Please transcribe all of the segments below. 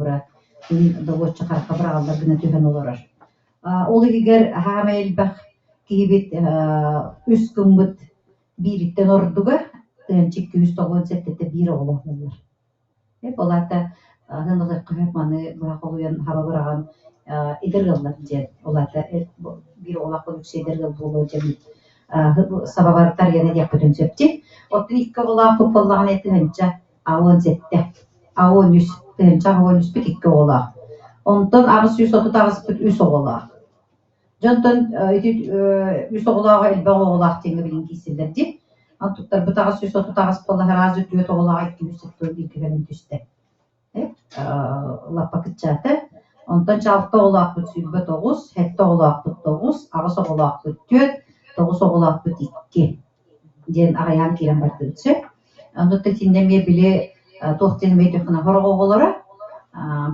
холобура күн добуочча харахха быраҕаллар гына түһэн олорор. Ол иһигэр хаамай элбэх киһибит үс гыммыт биириттэн ордуга тыһыынча 297 биир оҕолоохнуллар. Ол аата ыалларга маны быһа холуйан хаба быраҕан эдэр ыаллар диэн ол аата биир оҕолоох үксэ эдэр ыал буолуо диэн сабабар тарыйан диэхпитин сөп дии. Оттон икки оҕолоохпут буоллаҕына 1087, 83, 1083-пүт икки оҕолоох. Онтон 838-пыт үс оҕолоох. Дьонтон ити үс оҕолооҕо элбэх оҕолоох диэҥҥэ билин киирсэллэр дии. Туттарбыт 838 буолла сразу түөрт оҕолоох 271 кэлэн түстэ. Лаппа кыччаата. Онтон чалта оҕолоохпут 29, сэттэ оҕолоохпут тоҕус, аҕыс оҕолоохпут түөрт, тоҕус оҕолоохпут икки диэн аҕыйаан киирэн бардыбыт сөп. Онно итиннэ эмиэ били туох диэн эмиэ өйдүөххүнэ сорох оҕолоро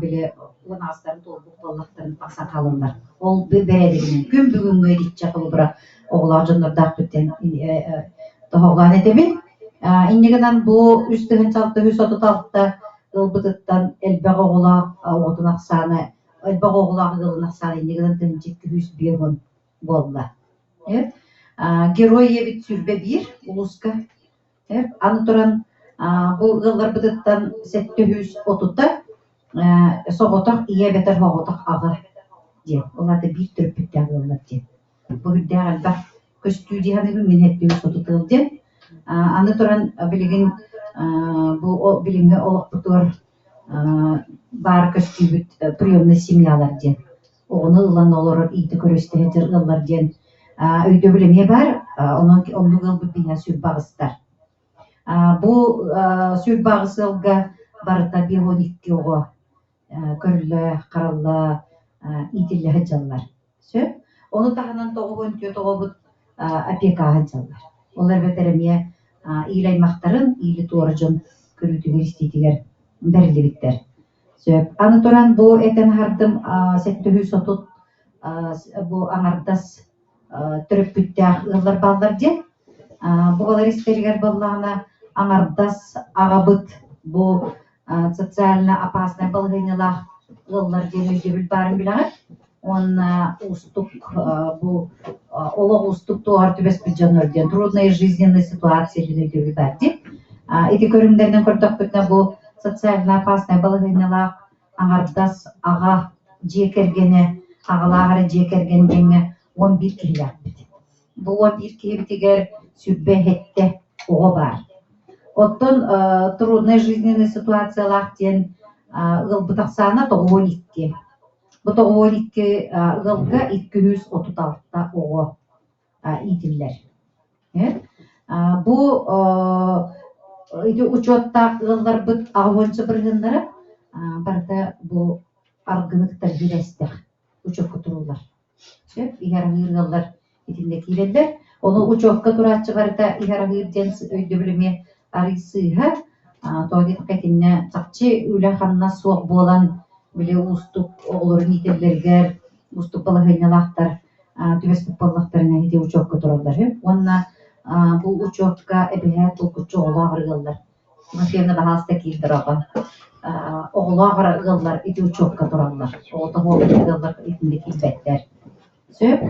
били уон аҕыстарын туолбут буоллахтарын тахсан хаалаллар. Ол бэрээдэгинэн күн бүгүҥҥү итиччэ холобура оҕолоох дьоннордоохпут диэн тоһоҕолоон этэбин. Инньэ гынан бу 3636 ыалбытыттан элбэх оҕолоох оҕотун ахсаана элбэх оҕолоох ыалын ахсаана инньэ гынан 1250 буолла. Герой ийэбит 21 улууска. Аны туран бу ыалларбытыттан 730-та соҕотох ийэ эбэтэр соҕотох аҕа диэн. Ол аата биир төрөппүттээх ыаллар диэн. Бу үрдээх элбэх көстүү дии саныыбын мин 730 ыал диэн. Аны туран билигин бу билиҥҥи олохпутугар баар көстүүбүт приемный семьялар диэн оҕону ылан олорор иитэ көрө-истэ сылдьар ыаллар диэн өйдөбүл эмиэ баар. Онон оннук ыалбыт биһиэхэ 28-тар. Бу 28 ыалга барыта 52 оҕо көрүллэ, харалла, иитиллэ сылдьаллар. Сөп. Ону таһынан 94 оҕобут опекаҕа сылдьаллар. Ол эбэтэр эмиэ иил аймахтарын, иили туора дьон көрүүтүгэр-истиитигэр бэриллибиттэр. Сөп. Аны туран бу этэн аһардым 730 бу аҥардас төрөппүттээх ыаллар бааллар диэн. Бу балар истэригэр буоллаҕына аҥардас аҕабыт бу социально опасный балаһыанньалаах ыаллар диэн өйдөбүл баарын билэҕит. Уонна уустук бу олох уустук туоһар түбэспит дьоннор диэн трудная жизненная ситуация диэн өйдөбүл баар дии. Ити көрүҥнэринэн көрдөхпүтүнэ бу социально опасный балаһыанньалаах аҥардас аҕа дьиэ кэргэнэ, аҕалаах эрэ дьиэ кэргэн диэҥҥэ 11 киһилээхпит. Бу 11 киһибитигэр 27 оҕо баар. Оттон трудная жизненная ситуациялаах диэн ыалбыт ахсаана 92. Бу 92 ыалга 236 оҕо иитиллэр. Бу ити учуоттаах ыалларбыт аҕыс бырыһыаннара барыта бу аргыны кытта бирэстэх учуокка туруллар. Сөп, иһэр аһыыр ыаллар итиннэ киирэллэр. Ону учуокка турааччы барыта иһэр аһыыр диэн өйдөбүл эмиэ арый сыыһа. Тоҕо диэтэххэ итиннэ чахчы үлэ-хамнас суох буолан били уустук оҕолорун иитэллэригэр уустук балаһыанньалаахтар түбэспит буоллахтарына ити учуокка тураллар үһү. Уонна бу учуокка эбэһээт булгуччу оҕолоох ыаллар Тимофеевна баһаалыста киирдэр оҕо. Оҕолоох ыаллар ити учуокка тураллар. Оҕото ыаллар итиннэ киирбэттэр. Сөп.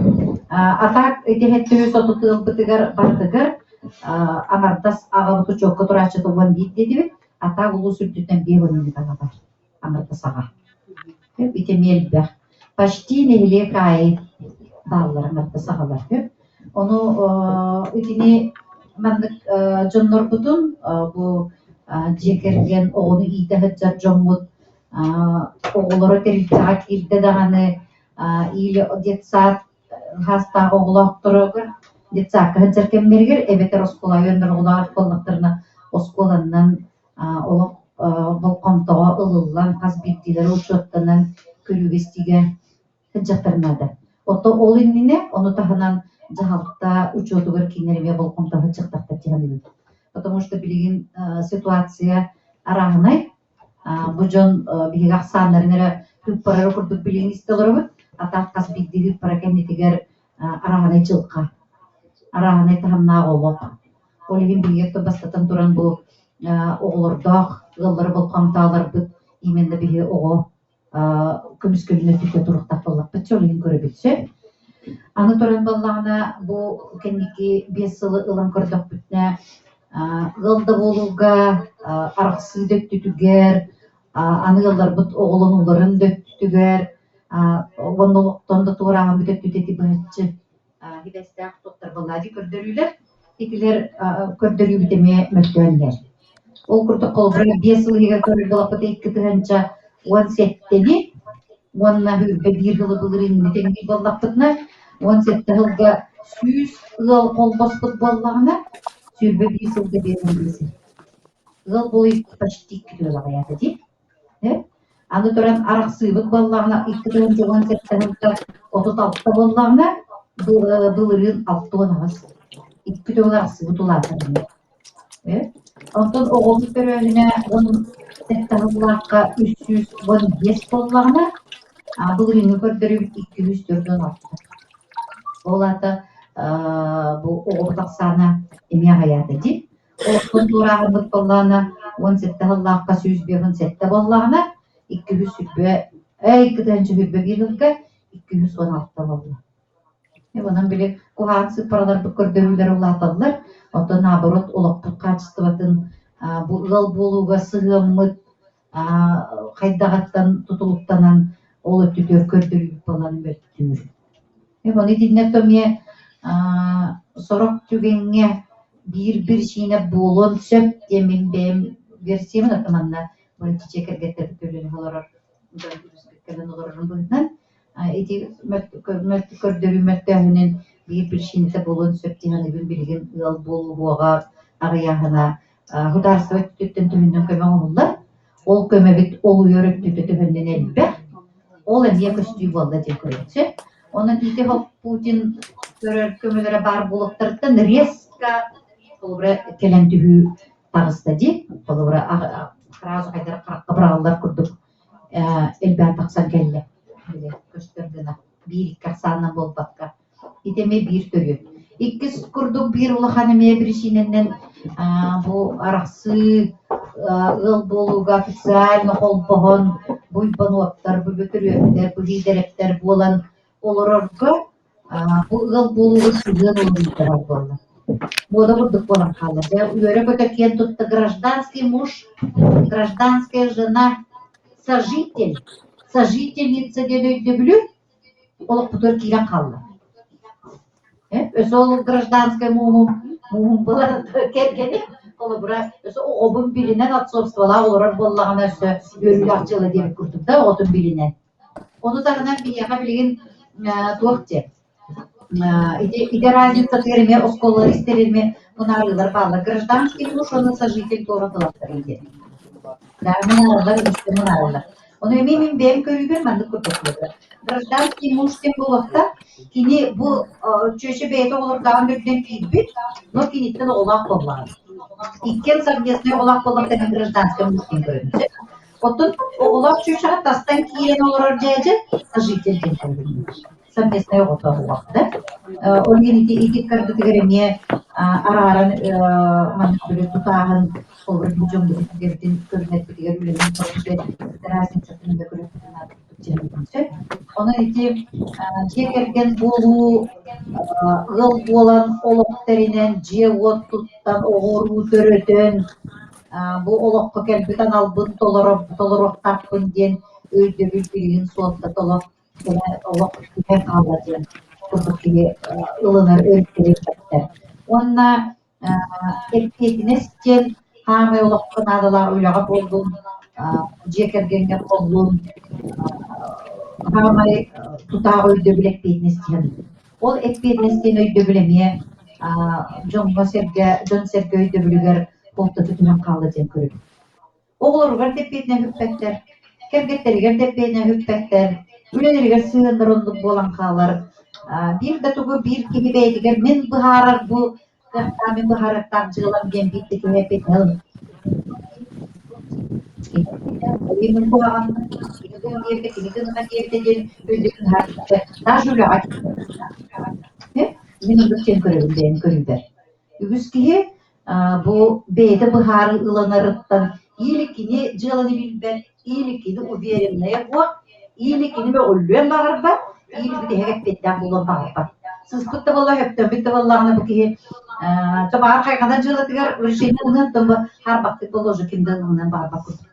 А так ити 730 ыалбытыгар барытыгар аҥардас аҕабыт учуокка турааччыта 11 диэтибит. А так улуус үрдүттэн 5 аҕа бар. Аҥардас аҕа. Ити эмиэ элбэх. Почти нэһилиэк аайы бааллар аҥардас аҕалар. Ону итини маннык дьоннорбутун бу дьиэ кэргэн оҕону иитэ сылдьар дьоммут оҕолоро тэрилтэҕэ киирдэ даҕаны или детсад хаастаах оҕолоохторугар детсадка сылдьар кэмнэригэр эбэтэр оскуола үөрэнэр оҕолоох буоллахтарына оскуоланнан олох болҕомтоҕо ылыллан хас биирдиилэрэ учуоттанан көрүүгэ-истиигэ сылдьыахтарын наада. Оттон ол иннинэ ону таһынан дьаһалта учуотугар кииннэр эмиэ болҕомтоҕо сылдьыахтаахтар дии саныыбын. Потому что билигин ситуация арааһынай. Бу дьон биһиги ахсааннарын эрэ ыыппарара курдук билигин истэ олоробут. А так хас биирдии ыыппара кэннитигэр арааһынай дьылҕа, арааһынай таһымнаах олох. Ол иһин биһиги бастатан туран бу оҕолордоох ыаллары болҕомтоолорбут именно биһи оҕо. Көмүскэлин өттүттэ туруктаах буоллахпыт ол иһин көрөбүт сөп. Аны туран буоллаҕына бу кэнники 5 сылы ылан көрдөхпүтүнэ ыал да буолууга арахсыы да өттүтүгэр аны ыалларбыт оҕолонууларын да өттүтүгэр уонна олохтон да туорааһыммыт өттүтэ ити быһаччы хибэстээх туохтар буоллаа дии көрдөрүүлэр. Итилэр көрдөрүүбүт эмиэ мөлтөөннөр. Ол курдук холобура 5 сыл иһигэр көрөр буоллахпыт 2017-ни уонна 21 сылы былырыыҥҥыны тэҥниир буоллахпытына 17 сылга 100 ыал холбоспут буоллаҕына 21 сылга 55 ыал буолуу почти икки төгүл аҕыйаата дии. Аны туран арахсыыбыт буоллаҕына 2017 сылга 36 буоллаҕына былырыын 68 икки төгүл арахсыыбыт улаатар. Онтон оҕобут төрөөһүнэ 17 сыллаахха 315 буоллаҕына былырыыҥҥы көрдөрүүбүт 246. Ол аата бу оҕобут ахсаана эмиэ аҕыйаата дии. Олохтон туорааһыммыт буоллаҕына 17 сыллаахха 157 буоллаҕына 220 221 сылга 216 буолла. Онон били куһаҕан сыыппараларбыт көрдөрүүлэрэ улааталлар, оттон наоборот олохпут хаачыстыбатын бу ыал буолууга сыһыаммыт хайдаҕыттан тутулуктанан ол өттүтүгэр көрдөрүүбүт буолан мөлтүүр. Ону итиннэ эмиэ сорох түгэҥҥэ биир биричиинэ буолуон сөп диэн мин бэйэм версиябын оттон манна дьиэ кэргэттэрбит үлэлэһэ олорор дьон кэлэн олорорун быһыытынан ити көрдөрүү мөлтөөһүнүн биир биричиинэтэ буолуон сөп дии саныыбын билигин ыал буолууга аҕыйааһына государство өттүттэн төһөннөн көмө оҥоһуллар ол көмөбүт олуйар өттүтэ төһөннөн элбэх ол эмиэ көстүү буолла диэн көрөччү онон ити Путин көрөр көмөлөрө баар буолуохтарыттан резко холобура кэлэн түһүү таҕыста дии холобура сразу хайдах харахха быраҕыллар курдук элбээн тахсан кэллэ көстөр гына биир икки ахсаанынан буолбакка ити эмиэ биир төрүөт иккис курдук биир улахан эмиэ биричиинэнэн бу арахсыы ыал буолууга официально холбоһон бу уйбануоптар бу бөтүрүөптэр бу лиидэрэптэр буолан олорорго бу ыал буолууга сыһыан уларыйда буолла муода курдук буолан хаалла дьэ үөрэ-көтө киэн тутта гражданский муж гражданская жена сожитель сожительница диэн өйдөбүлү олохпутугар киирэн хаалла өссө ол гражданскай мууһум мууһум буолар кэргэним холобура өссө оҕобун билинэн отцовстволаах олорор буоллаҕына өссө үөрүүлээх дьыала диэбит курдук да оҕотун билинэн ону таһынан биһиэхэ билигин туох диэн ити ити разницатыгар эмиэ оскуолалар истэр эмиэ мунаарыылар бааллар гражданский муж уонна сожитель туора тылаттар диэн да мунаараллар үгүстэ мунаараллар ону эмиэ мин бэйэм көрүүбэр маннык курдук буолар гражданский муж диэн буолуохта кини бу чүөчэ бэйэтэ оҕолордооҕун үрдүнэн киирбит но киниттэн оҕолоох буоллаҕа иккиэн совместный оҕолоох буоллахтарына гражданский муж диэн көрөбүн оттон оҕолоох чүөчэҕэ тастан киирэн олорор дьээдьэ сожитель диэн көрөбүн совместнай оҕото буолуох да. Ол иһин ити ити ыккардытыгар эмиэ арааран маннык били тутааһын холобур бу дьон битигэрбитин көрүнэрбитигэр үлэнэн көрбүтэ разницатын да көрүөхпүтүн наада курдук сөп. Онон ити дьиэ кэргэн буолуу ыал буолан олох тэринэн дьиэ-уот туттан оҕо-уруу төрөтөн бу олоххо кэлбит аналбын толоруохтаахпын диэн өйдөбүл билигин суолтата олох олох түһэн хаалла диэн курдук киһи ылынар өрүттэр. Уонна эппиэтинэс диэн хаамай олоххо наадалаах үлэҕэ буоллун, дьиэ кэргэҥҥэ буоллун, хаамай тутаах өйдөбүл эппиэтинэс диэн. Ол эппиэтинэс диэн өйдөбүл эмиэ дьоҥҥо-сэргэ, дьон-сэргэ өйдөбүлүгэр суолтата түһэн хаалла диэн көрөбүн. Оҕолоругар да эппиэтинэһи үппэттэр, кэргэттэригэр да эппиэтинэһи үппэттэр, үлэлэригэр сыһыаннара оннук буолан хаалар. Биир да тугу биир киһи бэйэтигэр мин быһаарар бу кыахтаах, мин быһаарыахтаах дьыалам диэн биир да киһи эппиэтинэһи ылыммат. Мин куһаҕанмын, кини гын диэбитэ, кини гыныма диэбитэ диэн өйдөбүл даже үлэҕэ мин оннук диэн көрөбүн бэйэм көрүүбэр. Үгүс киһи бу бэйэтэ быһаарыы ылынарыттан или кини дьыаланы билбэт, или кини уверенная буо, Или кини мөҕүллүөн баҕарбат, или бүтэһик эппиэттээх буолуон баҕарбат. Сыыспыт да буолла, өптөммүт да буоллаҕына бу киһи баҕар хайҕанар дьыалатыгар решение ылыныан бу хаарбахтык буолла уже ким да ылыныан баҕарбат курдук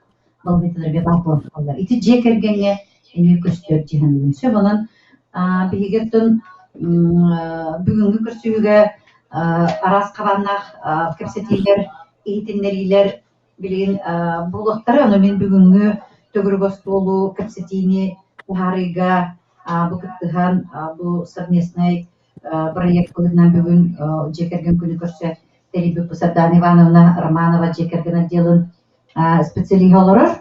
балаһыанньаларга баар буолан хааллар. Ити дьиэ кэргэҥҥэ эмиэ көстөр дьиһанныгын сөп. Онон биһиги оттон бүгүҥҥү көрсүһүүгэ араас хабааннаах кэпсэтиилэр, иһитиннэриилэр билигин буолуохтара. Ону мин бүгүҥҥү төгүрүк остуолу кэпсэтиини уһаарыыга бу кыттыһан бу совместнай бырайыак быһыытынан бүгүн дьиэ кэргэн күнү көрсө тэрийбит Сардаана Ивановна Романова дьиэ кэргэн отделын специалиһа олорор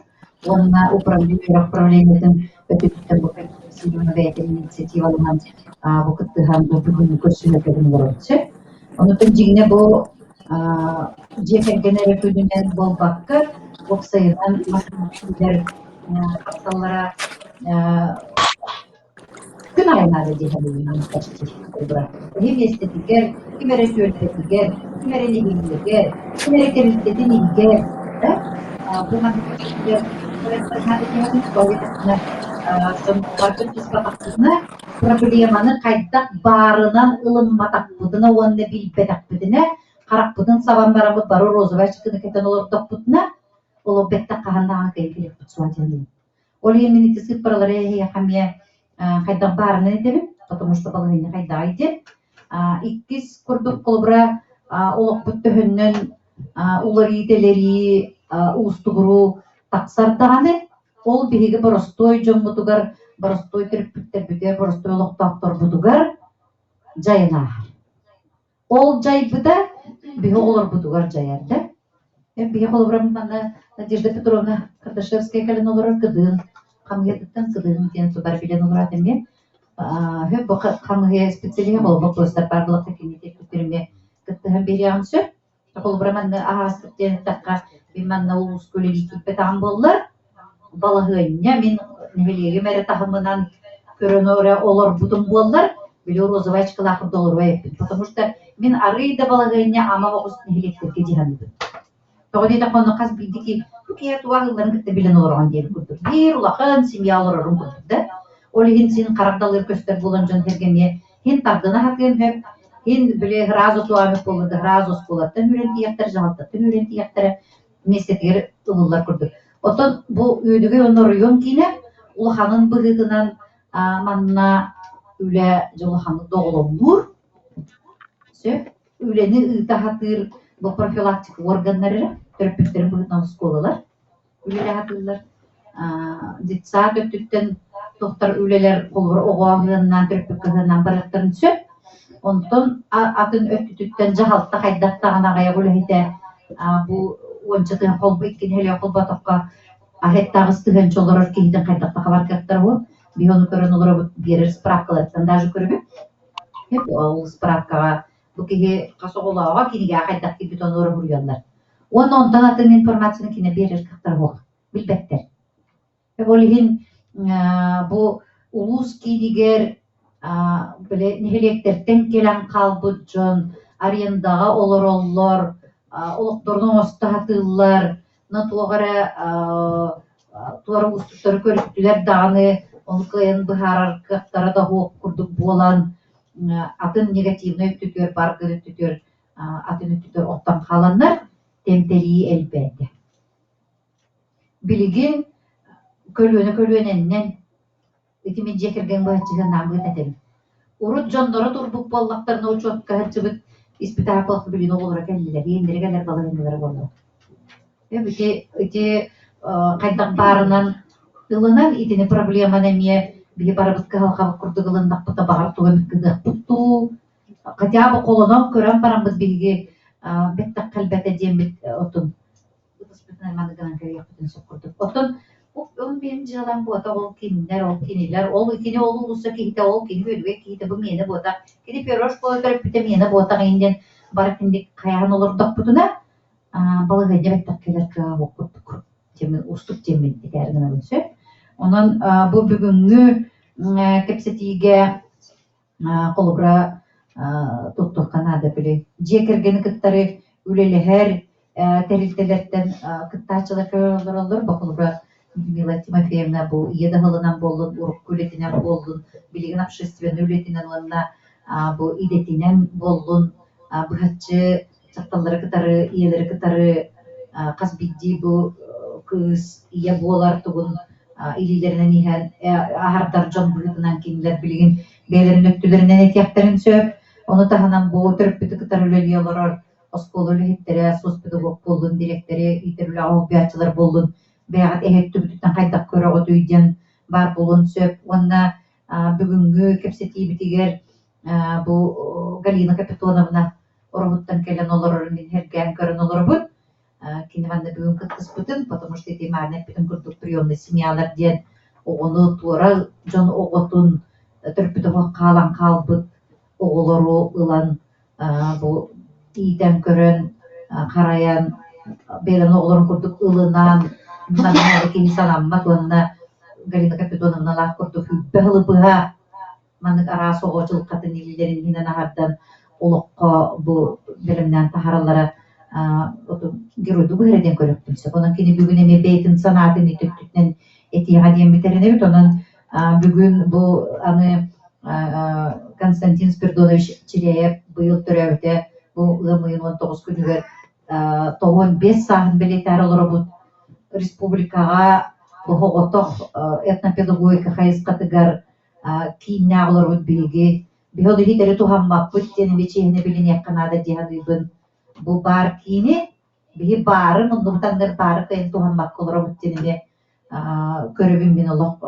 уонна управление үөрэх управлениетын өттүттэн бу бэйэтин инициативалаһан бу кыттыһан бу бүгүҥҥү көрсүһүүгэ олорор сөп. Онутун дьиҥнэ бу дьиэ кэргэн эрэ күнүнэн буолбакка, уопсайынан тахсаллара күн аайы наада дии саныыбын почти. Киһи миэстэтигэр, ким эрэ түөлбэтигэр, ким эрэ нэһилиэгэр, ким эрэ тэрилтэтин иһигэр да бу маннык проблеманы хайдах баарынан ылымматахпытына уонна билбэтэхпитинэ, харахпытын сабан бараммыт бары розовай чыкыны кэтэн олордохпутуна, ол бэттэх хаһан даҕаны кыайан кэлиэхпит суоҕа диэн Ол иһин мин ити сыыппаралары эһиэхэ эмиэ хайдах баарынан этэбин, потому что балаһыанньа хайдаҕый диэн. Иккис курдук холобура олохпут төһөннөн уларыы-тэлэрии, уустугуруу тахсар даҕаны, ол биһиги боростуой дьоммутугар, боростуой төрөппүттэрбитигэр, боростуой олохтоохторбутугар дьайан ааһар. Ол дьайбыта биһи оҕолорбутугар дьайар да. Биһи холобура манна Надежда Петровна Кардашевская кэлэн олорор кыдыын хамыйатыттан кыдыын диэн тутар билэн олорот эмиэ. Бу хамыйа специалиһа холобур курстар баар буоллахха кини эмиэ кыттыһан биэриэҕин сөп. Холобура манна аһаастык диэн эттэххэ, мин манна улууска үлэлии киирбэтэҕим буоллар, балаһыанньа мин нэһилиэгим эрэ таһымынан көрөн эрэ олорбутум буоллар, били розовай очкалаах долларовай эппит. Потому что мин арыый да балаһыанньа ама оҕус нэһилиэктэргэ дьаһаныбын. Тоҕо диэтэххэ онно хас биирдии киһи бу киһи туох ыалларын кытта билэн олороҕун диэбит курдук. Биир улахан семья олорорун курдук да. Ол иһин син харах далыыр көстөр буолан дьон сэргэмиэ Һин тардына сатыан сөп, һин били сразу туһаммыт буолла да сразу оскуолаттан үүрэн тиийиэхтэрэ, дьаһалтаттан үүрэн тиийиэхтэрэ миэстэтигэр ылыллар курдук. Оттон бу Үөдүгэй уонна оройуон киинэ улаханын быһыытынан манна үлэ дьэ улаханнык доҕолоҥнуур. Сөп. Үлэни ыыта сатыыр бу профилактика органнара төрөппүттэрин быһыытынан оскуолалар үлэлэһэ сатыыллар. Детсад өттүттэн тохтор үлэлэр холобур оҕо аһыаннаан, төрөппүккэ аһыаннаан барыахтарын сөп. Онтон атын өттүтүттэн дьаһалта хайдах даҕаны аҕыйах үлэһитэ бу уонча тыһын холбу икки нэһилиэк холботоххо аһыттаҕыс тыһыынча олорор киһитин хайдах да хабар кыахтара уһу. Биһи ону көрөн олоробут биэрэр справкаларыттан даже көрөбүт. Ол справкаҕа бу киһи хас оҕолооҕо кинигэҕэ хайдах киирбит ону уруһуйаллар. Уонна онтон атын информацияны кинэ биэрэр кыахтара суох, билбэттэр. Ол иһин бу улуус киинигэр били нэһилиэктэртэн кэлэн хаалбыт дьон арендаҕа олороллор, олохторун оҥосто сатыыллар, но туох эрэ туора уустуктары көрүстүлэр даҕаны ону кыайан быһаарар кыахтара да суох курдук буолан атын негативнай өттүтүгэр бар гын өттүтүгэр атын өттүтүгэр оттон хааланнар тэмтэрии элбээтэ. Билигин көлүөнэ көлүөнэннэн ити мин дьиэ кэргэн быһаччыһыаннаан быһыт этэбин. Урут дьонноро турбут буоллахтарына учуотка сылдьыбыт испитаапылах билигин оҕолоро кэллилэр, иэннэрэ кэлэр балаһыанньалара буолла. Ити ити хайдах баарынан ылынан итини проблеманы эмиэ биһи барыбыт кыһалҕабыт курдук ылыннахпыта баҕар тугу эмит гыныахпыт дуу хотя бы холонон көрөн бараммыт биһиги бэттэх кэлбэтэ диэммит отун ытыспытынан маны гынан кэбиһиэхпитин сөп курдук. Оттон ол мин дьыалам буота ол кинилэр, ол кинилэр, ол кини ол уулусса киһитэ, ол кини үөдүгэй киһитэ бу миэнэ буотах, кини первая школа төрөппүтэ миэнэ буотах иһин диэн бары кинини хайаан олордохпутуна балаһыанньа бэттэх кэлэр кыаҕа суох курдук диэммин уустук диэммин этээри гынабын сөп. Онон бу бүгүҥҥү кэпсэтиигэ холобура туттуохха наада били дьиэ кэргэни кыттары үлэлэһэр тэрилтэлэртэн кыттааччылар көрө олороллор бу холобура. Людмила Тимофеевна бу ийэ да сылынан буоллун, урукку үлэтинэн буоллун, билигин общественнай үлэтинэн уонна бу идэтинэн буоллун, быһаччы дьахталлары кытары, ийэлэри кытары хас биирдии бу кыыс ийэ буолар тугун илиилэринэн иһэн аһардар дьон быһыытынан кинилэр билигин бэйэлэрин өттүлэринэн этиэхтэрин сөп. Ону таһынан бу төрөппүтү кытары үлэлии олорор оскуола үлэһиттэрэ, соцпедагог буоллун, дириэктэри иитэр үлэҕэ холбуйааччылар буоллун, бэйэҕит эһэ өттүгүтүттэн хайдах көрөҕүтүй диэн баар буолуон сөп. Уонна бүгүҥҥү кэпсэтиибитигэр бу Галина Капитоновна Ороһуттан кэлэн олорорун мин сэргээн көрөн олоробут. Кини манна бүгүн кыттыспытын, потому что ити мааны эппитин курдук приемный семьялар диэн оҕону туора дьон оҕотун төрөппүт оҕо хаалан хаалбыт оҕолору ылан бу иитэн көрөн, харайан, бэйэлэрин оҕолорун курдук ылынан, манна киһи санаммат уонна Галина Капитоновналаах курдук сүүрбэ сылы быһа маннык араас оҕо дьылҕатын илиилэрин иһинэн аһардан олоххо бу бэлэмнээн таһаараллара геройдуу быһыыра диэн көрүөхпүн сөп. Онон кини бүгүн эмиэ бэйэтин санаатын өттүнэн этиэҕэ диэн бүтэринэбит. Онон бүгүн бу аны Константин Спиридонович Чиряев быйыл төрөөбүтэ бу ыам ыйын 19 күнүгэр 95 сааһын бэлиэтээр олоробут. Республикаҕа оҕотох этнопедагогика хайысхатыгар кииннээх олоробут биһиги. Биһи ол иһитэри туһаммаппыт диэн эмиэ чиэһинэ билиниэххэ наада дии саныыбын. Бу баар киини биһи баары муннубут анныгар баары кыайан туһаммакка олоробут диэн эмиэ көрөбүн мин олох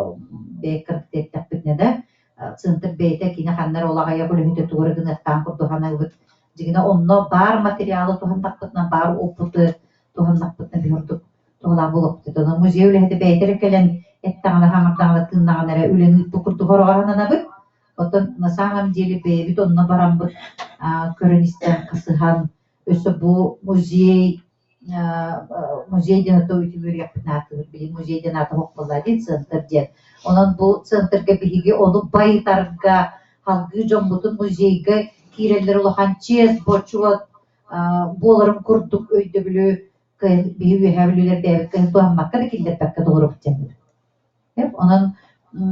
бэйэ эттэхпитинэ да центр бэйэтэ кини ханна эрэ ол аҕыйах үлэһитэ тугу эрэ гыныахтаан курдук саныыбыт. Дьиҥинэ онно баар материалы туһаннахпытына, баар опыты туһаннахпытына биһи ордук туһалаах буолуохпут. Онон музей үлэһитэ бэйэтэ эрэ кэлэн эттэҕинэ, хаҥырдаҕына, тыыннаҕына эрэ үлэни ыыппыт курдук ороҕор сананабыт. Оттон на самом деле бэйэбит онно бараммыт көрөн-истэн, хасыһан, өссө бу музей музей диэн ото үтүмүрүөхпүт ааттыыбыт билигин музей диэн аата суох буолла дии центр диэн. Онон бу центрга биһиги ону байытарга, салгыы дьоммутун музейга киирэллэр улахан чиэс, бочуот буоларын курдук өйдөбүлү кыайан биһи үөһээ бүлүүлэр бэйэбит кыайан туһаммакка да киллэрбэккэ толоробут диэн. Онон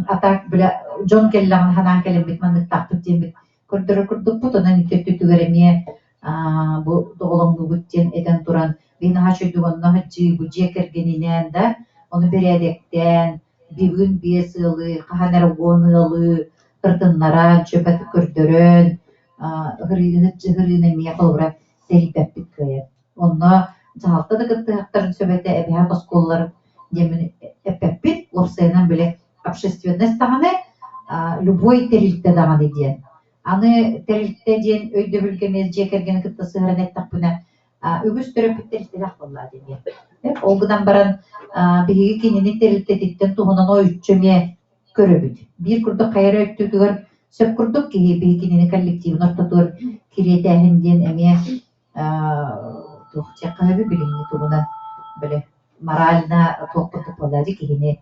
а так бля дьон кэллэҕинэ санаан кэлэммит манныктаахпыт диэммит көрдөрөр курдукпут. Онон ити өттүтүгэр эмиэ бу доҕолоҥнуубут диэн этэн туран биһи наһаа үчүгэйдик онно сылдьыы бу дьиэ кэргэнинээн да ону бэрээдэктээн бүгүн биэс ыалы хаһан эрэ 10 ыалы ырытыннаран чөпөтүк көрдөрөн ыһырыыны эмиэ холобура тэрийбэппит кыайан. Онно дьаһалта да кыттыһахтарын сөп этэ, эбэһээт оскуолалар диэммин эппэппит, уопсайынан били общественность даҕаны, любой тэрилтэ даҕаны диэн. Аны тэрилтэ диэн өйдөбүлгэ эмиэ дьиэ кэргэни кытта сыһыаран эттэхпинэ, үгүс төрөппүт тэрилтэлээх буоллаа диэн. Ол гынан баран биһиги кинини тэрилтэтиттэн туһунан ойуччу эмиэ көрөбүт. Биир курдук хайа эрэ өттүгэр сөп курдук киһи биһи кинини коллективын ортотугар кириэтээһин диэн эмиэ туох диэххэ сөбүй билиҥҥи тугунан били морально туох курдук буолла дии киһини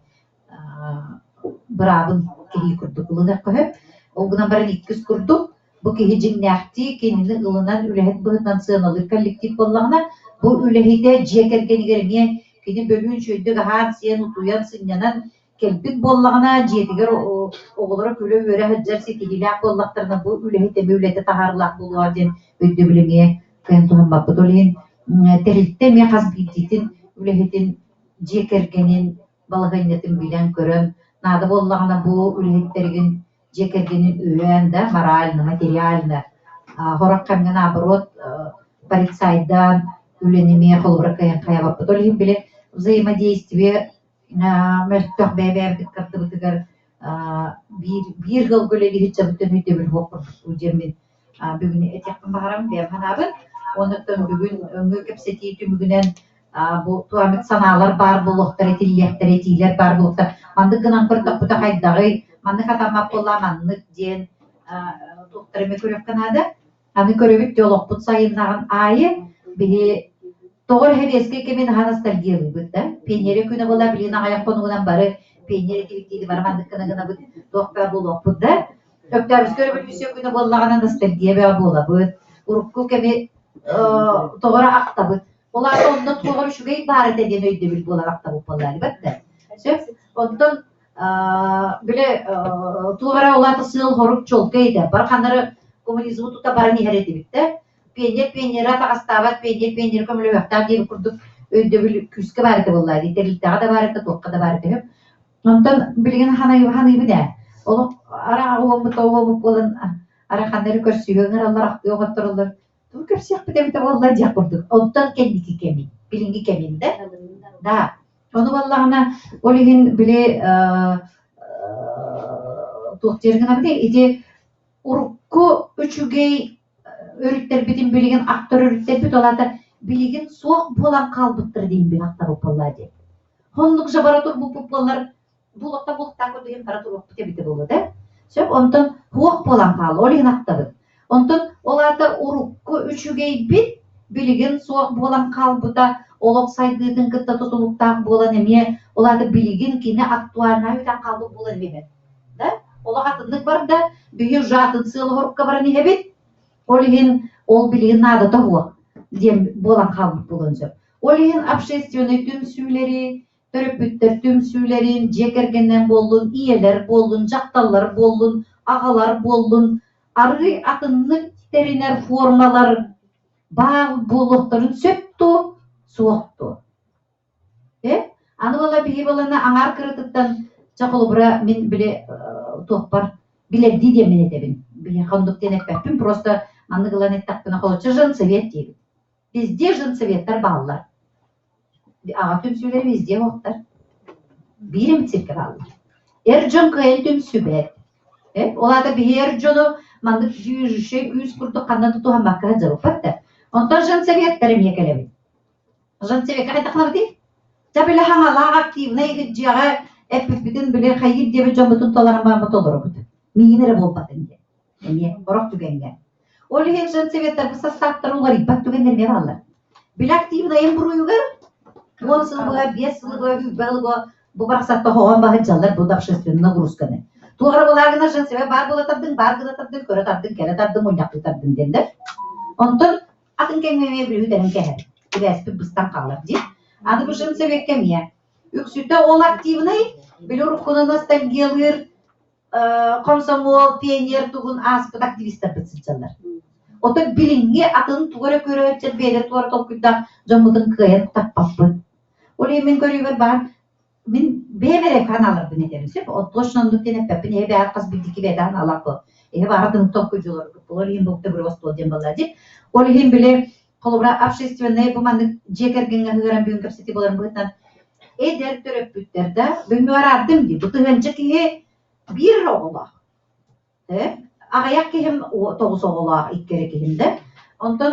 быраабын киһи курдук ылыныахха сөп. Ол гынан баран иккис курдук бу киһи дьиҥнээхтии кинини ылынан үлэһит быһыытынан сыаналыыр коллектив буоллаҕына, бу үлэһитэ дьиэ кэргэнигэр эмиэ кини бөлүүн үчүгэйдик аһаан-сиэн, утуйан, сынньанан кэлбит буоллаҕына, дьиэтигэр оҕолоро күлэ-үөрэ сылдьар ситиһиилээх буоллахтарына, бу үлэһит эмиэ үлэтэ таһаарыылаах буолуоҕа диэн өйдөбүл эмиэ кыайан туһаммаппыт. Ол иһин тэрилтэ эмиэ хас биирдиитин үлэһитин дьиэ кэргэнин балаһыанньатын билэн-көрөн, наада буоллаҕына бу үлэһиттэригин дьиэ кэргэнин өйөөн да морально, материально, сорох кэмҥэ наоборот полицайдаан үлэни эмиэ холобура кыайан хайабаппыт. Ол иһин били взаимодействие мөлтөх бэйэ-бэйэбитин кырдыбытыгар биир биир ыалга үлэлиир дьабыттан өйдөбүл суох курдук диэммин бүгүн этиэхпин баҕарабын бэйэм санаабын. Онуттан бүгүн өҥө кэпсэтии түмүгүнэн бу туаммыт санаалар баар буолуохтара, этиллиэхтэрэ, этиилэр баар буолуохтара. Маннык гынан көрдөхпүтэ хайдаҕый, маннык хатаммат буолла, маннык диэн туохтары эмэ көрүөххэ наада. Аны көрөбүт дии олохпут сайыннаҕын аайы биһи тоҕо эрэ сэбиэскэй кэми наһаа ностальгиялыыбыт да. Пионерия күнэ буолла билигин аҕыйах хонугунан бары пионер этибит диэни бары маннык гына гынабыт, туох баа буолуохпут да. Өктөөбүскэ өрөбөлүүссүйэ күнэ буоллаҕына ностальгия бөҕө буолабыт. Урукку кэми тоҕо эрэ ахтабыт. Ол аата онно туох эрэ үчүгэй баар этэ диэн өйдөбүл буолар ахтабыт буоллаа дибэт да. Сөп. Оттон били туох эрэ улаата сыал-сорук чуолкай этэ. Бары ханнары коммунизмы тута баран иһэр этибит да. Пионер пионера атаҕастаабат, пионер пионеры көмөлөһүөхтээх диэбит курдук өйдөбүл күүскэ баар этэ буоллаа дии. Тэрилтэҕэ да баар этэ, туохха да баар этэ. Онтон билигин ханыыбын ээ. Олох араҥа уоммут уоммут буолан ара ханна эрэ көрсүһүү ыҥыраллар, ахтыы оҥоттороллор. Тугу көрсүөхпүт эбитэ буолла диэх курдук. Онтон кэнники кэмин, билиҥҥи кэмин да. Да. Ону буоллаҕына, ол иһин били туох диир гынабытый, ити урукку үчүгэй өрүттэрбитин билигин ахтар өрүттэрбит ол аата билигин суох буолан хаалбыттар диэн мин ахтабыт буоллаа дии. Оннук же бара турбуппут буоллар булукта булуктаах курдук бара туруохпут эбитэ буолуо да. Сөп, онтон суох буолан хаалла, ол иһин ахтабыт. Онтон ол аата урукку үчүгэйбит билигин суох буолан хаалбыта олох сайдыытын кытта тутулуктаах буолан эмиэ ол аата билигин кини актуальнай бүтэн хаалбыт буолан эмиэ да олох атыннык барда биһи уже атын сыал оһорукка баран иһэбит ол иһин ол билигин наадата суох диэн буолан хаалбыт буолуон сөп ол иһин общественнай түмсүүлэри төрөппүттэр түмсүүлэрин, дьиэ кэргэнинэн буоллун, ийэлэр буоллун, дьахталлар буоллун, аҕалар буоллун, арыый атыннык тэринэр формалар баар буолуохтарын сөп дуо, суох дуо? Э? Аны буолла биһи буолана аҥаар кырытыттан чэ холобура мин били туохпар билэрдии диэммин этэбин. Биһиэхэ оннук диэн эппэппин, просто маннык ылан эттэхпинэ холоччу женсовет диэбит. Везде женсоветтар бааллар. Аҕа түмсүүлэрэ везде уохтар. Биир эмит сиргэ бааллар. Эр дьон кыайан түмсүбэт. Ол аата биһи эр дьону маннык движущай күүс курдук ханна да туһаммакка сылдьыбыппат да. Онтон женсоветтар эмиэ кэлэбит. Женсоветка хайдах гынабытый? Дьэ били хаҥалаах активнай дьиэҕэ эппиппитин били хайыыр диэбит дьоммутун толорон бараммыт толоробут. Миигин эрэ буолбатын диэн. Эмиэ сорох түгэҥҥэ. Ол иһин женсоветтарбыт састааптара уларыйбат түгэннэр эмиэ бааллар. Били активнайын буруйугар 10 сыл быһа, 5 сыл быһа, 20 сыл быһа бу барахсатта хоһоон баһыдьаллар бу общественную нагрузканы. Туох эрэ былаагына женсовет баар буола тардыҥ, баар гына тардыҥ, көрө тардыҥ, кэлэ тардыҥ, мунньахтыы тардыҥ диэннэр. Онтон атын кэмҥэ эмиэ бүрүтэрин кэһэр. Сибээспит быстан хаалар дии. Аны бу женсовекка эмиэ үксүтэ ол активнай, били уруккуну ностальгиялыыр комсомол, пионер тугун ааспыт активистарбыт сылдьаллар. Оттон билиҥҥи атын тугу эрэ көрөөччү бэйэлэр туора толкуйдаах дьоммутун кыайан таппаппыт. Ол иһин мин көрүүбэр баар мин бэйэм эрэ ханааларбын этэбин сөп. Точно оннук диэн эппэппин. Эһэ бэйэ хас биирдии бэйэтэ ханаалаах буол. Эһэ баара тын толкуйдууларбыт буолар. Иһин бу төгүрүк остуол диэн буолла дии. Ол иһин били холобура общественнай бу маннык дьиэ кэргэҥҥэ ыһыыран бүгүн кэпсэтии буоларын быһыытынан эдэр төрөппүттэр да бүгүн араардым дии бу тыһыынча киһи биир эрэ оҕолоох аҕыйах киһим тоҕус оҕолоох икки эрэ киһим да онтон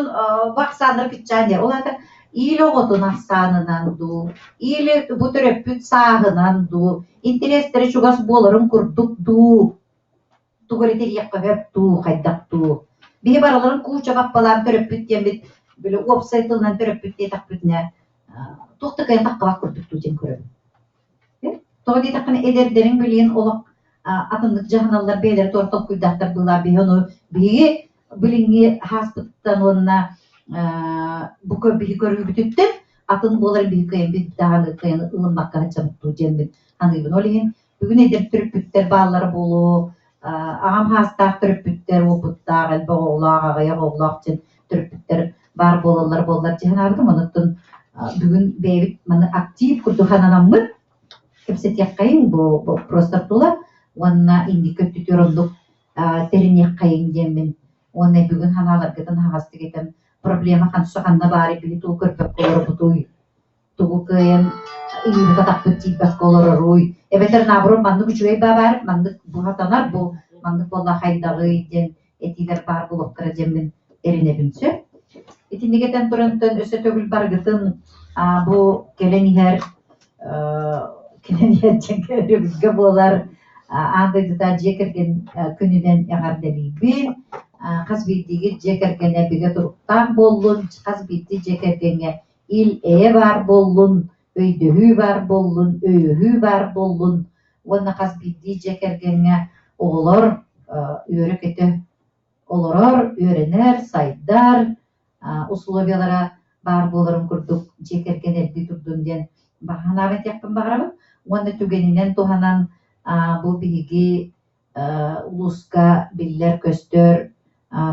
бу ахсааннара кыччаан диэн ол аата или оҕотун ахсаанынан дуу или бу төрөппүт сааһынан дуу интэриэстэрэ чугас буоларын курдук дуу тугу эрэ тэрийиэххэ сөп дуу, хайдах дуу. Биһи барыларын кууча баппалаан төрөппүт диэммит, били уопсай тылынан төрөппүт диэтэхпитинэ, туох да кыайан таххабат курдук дуу диэн көрөбүн. Тоҕо диэтэххинэ эдэрдэриҥ билигин олох атыннык дьаһаналлар, бэйэлэрэ туора толкуйдаахтар быылаах биһи ону биһиги билиҥҥи ааспытыттан уонна бу биһи көрүүбүтүттэн атын буолар биһи кыайан даҕаны кыайан ылыммакка сылдьабыт дуу диэммин саныыбын. Ол иһин Бүгүн эдэр төрөппүттэр бааллара буолуо, аҕам саастаах төрөппүттэр уопуттаах, элбэх оҕолоох, аҕыйах оҕолоох диэн төрөппүттэр баар буолаллар буоллар дии санаабытым. Онон бүгүн бэйэбит маны актив курдук сананаммыт кэпсэтиэххэйиҥ бу боппуруостар тула уонна инники өттүтүгэр оннук тэриниэххэйиҥ диэммин уонна бүгүн санааларгытын аһаҕастык этэн проблема ханса ханна баарый биһи тугу көрбөккө олоробутуй тугу кыайан илиибит-атахпыт тиийбэккэ олороруй, эбэтэр наоборот маннык үчүгэй баа баар, маннык буһатанар бу, маннык буолла хайдаҕый диэн этиилэр баар буолуохтара диэммин эрэнэбин сөп. Итинник этэн турантан өссө төгүл барыгытын бу кэлэн иһэр кэлэн иһэр диэн өрөбүлгэ буолар аан дойдута дьиэ кэргэн күнүнэн эҕэрдэлиибин. Хас биирдиигит дьиэ кэргэнэ бигэ туруктаах буоллун, хас биирдии дьиэ кэргэҥҥэ ил-эйэ баар буоллун, өйдөһүү баар буоллун, өйөһүү баар буоллун уонна хас биирдии дьиэ кэргэҥҥэ оҕолор үөрэ-көтө олорор, үөрэнэр, сайдар условиялара баар буоларын курдук дьиэ кэргэн элбии турдун диэн баҕа санаабын этиэхпин баҕарабын. Уонна түгэнинэн туһанан бу биһиги улууска биллэр-көстөр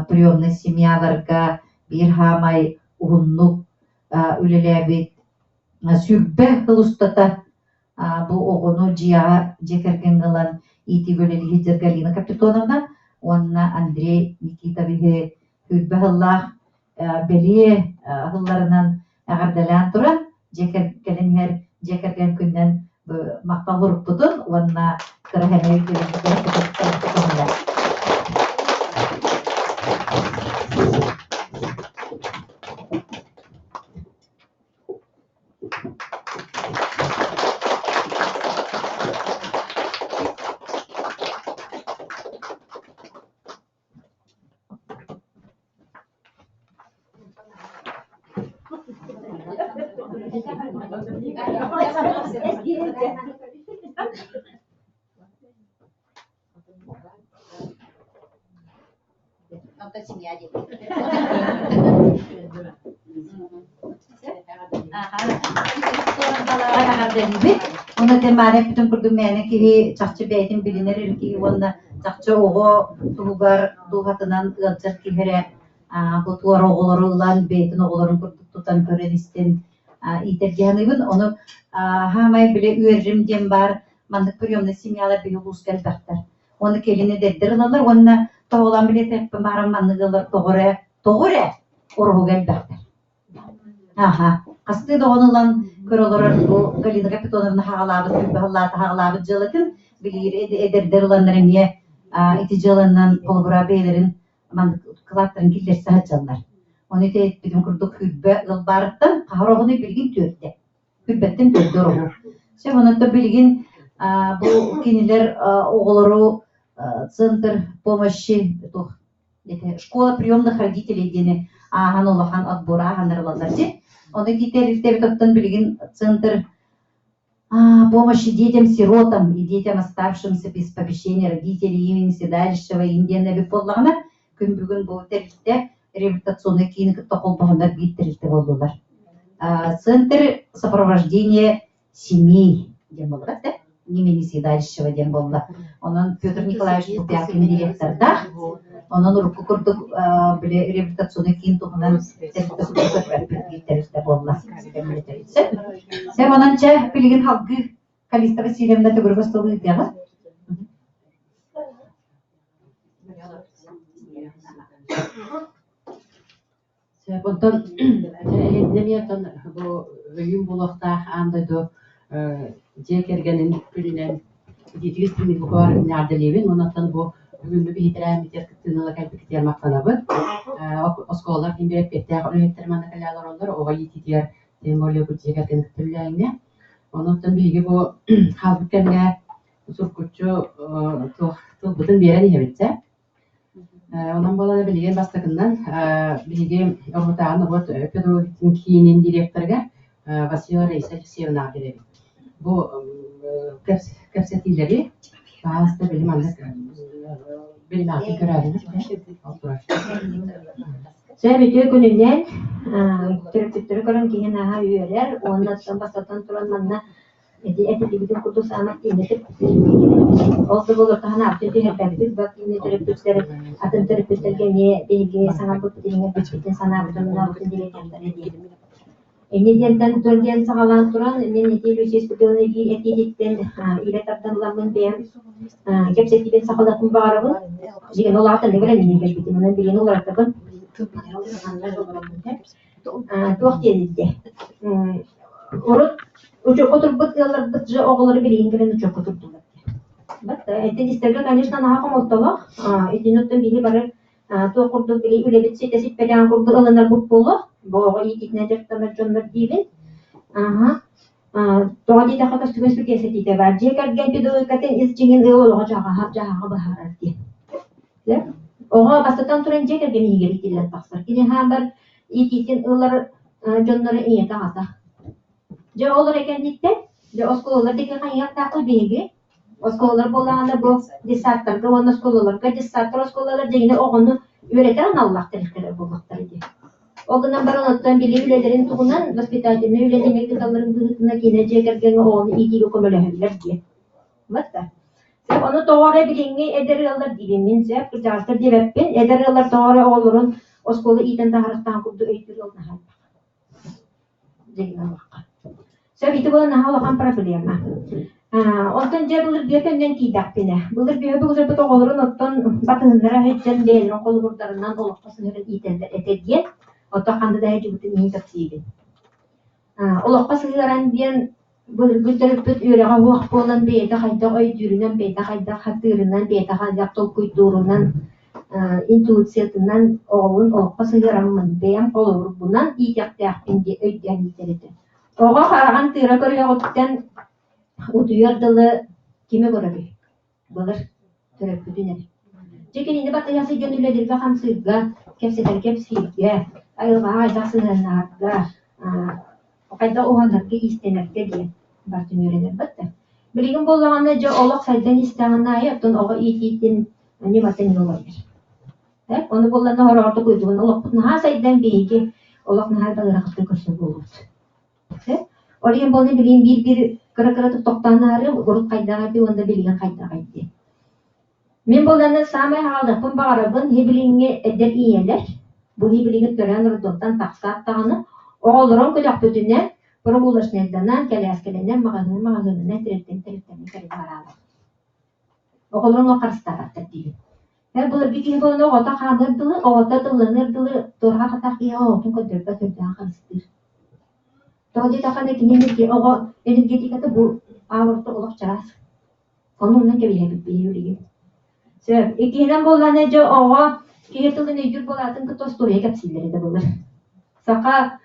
приемнай семьяларга биир хаамай уһуннук үлэлээбит 20 сыл устата бу оҕону дьиэҕэ дьиэ кэргэҥҥэ ылан иитиигэ үлэлиир Галина Капитоновна уонна Андрей Никитовиһы 20 сыллаах бэлиэ аһылларынан эҕэрдэлээн туран дьиэ кэлин иһэр дьиэ кэргэн күнүнэн махтал урукпутун уонна кыра сэмэй көмөлөр. Эҕэрдэлиибит. Уонна Тамара эппитин курдук мээнэ киһи чахчы бэйэтин билинэр эрэ киһи уонна чахчы оҕо туһугар дууһатынан ыалдьар киһи эрэ бу туора оҕолору ылан бэйэтин оҕолорун курдук тутан көрөн-истэн иитэргэ саныыбын. Ону хаамай били үөррим диэн баар маннык приемнай семьялар биһи улууска элбэхтэр. Уонна кэлин эдэрдэр ылаллар уонна тоҕолоон билиэтэппин баарым маннык ыаллар тоҕо эрэ тоҕо эрэ уруһуга элбэхтэр. Аха. Хастыы да оҕону ылан көрө олорор бу Галина Капитоновна хаҕалаабыт, баһыллаата хаҕалаабыт дьыалатын билигин эдэрдэр ыланнар эмиэ ити дьыаланан холобура бэйэлэрин маннык кылааттарын киллэрсэ сылдьаллар. Ону ити эппитим курдук 20 ыал баарыттан хаһар оҕону билигин түөртэ. 20-тэн төрдө ороһу. Сөп, онон билигин бу кинилэр оҕолору Центр помощи школа приемных родителей диэни ааһан улахан отбор ааһаннар ылаллар дии. Ону ити тэрилтэбит оттон билигин Центр помощи детям-сиротам и детям, оставшимся без попечения родителей имени Седалищева диэн эбит буоллаҕына, күн бүгүн бу тэрилтэ реабилитационнай киини кытта холбоһоннор биир тэрилтэ буоллулар. Центр сопровождения семей диэн буолла да имени Седалищева диэн буолла. Онон Петр Николаевич Пупякин директордаах. Онон урукку курдук били реабилитационный киин туһунан тэрилтэ тэрилтэ буолла. Сөп, онон чэ, билигин халгыы Калиста Васильевна төгүрүк остуол ыытыаҕа. Сөп, онтон эһэтинэ эмиэ оттон бу өйүүн буолуохтаах аан дойду дьиэ кэргэнин күнүнэн итиитигис истиҥник бука эҕэрдэлиибин уонна оттон бу бүгүҥҥү биһитэрээммитигэр кыттыыны ыла кэлбиккитигэр махтанабыт. Оскуолалар ким биир эппиэттээх үлэһиттэр манна кэлэ олороллор, оҕо иитиитигэр тем более бу дьиэ кэргэн кытта үлэлээҥҥэ. Онон биһиги бу хаалбыт кэмҥэ сургуччу туох тылбытын биэрэн иһэбит сэ. Онон буолан билигин бастакыннан биһиги Оргутааҕы норуот педагогикатын киинин директорыгар Василия Раиса Алексеевнаҕа биэрэбит. Бу кэпсэтиилэри баһаалыста били маннык билимэҕитин көрөөрүҥүт ол турар. Сөп үтүө күнүнэн төрөппүттэри көрөн киһи наһаа үөрэр уонна бастатан туран манна Ити этиллибитин курдук саамай киинэтик ол да буоллар таһынаабытын түһэрбэппит ба киинэ төрөппүттэр атын төрөппүттэргэ эмиэ биһиги саҥарбыппыт иҥэрбиппитин санаабытын санаабытын дириэтиэхтэрэ диэн. Инньэ диэнтэн диэн саҕалаан туран мин ити Люция Спиридоновна биир этиититтэн иирэ тардан ыламмын бэйэм кэпсэтиибин сахалыахпын баҕарабын. Билигин ол аата бэлэмнэнэн кэлбитим, онон билигин уларытабын. Туох диэн Урут учуокка турбут ыалларбыт же оҕолоро билигин кэлэн учуокка турдулар диэн. Эти истэргэ, конечно, наһаа хомолтолоох. Итини оттон биһи бары туох курдук били үлэбит ситэ сиппэтэҕин курдук ылынарбыт буолуо. Бу оҕо иитиитинэн дьарыктанар дьоннор диибин. Аһа. Тоҕо диэтэххэ көстүгэн сүргэсэтиитэ баар. Дьиэ кэргэн педагогикатын ис дьиҥин ыал олоҕо дьаһаҕа быһаарар диэн. Оҕо бастатан туран дьиэ кэргэн иһигэр иитиллэн тахсар. Кини хаамар иитиитин ылар дьонноро ийэтэ аҕата. Дьэ ол эрэ кэнниттэн дьэ оскуолалар диэки хайыһыахтаахпыт биһиги. Оскуолалар буоллаҕына бу детсадтарга уонна оскуолаларга детсадтар оскуолалар дьиҥинэ оҕону үөрэтэр аналлаах тэрилтэлэр буоллахтара дии. Ол гынан баран оттон били үлэлэрин туһунан воспитательнай үлэни ыыталларын быһыытынан киинэ дьиэ кэргэҥҥэ оҕону иитиигэ көмөлөһөллөр диэн. Батта. Сөп, ону тоҕо эрэ билиҥҥи эдэр ыаллар диибин мин сөп, кырдьаҕастар диэбэппин, эдэр ыаллар тоҕо эрэ оҕолорун оскуола иитэн таһаарыахтаах курдук өйдүүр ыал наһаа элбэх. Дьиҥин ыллахха. Сөп, ити буолан наһаа улахан проблема. Онтон дьэ былыр биэ төннөн тиийдэхпинэ, былыр биэ былырбыт оҕолорун оттон батыһыннара сылдьан бэйэлэрин холобурдарынан олоххо сыһыаран иитэллэр этэ диэн, оттон ханна да сылдьыбытын иһин кэпсиибин. Олоххо сыһыаран диэн былыргы төрөппүт үөрэҕэ суох буолан бэйэтэ хайдах өйдүүрүнэн, бэйэтэ хайдах сатыырынан, бэйэтэ хайдах толкуйдуурунан, интуициятынан оҕобун олоххо сыһыараммын, бэйэм холобурбунан иитиэхтээхпин диэн өйдөөн иитэр этэ. Оҕо хараҕын тыыра көрүөҕүттэн утуйар дылы кими көрөрүй? Былыр төрөппүтүн эрэ. Дьэ кинини батыһа сылдьан үлэлииргэ-хамсыырга, кэпсэтэргэ кэпсииргэ, айылҕаҕа хайдах сыһыаннаһарга, хайдах уһанарга, иистэнэргэ диэн барытын үөрэнэрбит да. Билигин буоллаҕына дьэ олох сайдан истэҕин аайы оттон оҕо иитиитин ньымата эмиэ уларыйар. Ону буоллаҕына хороҕор токуйдугун олохпут наһаа сайдан биһиги олох наһаа да ыарахаттары көрсөр буоллубут. Ол иһин буолла билигин биир-биир кыра-кыратык тохтоон аарыам, урут хайдаҕай дии уонна билигин хайдаҕай дии. Мин буоллаҕына саамай хаалыахпын баҕарабын билиҥҥи эдэр ийэлэр, бу билигин төрөөн роддомтан тахсаат даҕаны, оҕолорун көтөхпүтүнэн прогулочнайданан, кэлээскэлэнэн, маҕаһыын маҕаһыынынан тэрилтэн-тэрилтэнэн кэлин бараалар. Оҕолорун олох харыстаабаттар диибин. Эр былыргы киһи буолан оҕото хаалыар дылы, оҕото тылланыар дылы туораҕа-хатах киһи оҕотун көрдөрбөт үрдээх харыстыыр. Тоҕо диэтэххинэ кини оҕо энергетиката бу аалорто олох чараас. Ону онно кэбиһэбит биһи билигин. Сөп. Иккиһинэн буоллаҕына дьэ оҕо киһи тылын өйдүүр буолаатын кытта остуоруйа кэпсииллэр этэ былыр. Саха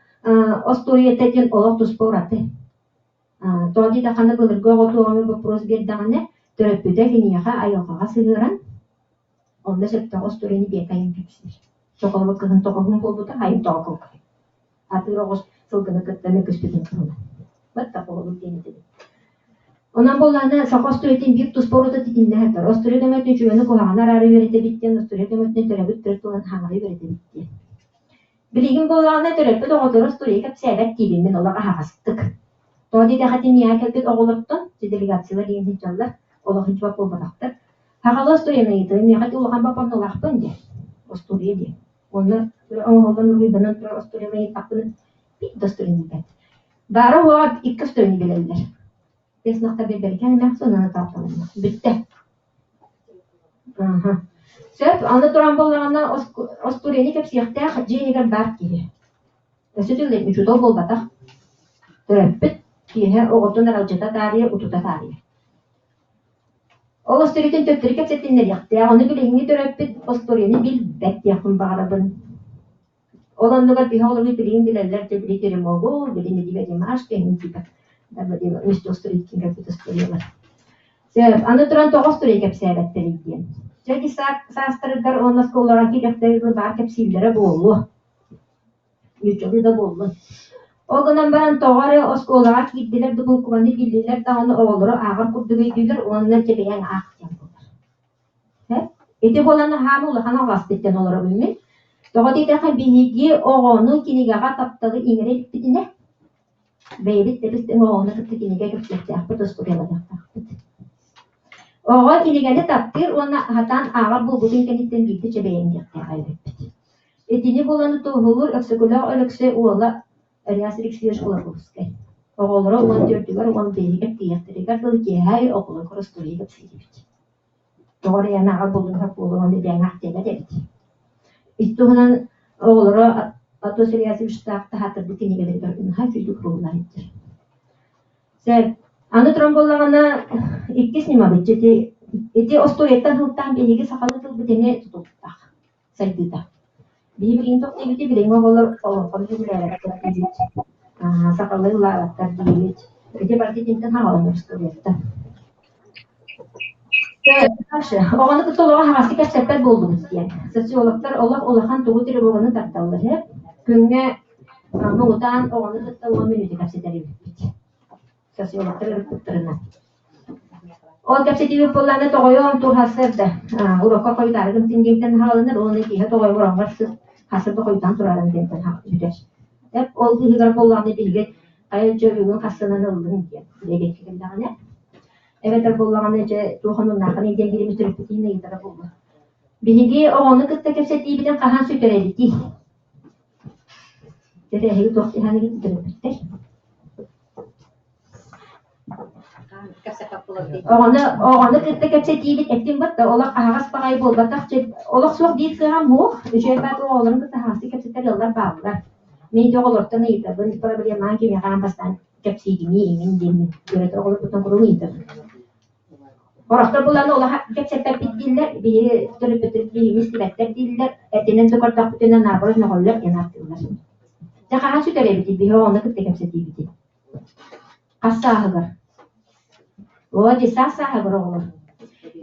остуоруйата диэн олох туспа ураты. Тоҕо диэтэххинэ былыргы оҕо туох эмэ боппуруос биэрдэҕинэ, төрөппүтэ киниэхэ айылҕаҕа сыһыаран, онно сөптөөх остуоруйаны биэрэ айан кэпсиир. Чохолобут кыһын тоҕоһун буолбута, айын тоҕо кылгай. Атыыр оҕус сылгыны кытта мөккүспүтүн туһунан. Баттах оҕолуу диэн этибит. Онон буоллаҕына саха остуоруйатын биир туспа урута титиннэһэр. Остуоруйа көмөтүн үчүгэйи куһаҕаны араара үөрэтэбит диэн, остуоруйа көмөтүнэн төрөөбүт төрүт тылын хаҥара үөрэтэбит диэн. Билигин буоллаҕына төрөппүт оҕоторо остуоруйа кэпсээбэт диибин мин олох аһаҕастык. Тоҕо диэтэххэ миэхэ кэлбит оҕолортон делегациялар диэн сылдьаллар, олох ничего буолбатахтар. Сахалыы остуоруйаны ыйытыым, миэхэ ити улахан боппоннулаахпын диэн, остуоруйа диэн. Уонна оҥоһуллан уруһуйданан турар остуоруйаны ыйыттахпына, биир да остуоруйаны билбэт. Баара уоҕа икки остуоруйаны билэллэр. Теснахтар бэрбэрикээн эмээхсин уонна тапталынна. Бүттэ. Аха. Сөп, аны туран буоллаҕына остуоруйаны кэпсиэхтээх дьиэ иһигэр баар киһи. Өссө төгүл учуутал буолбатах. Төрөппүт киэһэ оҕотун аралдьыта таарыйа, утута таарыйа. Ол остуоруйатын төттөрү кэпсэтиннэриэхтээх, ону билиҥҥи төрөппүт остуоруйаны билбэт диэхпин баҕарабын. Ол оннугар биһи оҕолорбут билигин билэллэр дьэ били Теремогу, били Медига Димашка эҥин типа вместе остуоруйатын кэлбит остуоруйалар. Сөп, аны туран тоҕо остуоруйа кэпсээбэттэрий диэн. Дьэ ити саастарыгар уонна оскуолаҕа киириэхтэригэр баар кэпсииллэрэ буолуо. Ньуччалыы да буоллун. Ол гынан баран тоҕо эрэ оскуолаҕа киирдилэр да буукубаны биллилэр даҕаны оҕолору ааҕар курдук өйдүүллэр уонна дьэ бэйэҥ аах диэн буолар. Ити буолан аһаама улахан алҕаспыттан олоробун мин. Тоҕо диэтэххэ биһиги оҕону кинигэҕэ тапталы иҥэрэ иликпитинэ, бэйэбит да тэҥ оҕону кытта кинигэ кэпсиэхтээхпит, устуруйаланыахтаахпыт. Оҕо кинигэни таптыыр уонна сатаан ааҕар буолбутун кэнниттэн биирдэ чэбэйэн диэхтээх эбиппит. Итини булан туоһулуур Өксөкүлээх Өлөксөй уола Реас Алексеевич Кулаковскай. Оҕолоро 14-үгэр, 15-игэр тиийиэхтэригэр дылы киэһэ оҕолоругар остуоруйа кэпсиирбит. Тоҕо эрэ ааҕар буллуҥҥа буолуон дэҥҥэ диэбэт эбит. Ити туһунан оҕолоро Атос Ильясовичтаах таһааттарбыт кинигэлэригэр наһаа үчүгэйдик суруллар эбиттэр. Сөп. Аны туран буоллаҕына, иккис ньымабыт ити, ити остуоруйаттан сылтаан биһиги сахалыы тылбыт эмиэ тутулуктаах сайдыыта. Биһи билигин туох диэбитий, билиҥҥи оҕолор олоҥхону сөбүлээбэттэр диибит, сахалыы ыллаабаттар диибит. Ити барыта итинтэн хаалан устуоруйаттан. Оҕону кытта олоҕу аһаҕастык кэпсэппэт буоллубут диэн. Социологтар олох улахан тугу тревоганы тардаллар иһэ. Күҥҥэ муҥутаан оҕону кытта 10 мүнүүтэ кэпсэтэр эбиппит. Социологтар ырыппыттарынан. Ол кэпсэтиибит буоллаҕына тоҕойуом туһасыр да урукка хойутаарыгын диэнтэн хааланар уонна киһи тоҕойугар оҥор сыт. Хасырда хойутаан турарын диэнтэн бүтэр. Эп ол быыһыгар буоллаҕына биһиги хайа дьэ бүгүн хассынан ыллыҥ диэн үлэгэ кэллэҕинэ эбэтэр буоллаҕына дьэ туох онуннааххыный диэн бииримит төрөппүтүн ыйытара буолла. Биһиги оҕону кытта кэпсэтиибитин хаһан сүтэрэбитий? Дьэ эһиги туох дьаһаныгыт төрөппүттэр? Оҕону оҕону кытта кэпсэтиибит эттим батта олох аһаҕас баҕайы буолбатах олох суох диир кыаҕым суох. Үчүгэй баат оҕолорун кытта аһаҕастык кэпсэтэр ыаллар бааллар. Мин ити оҕолортон ыйытабын, проблемаҕа кимиэхэ аан бастаан кэпсиигиний иҥин диэммин үөрэтэр оҕолорбуттан куруук ыйытабын. Сорохтор булан олох кэпсэппэппит дииллэр, биһиги төрөппүттэрбит биһигини истибэттэр дииллэр, этинэн да көрдөхпүтүнэ наоборот мөҕөллөр диэн ааттыыллар. Дьэ хаһан сүтэрэбитий биһи оҕону кытта кэпсэтиибитин? Хас сааһыгар? Оо, дьэ саас сааһыгар оҕолор.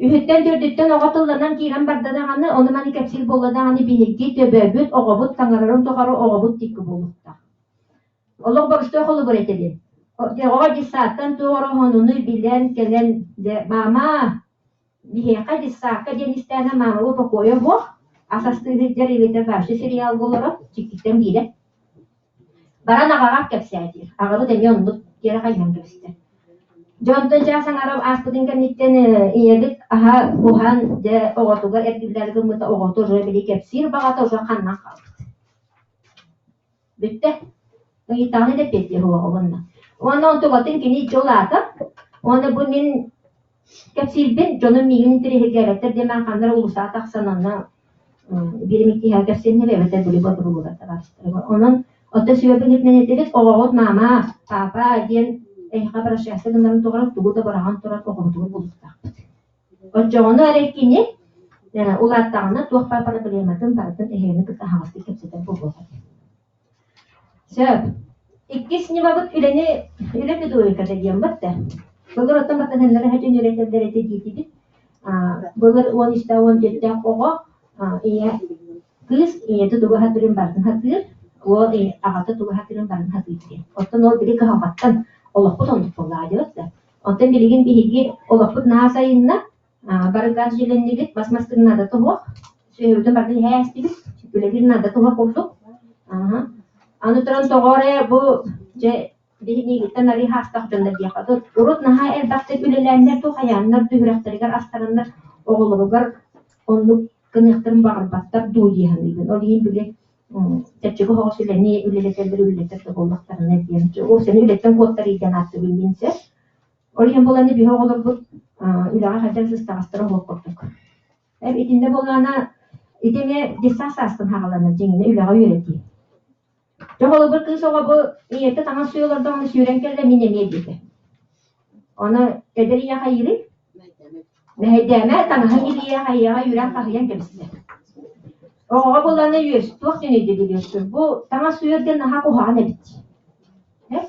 Үһүттэн төрдүттэн оҕо тылланан киирэн барда даҕаны, ону-маны кэпсиир буолла даҕаны биһиги төбөбүт, оҕобут таҥарарын тухары оҕобут диэки буолуохтаах. Олох боростуой холобур этэбин. Оҕо детсадтан туох ороһуонунуй билэн кэлэн, дьэ, мама, биһиэхэ детсадка диэн истээнэ маамабыт бокуойа суох, ас астыы сылдьар эбэтэр вообще сериалга олорор, чиккиттэн биирэ. Баран аҕаҕар кэпсээтиир, аҕабыт эмиэ оннук тиэрэ хайыһан кэбистэ. Дьэ онтон чаас аҥара ааспытын кэнниттэн ийэбит аһа буһан дьэ оҕотугар эргиллээри гыммыта оҕото уже били кэпсиир баҕата уже ханнан хаалбыт. Бүттэ. Ыйытаҕына да эппиэттиэ суоҕа уонна. Уонна онтукатын кини дьол аата. Уонна бу мин кэпсиирбин дьонум миигин интэриэһиргээбэттэр диэн ханна эрэ уулуссаҕа тахсан онно биир киһи кэпсиэннэр эбэтэр били бодоругура табаарыстарыгар. Онон оттон сүбэбин ирдэнэн этибит оҕоҕут мама, папа диэн эһиэхэ обращаться гынарын туһугар тугу да быраҕан туран оҕобутугар булуохтаахпыт. Оччоҕуна эрэ кини улааттаҕына туох баар проблематын барытын эһигини кытта аһаҕастык кэпсэтэр буолуох этэ. Сөп. Иккис ньымабыт үлэни үлэ педагогиката диэн да. Былыр оттон батыһыннара сылдьан үөрэтэллэр этэ диэтибит. Былыр 13 14 оҕо ийэ кыыс ийэтэ тугу сатыырын барытын сатыыр, уол аҕата тугу сатыырын барытын сатыыр диэн. Оттон ол били кыһалҕаттан олохпут оннук буоллаҕа диэбит да. Оттон билигин биһиги олохпут наһаа сайынна, бары газ дьиэлэннибит, бас мастыыр наада туһуох, сүөһүбүтүн барытын иһэ ээстибит, үлэлиир наада туһа курдук. Аны туран тоҕо эрэ бу дьэ биһигиттэн арыы хаастаах дьоннор диэххэ урут наһаа элбэхтик үлэлээннэр дуу хайааннар дуу үрэхтэригэр астараннар оҕолоругар оннук гыныахтарын баҕарбаттар дуу дии саныыбын. Ол иһин били чэпчэки оһоҕос үлэни үлэлэтэллэр үлэлэтэр да буоллахтарына диэн ол сени үлэттэн куоттарыы диэн ааттыыбын мин сөп. Ол иһин буолан биһи оҕолорбут үлэҕэ хайдах сыстаҕастара оһох курдук. Итиннэ буоллаҕына ити эмиэ детсад саастан хааланар дьиҥинэ үлэҕэ үөрэтии. Дьэ холобур кыыс оҕо бу ийэтэ таҥас сууйа олордоҕуна сүүрэн кэллэ мин эмиэ диэтэ. Ону эдэр ийэ хайыырый? Мэһэйдээмэ таҥаһын илиийэ хайыаҕа үүрэн хаһыйан кэбистэ. Оҕоҕо буоллаҕына үөс туох диэн өйдөбүл үөскүүр? Бу таҥас сууйар диэн наһаа куһаҕан эбит.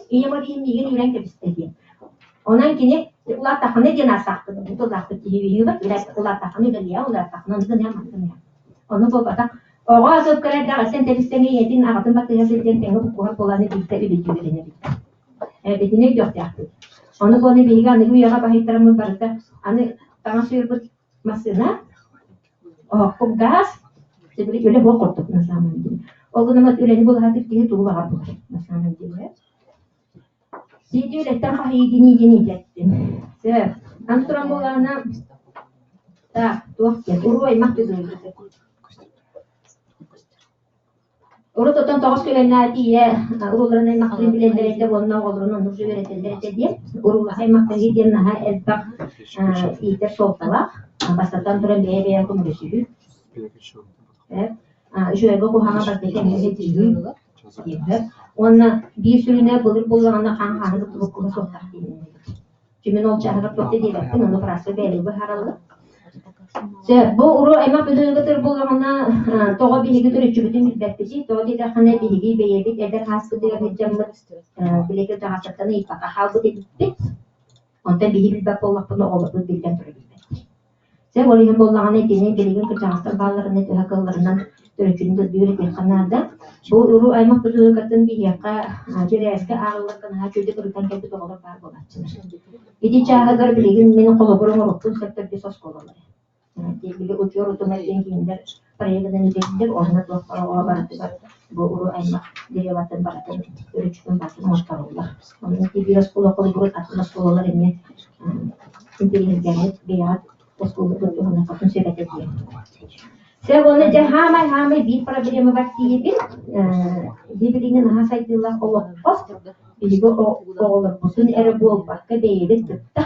Ийэм ол иһин миигин үүрэн кэбистэ диэн. Онон кини улааттаххына диэн ааттаахпын, тыллаахпыт киһи үһүбүт, улааттаххына үлэлиэ, улааттаххына ону гыныам, маны гыныам. Ону буолбатах. Оҕо сыпкара эрдэҕиттэн тэбис-тэҥэ ийэтин аҕатын баттыһа сылдьан тэҥэ буккуһар буолан биирдэ үлэлии үөрэнэбит. Итини өйдүөхтээхпит. Ону буолан биһиги аныгы үйэҕэ баһыйтараммыт барыта аны таҥас сууйарбыт массыына, оһохпут гаас, били үлэ буох курдук на самом деле. Ол гынан үлэни булаһатыр киһи тугу баҕар булар на самом деле. Сиити үлэттэн хаһыйыы диэн диэн итэттим. Сөп. Аны туран буоллаҕына, так, туох диэн, уруу аймах түгүрү. Урут оттон тоҕус көлүөнэ тиийэ урууларын аймахтарын билэллэр этэ уонна оҕолорун оннук үөрэтэллэр этэ диэн. Уруулаһа аймахтарыы диэн наһаа элбэх иитэр суолталаах. Бастатан туран бэйэ-бэйэ көмөлөсүһүү. Үчүгэйгэ куһаҕан барда кэмҥэ тиийии дииллэр. Уонна биир сүрүнэ былыр буоллаҕына хаан хааны кыттыбыккыһа суохтаах дииллэр. Чүмүн ол чааһыгар туох да диэбэппин, ону бырааска бэйэлэрэ быһаараллар. Сөп, бу уруу аймах быһыыгытыр буоллаҕына, тоҕо биһиги төрүччүбүтүн билбэппитий? Тоҕо диэтэххинэ, биһиги бэйэбит эдэр сааспытыгар сылдьаммыт, били кырдьаҕастартан ыйыппакка хаалбыт эбиппит. Онтон биһи билбэт буоллахпытына, оҕолорбут биллэн турар билбэттэр. Сөп, ол иһин буоллаҕына, итини билигин кырдьаҕастар баалларына төһө кыалларынан төрүччүнү көрдүүр этиэххэ наада. Бу уруу аймах быһыыгытын биһиэхэ чирээскэ ааҕылларга наһаа үчүгэйдик ырытан кэлбит оҕолор баар буолааччылар. Ити чааһыгар билигин мин холобур оҥоруохпун сөп төрдүс оскуолалары. Били утуйар утума диэн кинилэр проегынан үлэлииллэр уонна туох оҕо барытыгар бу уру аймах дереватын барытын төрүччүтүн барытын оҥортороллор. Онно биир оскуола холобур атын оскуолалар эмиэ интэриэһиргээҥҥит бэйэҕит оскуолаҕыт туһаныаххытын сөп этэ диэн. Сөп уонна дьэ хаамай-хаамай биир проблема бар тиийэбин. Билигин наһаа сайдыылаах олоххо биһиги оҕолорбутун эрэ буолбакка бэйэбит кытта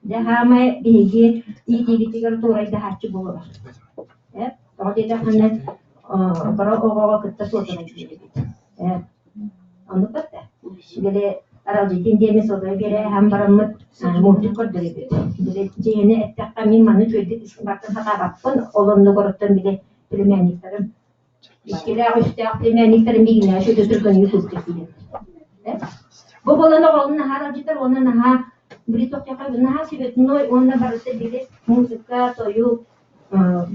Дьэ, хаамай биһиги иитиибитигэр туорайдаһааччы буолар. Ээ, тоҕо диэтэххинэ, кыра оҕоҕо кытта суотабай диэбит. Ээ, оннук да. Били аралдьытын диэми сотовай биэрээһэн бараммыт мультик көрдөрөбүт. Били дьиэни эттэххэ мин маны үчүгэйдик бартын сатаабаппын, ол оннугар оттон били племянниктарым иккилээх-үстээх племянниктарым миигиннээх үчүгэй түргэнник курдук киирэр. Бу буолан оҕолорун наһаа аралдьытар уонна наһаа били тохтохо наһаа цветной уонна барыта били музыка, тойук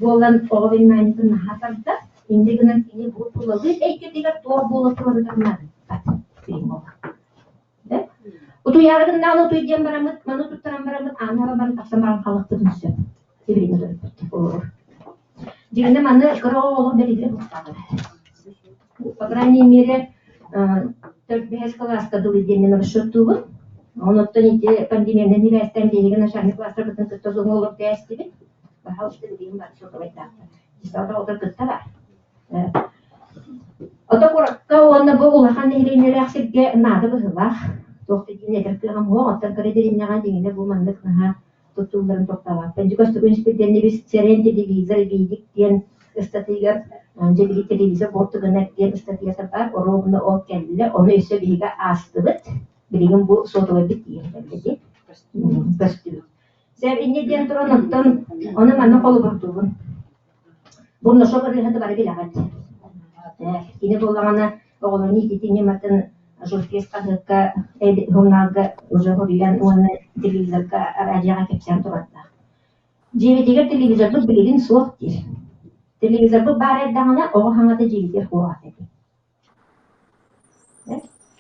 буолан оҕо вниманиетын наһаа тардар. Инньэ гынан кини бу тулалыыр эйгэтигэр туох буола турарыгар наадыйбат Утуйаары гыннаҕына утуй диэн бараммыт, маны туттаран бараммыт, ааны баран тахсан баран халахпытын сөп. Сибилигин төрөппүт олорор. Дьиҥинэ маны кыра оҕо олох бэриллэ бухтаҕа. По крайней мере, төрт-бэһис кылааска дылы диэн расчеттуубун. Онуттан ити пандемиянан сибээстээн биһиги начальник класстарбытын кытта зуҥҥа олордо ээстибит. Баһаалыста билигин бары сотовайдаахтар. Десята оҕолор кытта баар. Ото куоракка уонна бу улахан нэһилиэнньэлээх сиргэ наада быһыылаах. Туох да диэн этэр кыаҕым суох. Оттон кыра дэриэбинэҕэ дьиҥинэ бу маннык наһаа туттулларын тохтообоппун. Дьэ көстөкүүн Испирдиэннэбис Сэрэн телевизор видик диэн ыстатыйыгар дьэ били телевизор буортугунар диэн ыстатыйата баар. Оруобуна ол кэллэ. Ону өссө биһиги аастыбыт. Билигин бу суотабайбыт тиийэн кэллэ дии. Көстүбүт. Сэр инньэ диэн туран оттон ону манна холобурдуубун. Бурнашов ырыаһыты бары билэҕит. Кини буоллаҕына оҕолорун иитиитин ньыматын Журфест хаһыакка, журналга уже хоруйан уонна телевизорга, радиоҕа кэпсээн турардаах. Дьиэбитигэр телевизорбут билигин суох диир. Телевизорбут баар эрдэҕинэ оҕо хаҥата дьиэбитигэр суох этэ.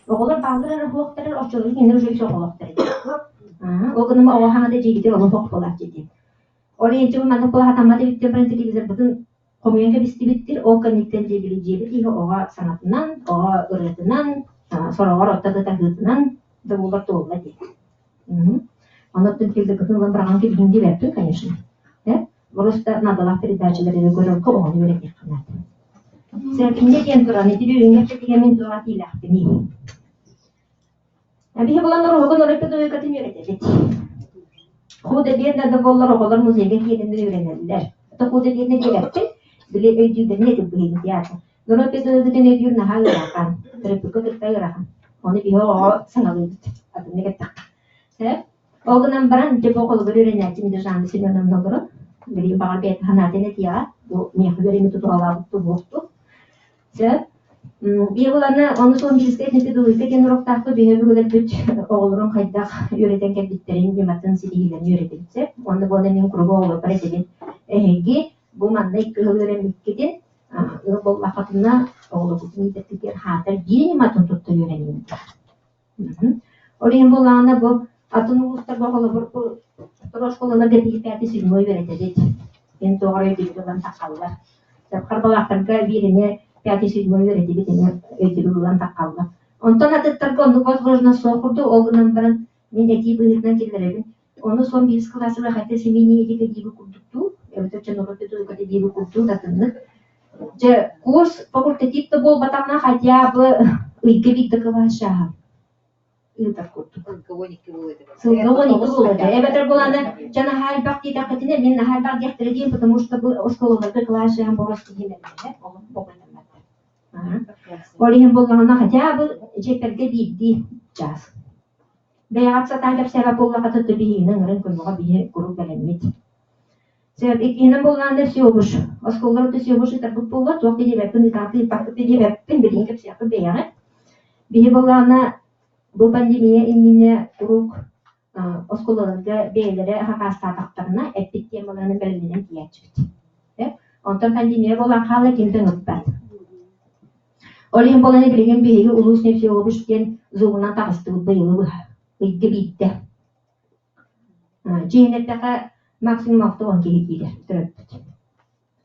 Оҕолор бааллар эрэ суохтар оччолорго кинилэр уже үс оҕолоохтор этэ. Ол гынан оҕо хаҥата дьиэбитигэр олох суох буолааччы диэн. Ол иһин дьон маннык кулаһатаммат эбиттэр баран телевизорбытын хомуйан кэбистибиттэр. Ол кэнниттэн дьиэбили дьиэбит иһэ оҕо саҥатынан, оҕо ырыатынан, сороҕор отто да таһыытынан да буолар туолла диэн. Онон телевизоргытын ылан быраҕан кэбиһиҥ диэбэппин, конечно. Просто наадалаах передачалары көрөргө оҕону үөрэтиэххэ наада. Сэргинньэ диэн туран, ити бүгүҥҥү эппитигэр мин туох этиилээхпиний? Биһи булан оруһугун орой педагогикатын үөрэтэбит. Худо-бедно да буоллар оҕолор музейга киирэннэр үөрэнэллэр. Это худо-бедно диэбэппин, били өйдүүлэрин этим быһыыбыт театр. Норуот педагогикатын өйдүүр наһаа ыарахан, төрөппүккэ кытта ыарахан. Ону биһи оҕоҕо саҥалыыбыт, атыннык эттэххэ. Сөп? Ол гынан баран, дьэ бу холобур үөрэнээччим Жанна Семеновна олорон, билигин баҕар бэйэтэ санаатын этиэҕэ, бу миэхэ үөрэммит тутуһалаабыт туһуохтук. Сөп. Биэ буланы ону суон биирискэ педагогика диэн уруоктаахпыт биһиги өбүгэлэрбит оҕолорун хайдах үөрэтэн кэлбиттэрин ньыматын ситиһиилэрин үөрэтэбит сөп. Уонна буолан мин куруук оҕолорбор этэбин эһиги бу манна икки сыл үөрэммиккитин ыал буоллаххытына оҕолоргутун иитэргитигэр хаатар биир ньыматын тутта үөрэниҥ. Ол иһин буоллаҕына бу атын улуустарга холобур бу оскуолаларга биир пятый седьмой үөрэтэбит. Эн тоҕо эрэ өйдөбүл ылан таххаллар. Харбалаахтарга биир эмиэ пятый седьмой үөрэтэбит эмиэ өйдөбүл ылан таххаллар. Онтон атыттарга оннук возможно суох курдук ол гынан баран мин этии быһыытынан киллэрэбин. Ону сон биирис кылаасыгар хотя семейный этика диэби курдук дуу, эбэтэр дьонугар педагогика диэби курдук атыннык. Дьэ, курс факультатив да буолбатаҕына хотя бы ыйга биирдэ кылаас чааһа ыытар курдук. Сылга 12 буолуо этэ. Сылга 12 буолуо этэ. Эбэтэр буоланы дьэ наһаа элбэх диэтэххитинэ мин наһаа элбэх диэхтэрэ диэн, потому что бу оскуолаларга кылаас чааһын боруос киһи олох бокуйдамматтар. Ол иһин буоллаҕына хотя бы чиэппэргэ биирдии чаас. Бэйэҕит сатаан кэпсээбэт буоллаххыта то биһигини ыҥыран көмөҕө биһи куруук бэлэммит. Сөп, иккиһинэн буоллаҕына всеобуш. Оскуолалар да всеобуш ыытарбыт буолла, туох да диэбэппин, ыытаахпын ыыппаппыт да диэбэппин, билигин кэпсиэхпит бэйэҕит. Биһи буоллаҕына бу пандемия иннинэ куруук оскуолаларга бэйэлэрэ хакаастаатахтарына эппит темаларын бэлэмнэнэн тиийээччибит. Онтон пандемия буолан хаалла ким да ыҥырбат. Ол иһин буолан билигин биһиги улуус нефтеобуш диэн зумунан таҕыстыбыт быйылы быһа. Ыйга биирдэ. Дьиэһин эттэххэ, максимум 60 киһи киирэр төрөппүт.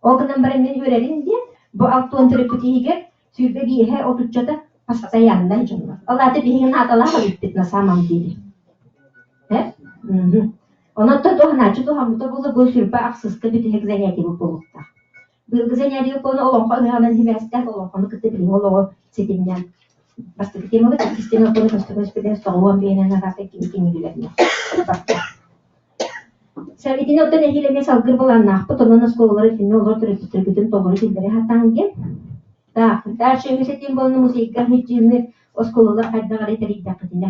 Ол гынан баран мин үөрэрим диэн, бу 60 төрөппүт иһигэр 25-э отуччата постояннай дьоннор. Ол аата биһиги наадалаах эбиппит на самом деле. Э? Онон туһанааччы туһаммыта буолла бу сүрбэ ахсыска бүтэһик занятиебыт буолуохтаах. Быйылгы занятие буолан олоҥхо ыһыаҕынан сибээстээх олоҥхону кытта билиҥҥи олоҕу ситимнээн бастакы темабыт, иккис тема буолан көстө-көспүтүн соҕуон биэнэн араата кини кинигэлэринэн барда. Итини оттон эһиил эмиэ салгыыр былааннаахпыт, онон оскуолалары итиннэ олорор төрөппүттэргитин толору киллэрэ сатааҥ диэн. Так, дальше үһүс этиим буолан музейга сылдьыыны оскуолалар хайдах эрэ тэрийдэххитинэ,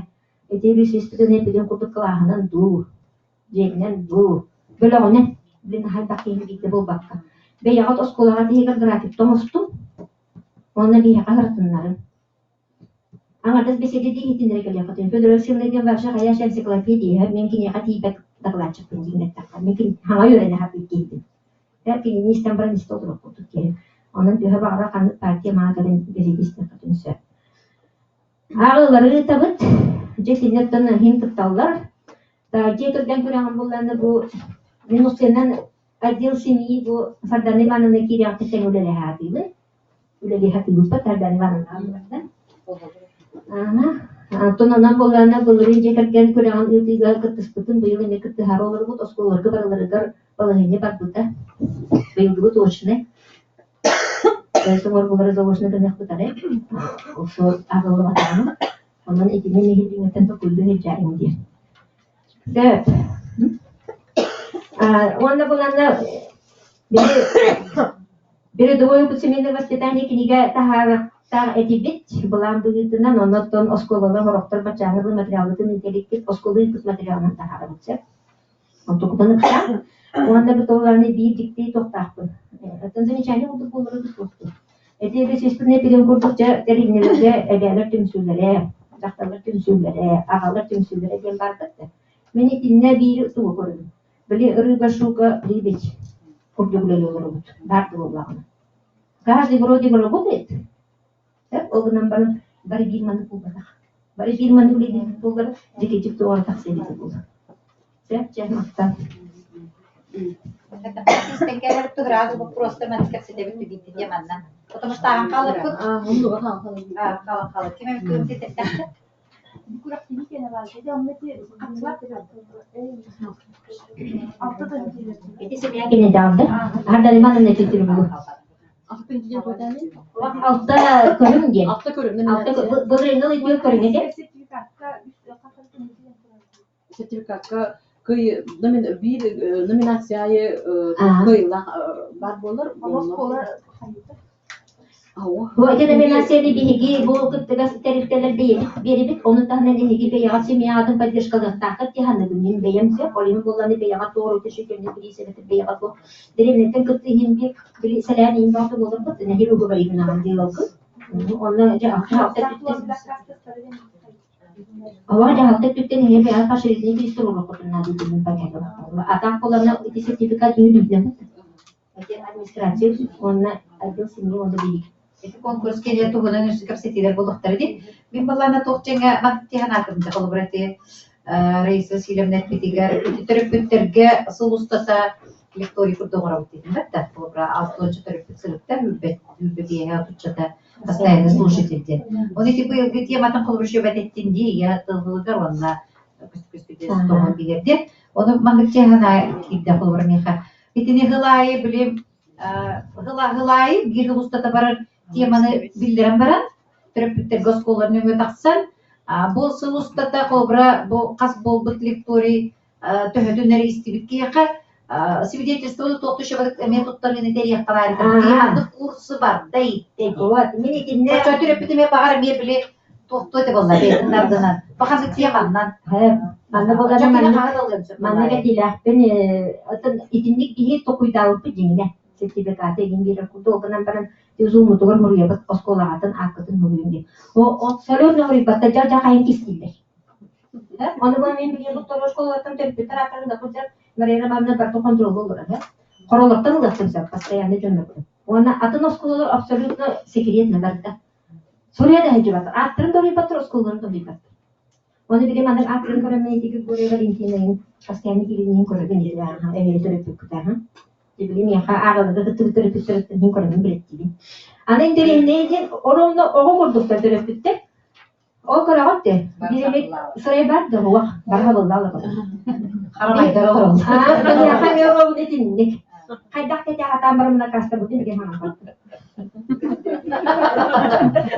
ити үһүс эпидем курдук кылааһынан дуу, дьиэтинэн дуу, бөлөҕүнэн, блин, хайдах киһи биирдэ буолбакка. Бэйэҕит оскуолаҕа тиһигэр графикта оҥостуҥ уонна биһиэхэ ыһырытыннарыҥ. Аҥардас бэсиэдэ иһитиннэрэ кэлиэххитин. Федор Алексеевна диэн вообще хайа энциклопедия, мин киниэхэ тиийбэт дакылаатчыппын диэн эттэххэ. Мин хаҥа үөрэнэ сатыыр киһибин. Кинини истэн баран истэ олоруох курдук киһи. Онон төһө баҕарар ханнык партия маа кэлэн бэсиэдэ истиэххитин сөп. Ааҕыылары ыытабыт. Дьэ итиннэ оттон иһин кытталлар. Дьиэ кэргэн күрэҕин буллаҕына бу мин устунан отдел семьи бу Сардана Ивановна киириэҕиттэн тэҥ үлэлэһэ сатыыбын. Үлэлии сатыыбыппыт Сардана Ивановна Оттон онон буоллаҕына былырыын дьиэ кэргэн күрэҕин ыытыыга кыттыспытын быйыл эмиэ кыттыһаары олоробут. Оскуолаларга барыларыгар балаһыанньа барбыта. Быйылгыбыт очнай. Оҥорбулара заочно гыныахпыт арай. Ол аҕыллыбатаҕына. Онон итини нэһилиэнньэттэн токуйдуу сылдьаарыҥ диэн. Сөп. Уонна буланна били передовое семейное воспитание кинигэ таһаарыахтаах этибит. Былаан быһыытынан, оннуттан оскуолалар сорохтор баччааҥҥы материалбытын ыыта иликпит, оскуола ыыппыт материалынан таһаарабыт сөп. Онтукутун ыксаан. Уонна бу тылларны биир дьикти туохтаахпын. Оттон замечание курдук буолара туохтуу. Эти естественный пилин курдук дьэ тэрилнэлэргэ эбээлэр түмсүүлэрэ, дьахталлар түмсүүлэрэ, аҕалар түмсүүлэрэ диэн барбыт да. Мин итиннэ биир тугу көрөбүн. Били рыба шука лебедь курдук үлэлии олоробут. Баар да буоллаҕына. Каждый вроде бы работает. Ол гынан баран бары биир маннык буолбатах. Бары биир маннык үлэлиир буоллар, дьикичик туора тахсыы эбитэ буолуо. Сөп, чэ, махтал. Сразу вопростар маннык кэпсэтэбит түгиитин манна. Потому что ааһан хааларбыт. Хаалан хаалар. Ким эмит кыым тиэтэттэхтэ? Ити семья кинедалды. Ардарыман нэтитир бу. Алта көрүҥ диэн. Алта көрүҥ. Алта былырыыҥҥы ыйдыыр көрүҥ этэ. Сертификатка кый биир номинация аайы кыайыылаах баар буолар. Бу ити номинацияны биһиги бу кыттыгас тэрилтэлэр биэрибит, ону таһынан эһиги бэйэҕит семьяҕытын поддержкалыахтааххыт дии саныыбын. Мин бэйэм сөп, ол иһин буоллаҕына бэйэҕит туоруйда сүтүөннэ бириисэбитин бэйэҕит бу дэриэбинэттэн кытта иһин биир били сэлээн иһин баҕата буоларбыт, нэһиил угубарыйбынаҕын диэлалгын. Онно дьэ Олох дьаһалта өттүттэн эһиги бэйэҕит поощрительный бириис туруоруоххутун наада диэн понятно. А так буоллаҕына ити сертификат үһүн Ити администрация уонна отдел семьи уонна билии. Ити конкурс кэлиэ туһунан өссө кэпсэтиилэр буолуохтара дии. Мин былаана туох дьиҥэ мантиһан аатым дьэ холобура ити Раиса Васильевна эппитигэр ити төрөппүттэргэ сыл устата лекторий курдук оҥоробут диэтим да холобура алтыанча төрөппүт сырытта сүүрбэ биэһэ отуччата постоянный слушатель диэн. Оны ити быйылгы тематын холобура шөбөт эттин дии я тыллыгар уонна көспүтэ тоҕон билэр диэн. Ону маннык чээһэн киирдэ холобура миэхэ Итини сыл аайы били сыл аайы биир сыл устата барар теманы биллэрэн баран, төрөппүттэргэ оскуолалар нөҥүө тахсан, бу сыл устата холобура бу хас буолбут лекторий төһөтүн эрэ истибит киһиэхэ свидетельствоны туох да эмиэ туттарыыны тэрийиэххэ баар этэ. курсы барда иттэ дии. Вот, мин итиннэ Оччо төрөппүт эмиэ баҕар эмиэ били туохтуо этэ буолла бэйэтин ардынан. Баҕар теманнан. Манна буоллаҕына маннык этиилээхпин оттон итинник киһи токуйдаабыппыт дьиҥинэ сертификаты игин биэрэр курдук ол гынан баран зуммутугар хоруйабыт оскуолаҕатын ааккытын хоруйун диэн абсолютно хоруйбаттар дьэ дьэ хайын кистииллэр ону бу мин билиэм второй школаттан төрөппүттэр ааттарын да сылдьар Мария Романовна барыта хонтуруолга олорор хоролортон ылыахпын сөп постоянно дьоннорбун уонна атын оскуолалар абсолютно секретно барыта суруйа да сылдьыбаттар ааттарын да хоруйбаттар оскуолаларын да хоруйбаттар. Оны били маннык ааттарын көрөммүн ити Григорьева Валентина постоянно кииринин көрөбүн эһиги төрөппүккүт Били миэхэ ааҕылыга кыттыбыт төрөппүттэртэн иһин көрөммүн билэттиибин. Аны интэриэһинэй диэн оромно оҕо курдуктар төрөппүттэр. Ол көрөҕүт де, биир эмит сырай бар да уох барха булла Харамайдар олороллор. Миэхэ эмиэ оҕобун итинник. Хайдах кэтэ хатаан барымына кастабытын билген хаҥаппат.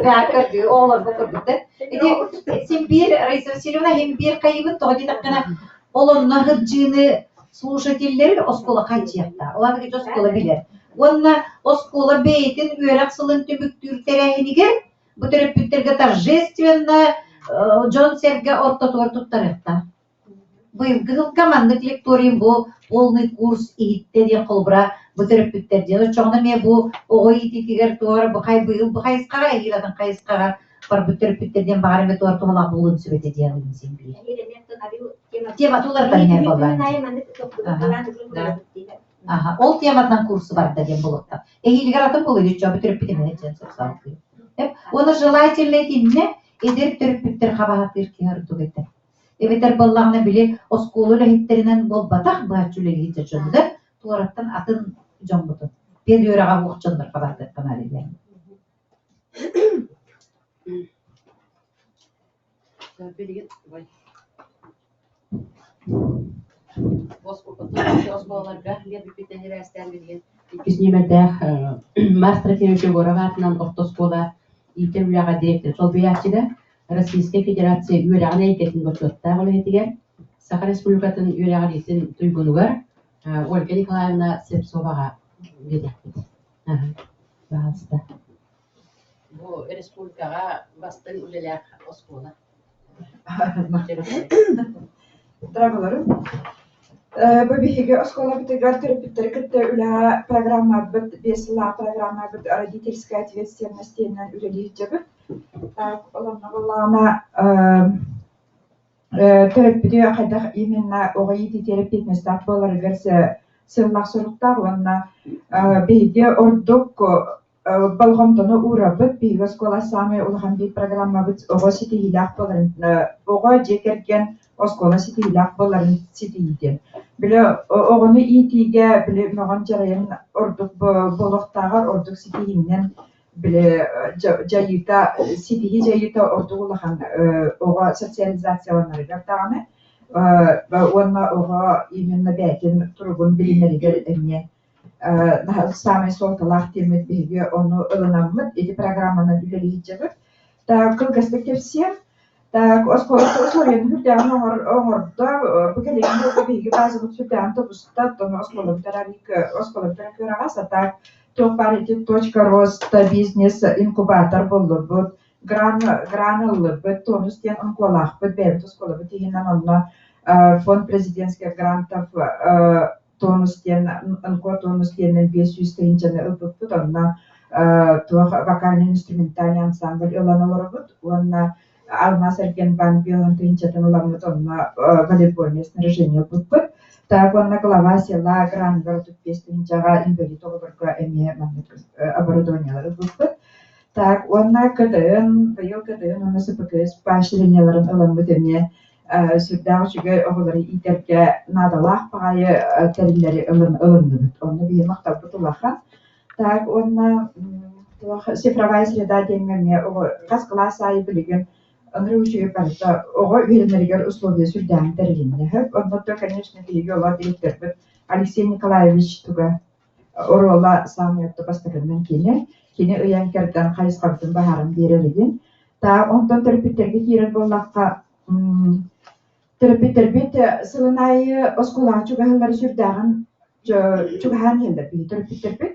Бэккэ оҕолорго көрбүттэр. Ити син биир Раиса Васильевна иһин биир хайыбыт тоҕо диэтэххинэ ол онно сылдьыыны слушателлэрин оскуола хайдьыахтаах. Ол аата оскуола билэр. Уонна оскуола бэйэтин үөрэх сылын түмүктүүр тэрээһинигэр бу төрөппүттэргэ торжественно дьон-сэргэ ортотугар туттарыахтаах. Быйылгы сылга маннык лекторий бу полный курс иһиттэ диэн холобура бу төрөппүттэр диэн оччоҕуна эмиэ бу оҕо иитиитигэр туора бу хай быйыл бу хайысхаҕа эһиил атын хайысхаҕа барбыт төрөппүттэр диэн баҕар эмэ туора туһалаах буолуон сөп этэ диэн син биир. Тема туларытан иһэр буоллаҕа. Аха, ол тематынан курсу барда диэн буолуохтаах. Эһиилигэр атын буолуо дьэ бу төрөппүт эмиэ диэн сапсаалгыы. Уонна желательно итиннэ эдэр төрөппүттэр хабаһатыыр киһи ордук этэ. Эбэтэр буоллаҕына били оскуола үлэһиттэринэн буолбатах быһаччы үлэлиир дьоннор туораттан атын дьоммутун пед үөрэҕэ суох дьоннор хабаатыахха диэн. Оскуолаларга биэрбиппитинэн сибээстээн билигин иккис нүөмэрдээх Марс Трофимович Егоров аатынан орто оскуола иитэр үлэҕэ директор солбуйааччыга Российскай Федерация үөрэҕин эйгэтин бочуоттаах үлэһитигэр, Саха Республикатын үөрэҕириитин туйгунугар Ольга Николаевна Слепцоваҕа биэриэхпит. Пожалуйста. Бу республикаҕа бастыҥ үлэлээх оскуола. Дорогуларым, бу биһиги оскуолабытыгар төрөппүттэри кытта үлэҕэ программабыт, биэс сыллаах программабыт родительская ответственность диэнинэн үлэлии сылдьабыт. Так, олонно буоллаҕына төрөппүтү хайдах именно оҕо иитиитигэр эппиэтинэстээх буоларыгар сыаллаах соруктаах уонна биһиги ордук болҕомтону уурабыт. Биһиги оскуола саамай улахан биир программабыт оҕо ситиһиилээх буоларын, оҕо дьиэ кэргэн оскуола ситиһиилээх буоларын ситиһиитин. Били оҕону иитиигэ били мөҕөн дьарайан ордук буолуохтааҕар ордук ситиһиинэн били дьайыыта ситиһии дьайыыта ордук улахан оҕо социализацияланарыгар даҕаны уонна оҕо именно бэйэтин туругун билинэригэр эмиэ саамай суолталаах диэммит биһиги ону ылынаммыт ити программанан үлэлии сылдьабыт. Так кылгастык кэпсиэм. Так оскуола условиятын сүрдээҕин оҥордо. Бу кэлиҥҥи сылга биһиги базабыт сүрдээҕин тубуста. Оттон оскуолабыт оскуолабыт кыараҕас, а так туох баар ити точка роста, бизнес инкубатор буллубут, гран гран ыллыбыт, тонус диэн оҥкуолаахпыт, бэйэбит оскуолабыт иһинэн онно фонд президентских грантов тонус диэн НКО тонус диэнинэн 500 тыһыынчаны ылбыппыт, онно туох вокально-инструментальный ансамбль ылан олоробут уонна Алмаас Эргенбанк биэһин тыһыынчатын ыламмыт, онно волейбольное снаряжение ылбыппыт. Так уонна глава села граныгар 35 тыһыынчаҕа инбэлиит оҕолорго эмиэ маннык оборудованиелары ылбыппыт. Так уонна КТН, быйыл КТН уонна СПКС поощрениеларын ыламмыт эмиэ сүрдээх үчүгэй оҕолору иитэргэ наадалаах баҕайы тэриллэри ылынныбыт. Онно биһиги махталбыт улахан. Так уонна туох цифровая среда диэҥҥэ эмиэ оҕо хас кылаас аайы билигин ынырык үчүгэй барыта оҕо үөрэнэригэр условия сүрдээҕин тэрилиннэ. Онно то, конечно, биһиги олор дириэктэрбит Алексей Николаевич туга оруола саамай орто бастакыннан кини. Кини ыйан кэрдэн хайысхабытын баһааран биэрэр игин. Та онтон төрөппүттэргэ киирэр буоллахха, төрөппүттэрбит сылын аайы оскуолаҕа чугаһыыллара сүрдээҕин чугаһаан иһэллэр биһиги төрөппүттэрбит.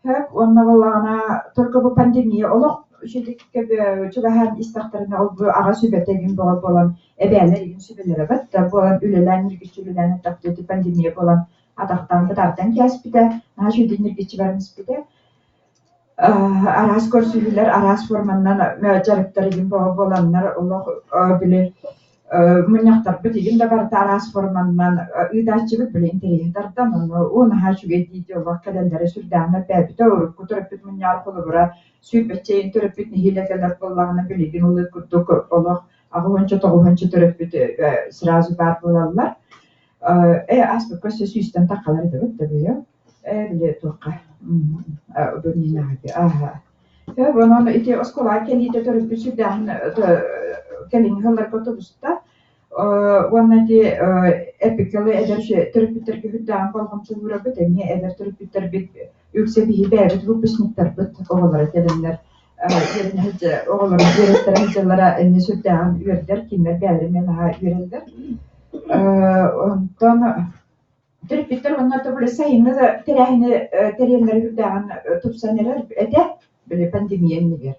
Сөп уонна буоллаҕына только бу пандемия олох үчүгэй чугаһаан истэхтэринэ ол бу аҕа сүбэтэ игин бөҕө буолан эбээлэр игин сүбэлэрэ бат буолан үлэлээн ньиргиччи үлэлээн эттэхтэрэ пандемия буолан атахтаан бытаардан кээспитэ, наһаа үчүгэйдик ньиргиччи баран испитэ. Араас көрсүһүүлэр араас форманнан дьарыктар игин бөҕө буоланнар олох били мунньахтарбыт игин да барыта араас форманнан ыытааччыбыт били интэриэһи тардан ону уу наһаа үчүгэй дии олох кэлэллэрэ сүрдээҕин элбээбитэ урукку төрөппүт мунньаҕар холобура сүүрбэччэ иһин төрөппүт нэһиилэ кэлэр буоллаҕына билигин ол курдук олох. Аҕыһынча тоҕуһунча төрөппүт сразу баар буолаллар. Ааспыкка өссө сүүстэн таххалар этибит да быйыл. Били туохха ааһа. Онон ити оскуолаҕа кэлиитэ төрөппүт сүрдээҕин кэлиҥҥи сылларга тубуста. Уонна ити эпикалы эдэр төрөппүттэргэ сүрдээҕин болҕомто уурабыт. Эмиэ эдэр төрөппүттэрбит үксэ биһи бэйэбит выпускниктарбыт оҕолоро кэлэннэр оҕолорун үөрэттэрэ сылдьаллара эмиэ сүрдээҕин үөрдэр, кинилэр бэйэлэрэ эмиэ наһаа үөрэллэр. Онтон төрөппүттэр уонна били сайыҥҥы тэрээһини тэрийэллэрэ сүрдээҕин тупсан эрэр этэ, били пандемия иннигэр.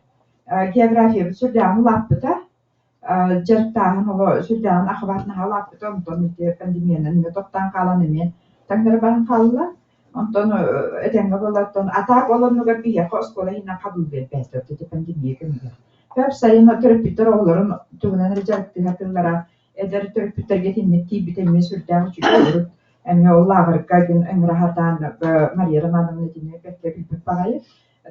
Географиябыт сүрдээҕин улааппыта, дьарыктааһын оло сүрдээҕин охват наһаа улааппыта, онтон ити пандемиянан эмиэ тохтоон хаалан эмиэ таҥнары баран хаалла. Онтон этэҥҥэ буоллартан атаак ол оннугар биһиэхэ оскуола иһинэн хабыллыа эбээт ити пандемия кэмигэр. Көп сайын төрөппүттэр оҕолорун тугунан эрэ дьарыктыһа тыллара эдэр төрөппүттэргэ итинник тиийбитэ эмиэ сүрдээх үчүгэй урут эмиэ ол лааҕырга диэн ыҥыра сатаан Мария Романовна итини бэркэ билбит баҕайы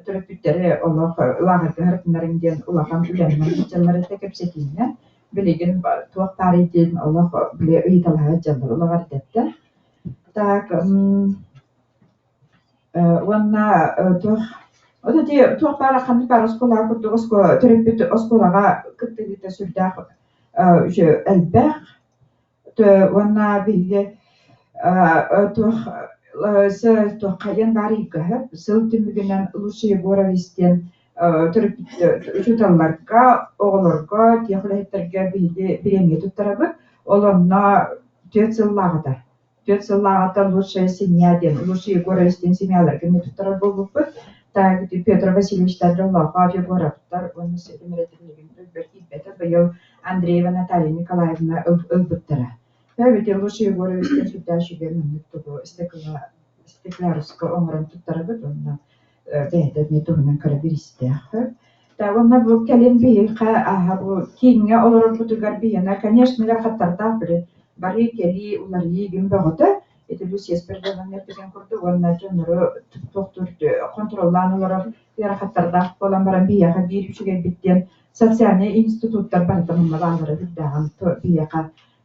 төрөппүттэри олох лааҕырга сырытыннарыҥ диэн улахан үлэннэн сылдьаллар этэ кэпсэтииннэн билигин туох баарый диэн олох били ыйыталаһа сылдьаллар олох эрдэттэн Так уонна туох вот ити туох баар ханнык баар оскуолаҕа курдук оскуола төрөппүт оскуолаҕа кыттыыта сүрдээх элбэх уонна биһиги туох туох хайан баар ыйга сыл түмүгүнэн Лучший Егорович диэн төрөппүт учууталларга, оҕолорго, тех үлэһиттэргэ биһиги бириэмийэ туттарабыт. Ол онно 4 сыллааҕыта 4 сыллааҕыта «Лучшая семья» диэн Лучший Егорович диэн семьяларга эмиэ туттарар буолбуппут. Так Петр Васильевичтар Дьоллоохоов Егоровтар уонна өлбөр киирбэтэ быйыл Андреева Наталья Николаевна ылбыттара. Эбити Лучший Егорович диэн сүрдээх үчүгэй маннык тугу стеклярусска оҥорон туттарабыт уонна бэйэтэ эмиэ туһунан кыра бириистээх. Уонна бу кэлин биһиэхэ ааһа бу кииҥҥэ олорорбутугар биһиэнэ, конечно, ыарахаттардаах били барыы-кэлии, уларыйыы игин бөҕөтө. Ити Люция Спиридоновна эппитин курдук уонна дьоннору туохтуур хонтуруоллаан олорор ыарахаттардаах буолан баран биһиэхэ биир үчүгэйбит диэн социальнай институттар барыта манна бааллара үрдээҕин биһиэхэ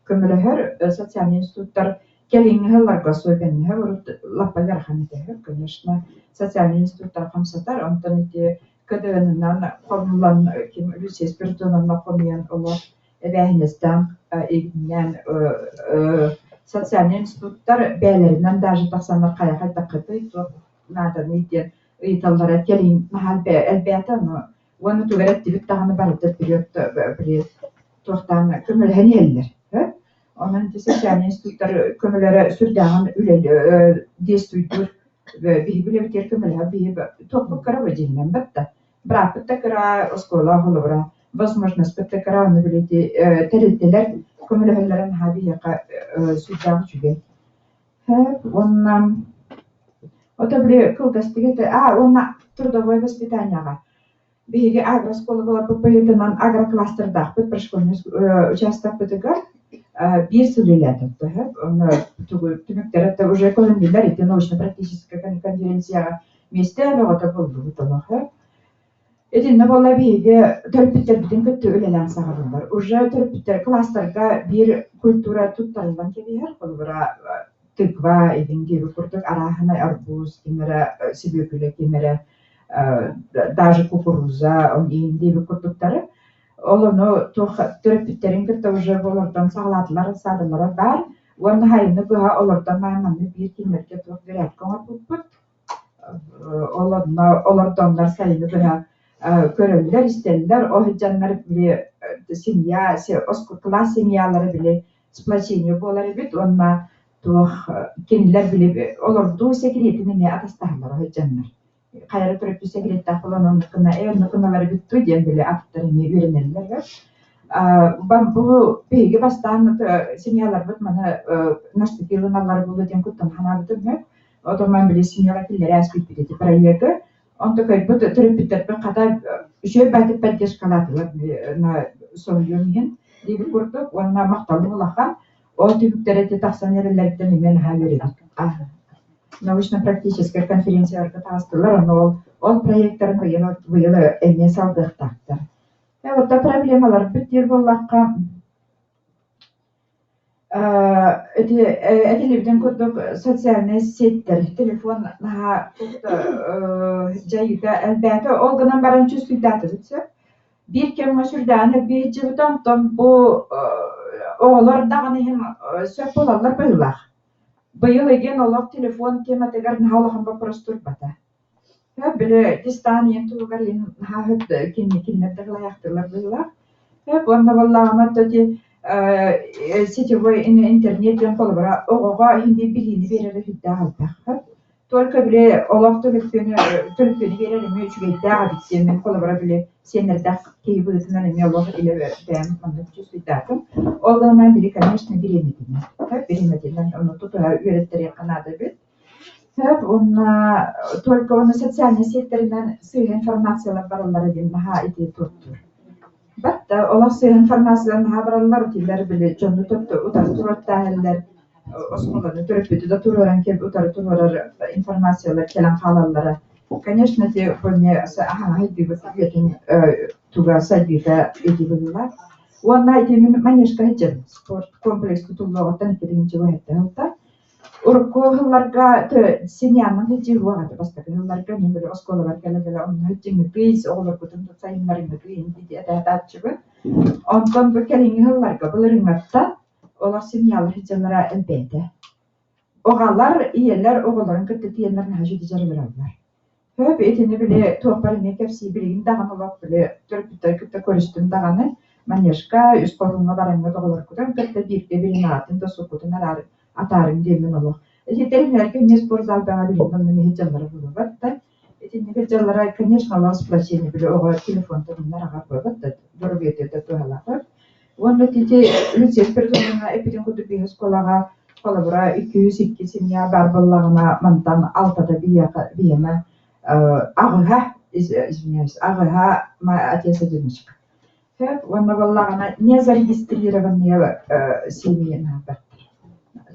көмөлөһөр социальнай институттар Кэлиҥҥи сылларга особенноһа урут лаппа ыарахан этэ, конечно, социальнай институттар хамсатар, онтон ити КДН-нан хомуллан ким Люция Спиридоновна хомуйан олох эбээһинэстээх игиннээн социальнай институттар бэйэлэринэн даже тахсаннар хайа хайдаххытый туох нааданый диэн ыйыталлара кэлин наһаа элбээтэ ону уонна тугу эрэ эттибит даҕаны барыта вперед били туохтаан көмөлөһөн иһэллэр Онон ити социальнай институттар көмөлөрө сүрдээҕин действуйдуур биһиги үлэбитигэр көмөлөһөр биһи туохпут кыра дьиһинэн батта. Бырааппыт да кыра, оскуола холобура, возможностьпыт да кыра, ону били ити тэрилтэлэр көмөлөһөллөрө наһаа биһиэхэ сүрдээх үчүгэй. Уонна ото били кылгастык этэ аа уонна трудовой воспитанияҕа Биһиги агрооскуола буоларбыт быһыытынан агрокластердаахпыт пришкольнай учаастакпытыгар биир сыл үлэлээтим. Онно түмүктэрэ уже көрүннүлэр ити научно-практическай конференцияҕа миэстэ бөҕөтө буллубут олох. Итиннэ буолла биһиги төрөппүттэрбитин кытта үлэлээн саҕалыыллар. Уже төрөппүттэр класстарга биир культура туттарыллан кэбиһэр. Холобура, тыква, игин диэби курдук арааһынай арбуз, ким эрэ сүбүөкүлэ, ким эрэ даже кукуруза, иин диэбит курдуктары. Ол ону туох төрөппүттэрин кытта уже олордон саҕалаатылар, саадалара баар. Уонна сайыны быһа олордон маннык биир кинилэргэ туох грядка оҥорбуппут. Ол онно олордоннор сайыны быһа көрөллөр, истэллэр. Ол сылдьаннар били семья, кылаас семьялара били сплочение буолар эбит уонна туох кинилэр били олордуу сэкириэтин эмиэ атастаһаллара сылдьаннар. Хайа төрөппүт сэкириэттээх буолан оннукуна ээ оннукуналар эбит дуу диэн били атыттар эмиэ үөрэнэллэр. Бу биһиги бастаан семьяларбыт маны наступилыналлар буолуо диэн куттан санаабытым үһү. Отоман били семьялар киллэрэ ааспыппыт ити проегы. Онто көрбүт төрөппүттэрбит хата үчүгэй баайдык поддержкалаатылар соһуйуом иһин диэбит курдук уонна махталым улахан. Ол түмүктэрэ ити тахсан эрэллэриттэн эмиэ наһаа үөрэбит. Научно-практическай конференцияларга таҕыстылар, ону ол, ол проектарын быйыл, быйыл эмиэ салгыахтаахтар. Оттон проблемаларбыт диир буоллахха, ити этиллибитин курдук социальнай сеттэр, телефон наһаа дьайыыта элбээтэ. Ол гынан баран чувствуйдаатыбыт сөп. Биир кэмҥэ сүрдээҕин элбии сылдьыбыта, онтон бу оҕолор даҕаны иһин сөп буолаллар быһыылаах. Быйыл игин олох телефон тематыгар наһаа улахан боппуруос турбата. Били дистан ийэн туһугар иһин наһаа кинилэр да кылайаахтыыллар быһыылаах. Уонна буоллаҕына ити сетевой интернет диэн холобура оҕоҕо иһин биир билиини биэрэрэ сүрдээх элбэх. Только били олох төлөпүөнү төлөпүөнү биэрэр эмиэ үчүгэйдээх эбит диэн мин холобура били сиэннэрдээх киһи быһыытынан эмиэ олох илэ бэйэм маннык чувствуйдаатым. Ол гынан баран били конечно бириэмэтинэн бириэмэтинэн ону тутуһа үөрэттэриэххэ наада эбит. Сөп уонна только уонна социальнай сетьтэринэн сыыһа информациялар бараллара диэн наһаа ити туруктуур. Бат олох сыыһа информациялар наһаа бараллар, итилэр били дьону утары туруортааһыллар, оскуоланы төрөппүтү да туруоран утары туруорар информациялар кэлэн хаалаллара. Конечно, ити эмиэ аһаҕаһы дыыбыт үйэтин туга сайдыыта ити быһыылаах. Уонна ити мин манежка сылдьабын, спорт комплекс тутуллуоҕуттан икки тыһыынча уһаттан Урукку сылларга синьяанан сылдьыы суох этэ. Бастакы сылларга мин били оскуолабар кэлэ-кэлэ онно сылдьыҥҥытый, оҕолоргутун сайыннарыҥҥытый диэн этэ-этээччибин. Онтон бу кэлиҥҥи сылларга былырыыҥҥаттан олох семьялар сылдьаллара элбээтэ. Оҕалар, ийэлэр оҕолорун кытта тиийэннэр наһаа үчүгэй дьарыгыраллар. Сөп, итини били туохпар эмиэ кэпсии билигин даҕаны олох били төрөппүттэри кытта көрүстүм даҕаны манежка, үс хоһууҥҥа бараҥҥыт оҕолоргутун кытта бииргэ билин да суккутун атаарыҥ диэммин олох. Ити тэрилтэлэргэ эмиэ спортзалдаҕа билигин онно эмиэ дьаллара буолуобат да. Итинник дьаллара, конечно, олох сплочение били оҕо телефонтан умнар аҕар буолбат да, доруобуйата туһалаах. Уонна ити Люция Спиридоновна эппитин курдук биһи оскуолаҕа холобура 202 семья баар буоллаҕына мантан алтата биһиэхэ биһиэнэ аҕыһа извиняюсь аҕыһа отец одиночка. Сөп уонна буоллаҕына не зарегистрированные семьи наада.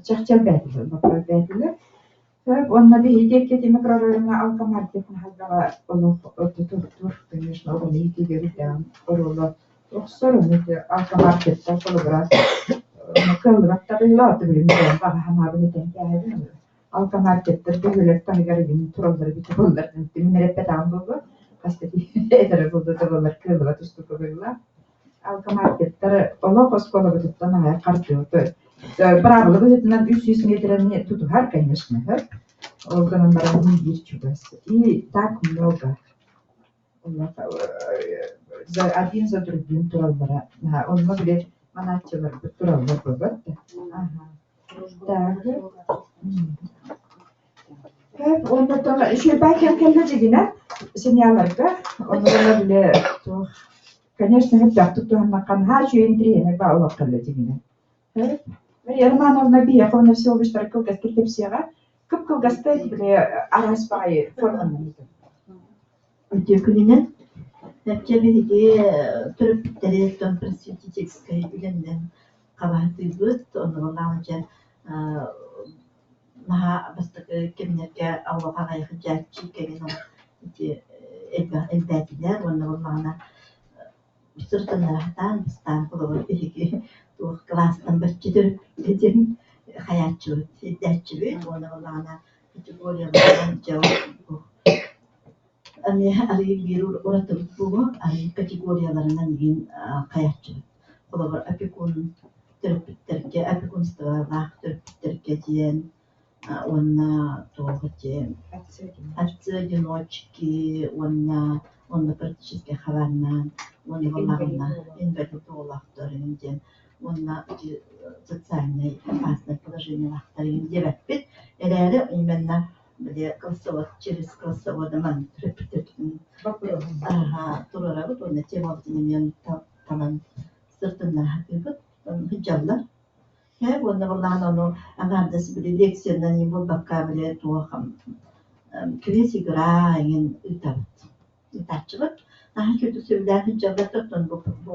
Чахчы элбээтилэр, элбээтилэр. Сөп уонна биһиги икки микрорайоҥҥа алкомаркет наһааллаҕа олох тур конечно оҕону иитиигэ үрдээн оруола охсор ону алкомаркеттар холобура кыаллыбат да быһыылаах билигин баҕа санаабын этэн кээһэбин алкомаркеттар бөһүөлэк таһыгар игин тураллар эбитэ буоллар мин эрэ эппэтэҕим буолуо хас да киһи этэрэ буолуо да буоллар кыаллыбат устука быһыылаах алкомаркеттар олох оскуолабытыттан аҕай хардыы быраабыла быһыытынан 300 метрэни тутуһар конечно ол гынан баран биир чугас и так много один за другим тураллара онно били манааччыларбыт тураллар буолбат да так Оннуттан үчүгэйбэккэм кэллэ дьигинэ семьяларга онно били туох конечно сөптөөхтүк туһаннахха наһаа үчүгэй интэриэһинэй баа олох кэллэ дьигинэ. Мария Романовна биһиэхэ уонна всеволодовичтар кылгастык кэпсиэҕэ кып-кылгастык били араас баҕайы форманан Үтүө күнүнэн Эпчэ биһиги төрөппүттэри просветительскай үлэннэн хабаһытыыбыт, онно дьэ наһаа бастакы кэмнэргэ аллаҕа аҕыйах дьээччи кэлин ити элбээтилэр уонна буоллаҕына сырытыннара сатаан бастаан холобур биһиги туох кылаастан бачча төрөппүттэр диэн хайааччыбыт ирдээччибит уонна буоллаҕына категорияларынан дьэ эмиэ арыый биир уратыбыт буолуо арыый категорияларынан игин хайааччыбыт холобур опекун төрөппүттэргэ опекунстволаах төрөппүттэргэ диэн уонна туох диэн отцы-одиночки уонна уонна практически хабааннаан уонна буоллаҕына инвалид оҕолоохтор диэн уонна социальнай опасное положениелаахтар диэбэппит эрээри именно били классовод через классовода маннык төрөппүттэрбитин туруорабыт уонна темабытын эмиэ талан сыртыннара сатыыбыт сылдьаллар. Ээ уонна былаан ону аҥаардас били лекциянан буолбакка били туох квиз игра эҥин ыытабыт. Ыытааччыбыт. Наһаа үчүгэй сөбүлээн сылдьаллар оттон бу бу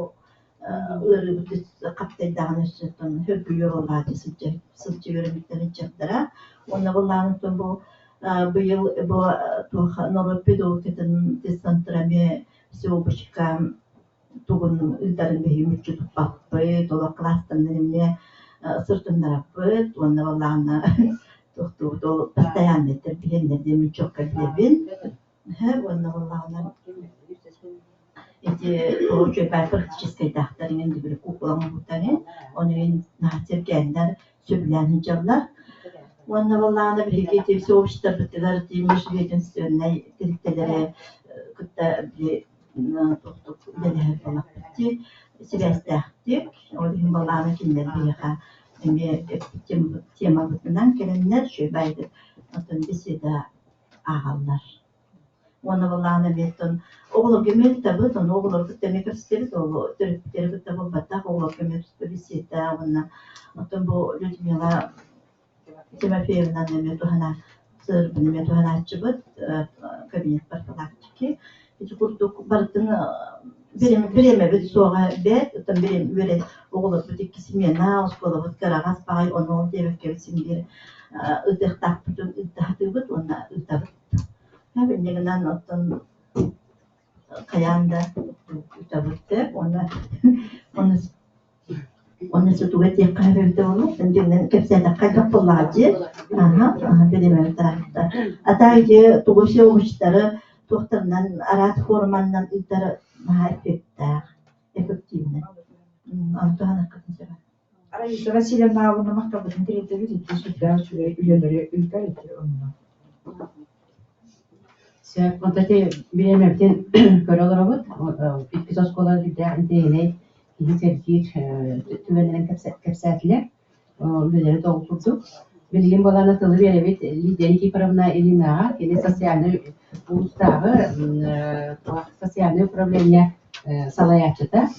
ыарыыбыт хаптайдаҕына өссө оттон хөргүйүө буоллаҕа сылдьа сылдьа үөрэммиттэр ыччаттара. Уонна былаан оттон бу быйыл бу туох норуот педагогикатын центра эмиэ всеобщка Тугун ыытарын биһиги мүччү туппаппыт, олох кылаастарынан эмиэ сыртыннараппыт уонна балаана туохтуубут ол постоянно билэннэр диэн мүччү билэбин. Уонна балаана ити үчүгэй практическайдаахтар иҥин дибили куукула оҥоһуктар ону иһин наһаа сэргээннэр сөбүлээн сылдьаллар. Уонна балаана биһиги ити сообществобытыгар ити межведомственнай тэрилтэлэри кытта били туохтук үлэлэһэр буоллахпыт дии, сибээстээхтик. Ол иһин балаана кинилэр биһиэхэ эмиэ темабытынан кэлэннэр үчүгэй оттон беседа ааҕаллар. Уонна балаана эмиэ оттон оҕолорго эмиэ ыытабыт, ону оҕолору кытта эмиэ көрсүбүт, ол төрөппүттэри кытта буолбатах, оҕолорго эмиэ туспа беседа уонна оттон бу Людмила Тимофеевнаны эмиэ туһана сырбын эмиэ туһанааччыбыт, кабинет профилактики. Ити курдук барытын бириэмэбит суоҕа бэрт, оттон үөрэн оҕолорбут икки смена, оскуолабыт кыараҕас баҕай, ону ол диэбэккэбит син биир ыытыахтаахпытын ыыта сатыыбыт уонна ыытабыт. Инньэ гынан оттон хайаан да ыытабыт уонна уонна Уонна сутуга этиэххэ эбитэ буолуо, дьиҥинэн кэпсээтэххэ элбэх буоллаҕа дии. Аһа, аһа бириэмэбит ыраатта. А так дьэ тугу всеобщтары туохтарынан араас форманнан ыытар наһаа эффектаах, эффективно. Ону туһаныаххытын сөп. Раиса Васильевна уонна махталбытын тириэрдэбит икки сүрдээх үчүгэй үлэлэри ыытар ити онно. Сөп, онто ити бириэмэбитин көрө олоробут. Иккис оскуола сүрдээх интэриэһинэй киһи сэргиир түгэннэрин кэпсээтилэр. Үлэлэри тоҕу курдук. Билигин буолаана тылы биэрэбит Лидия Никифоровна Ильинаҕа, кини социальнай улуустааҕы социальнай управление салайааччыта,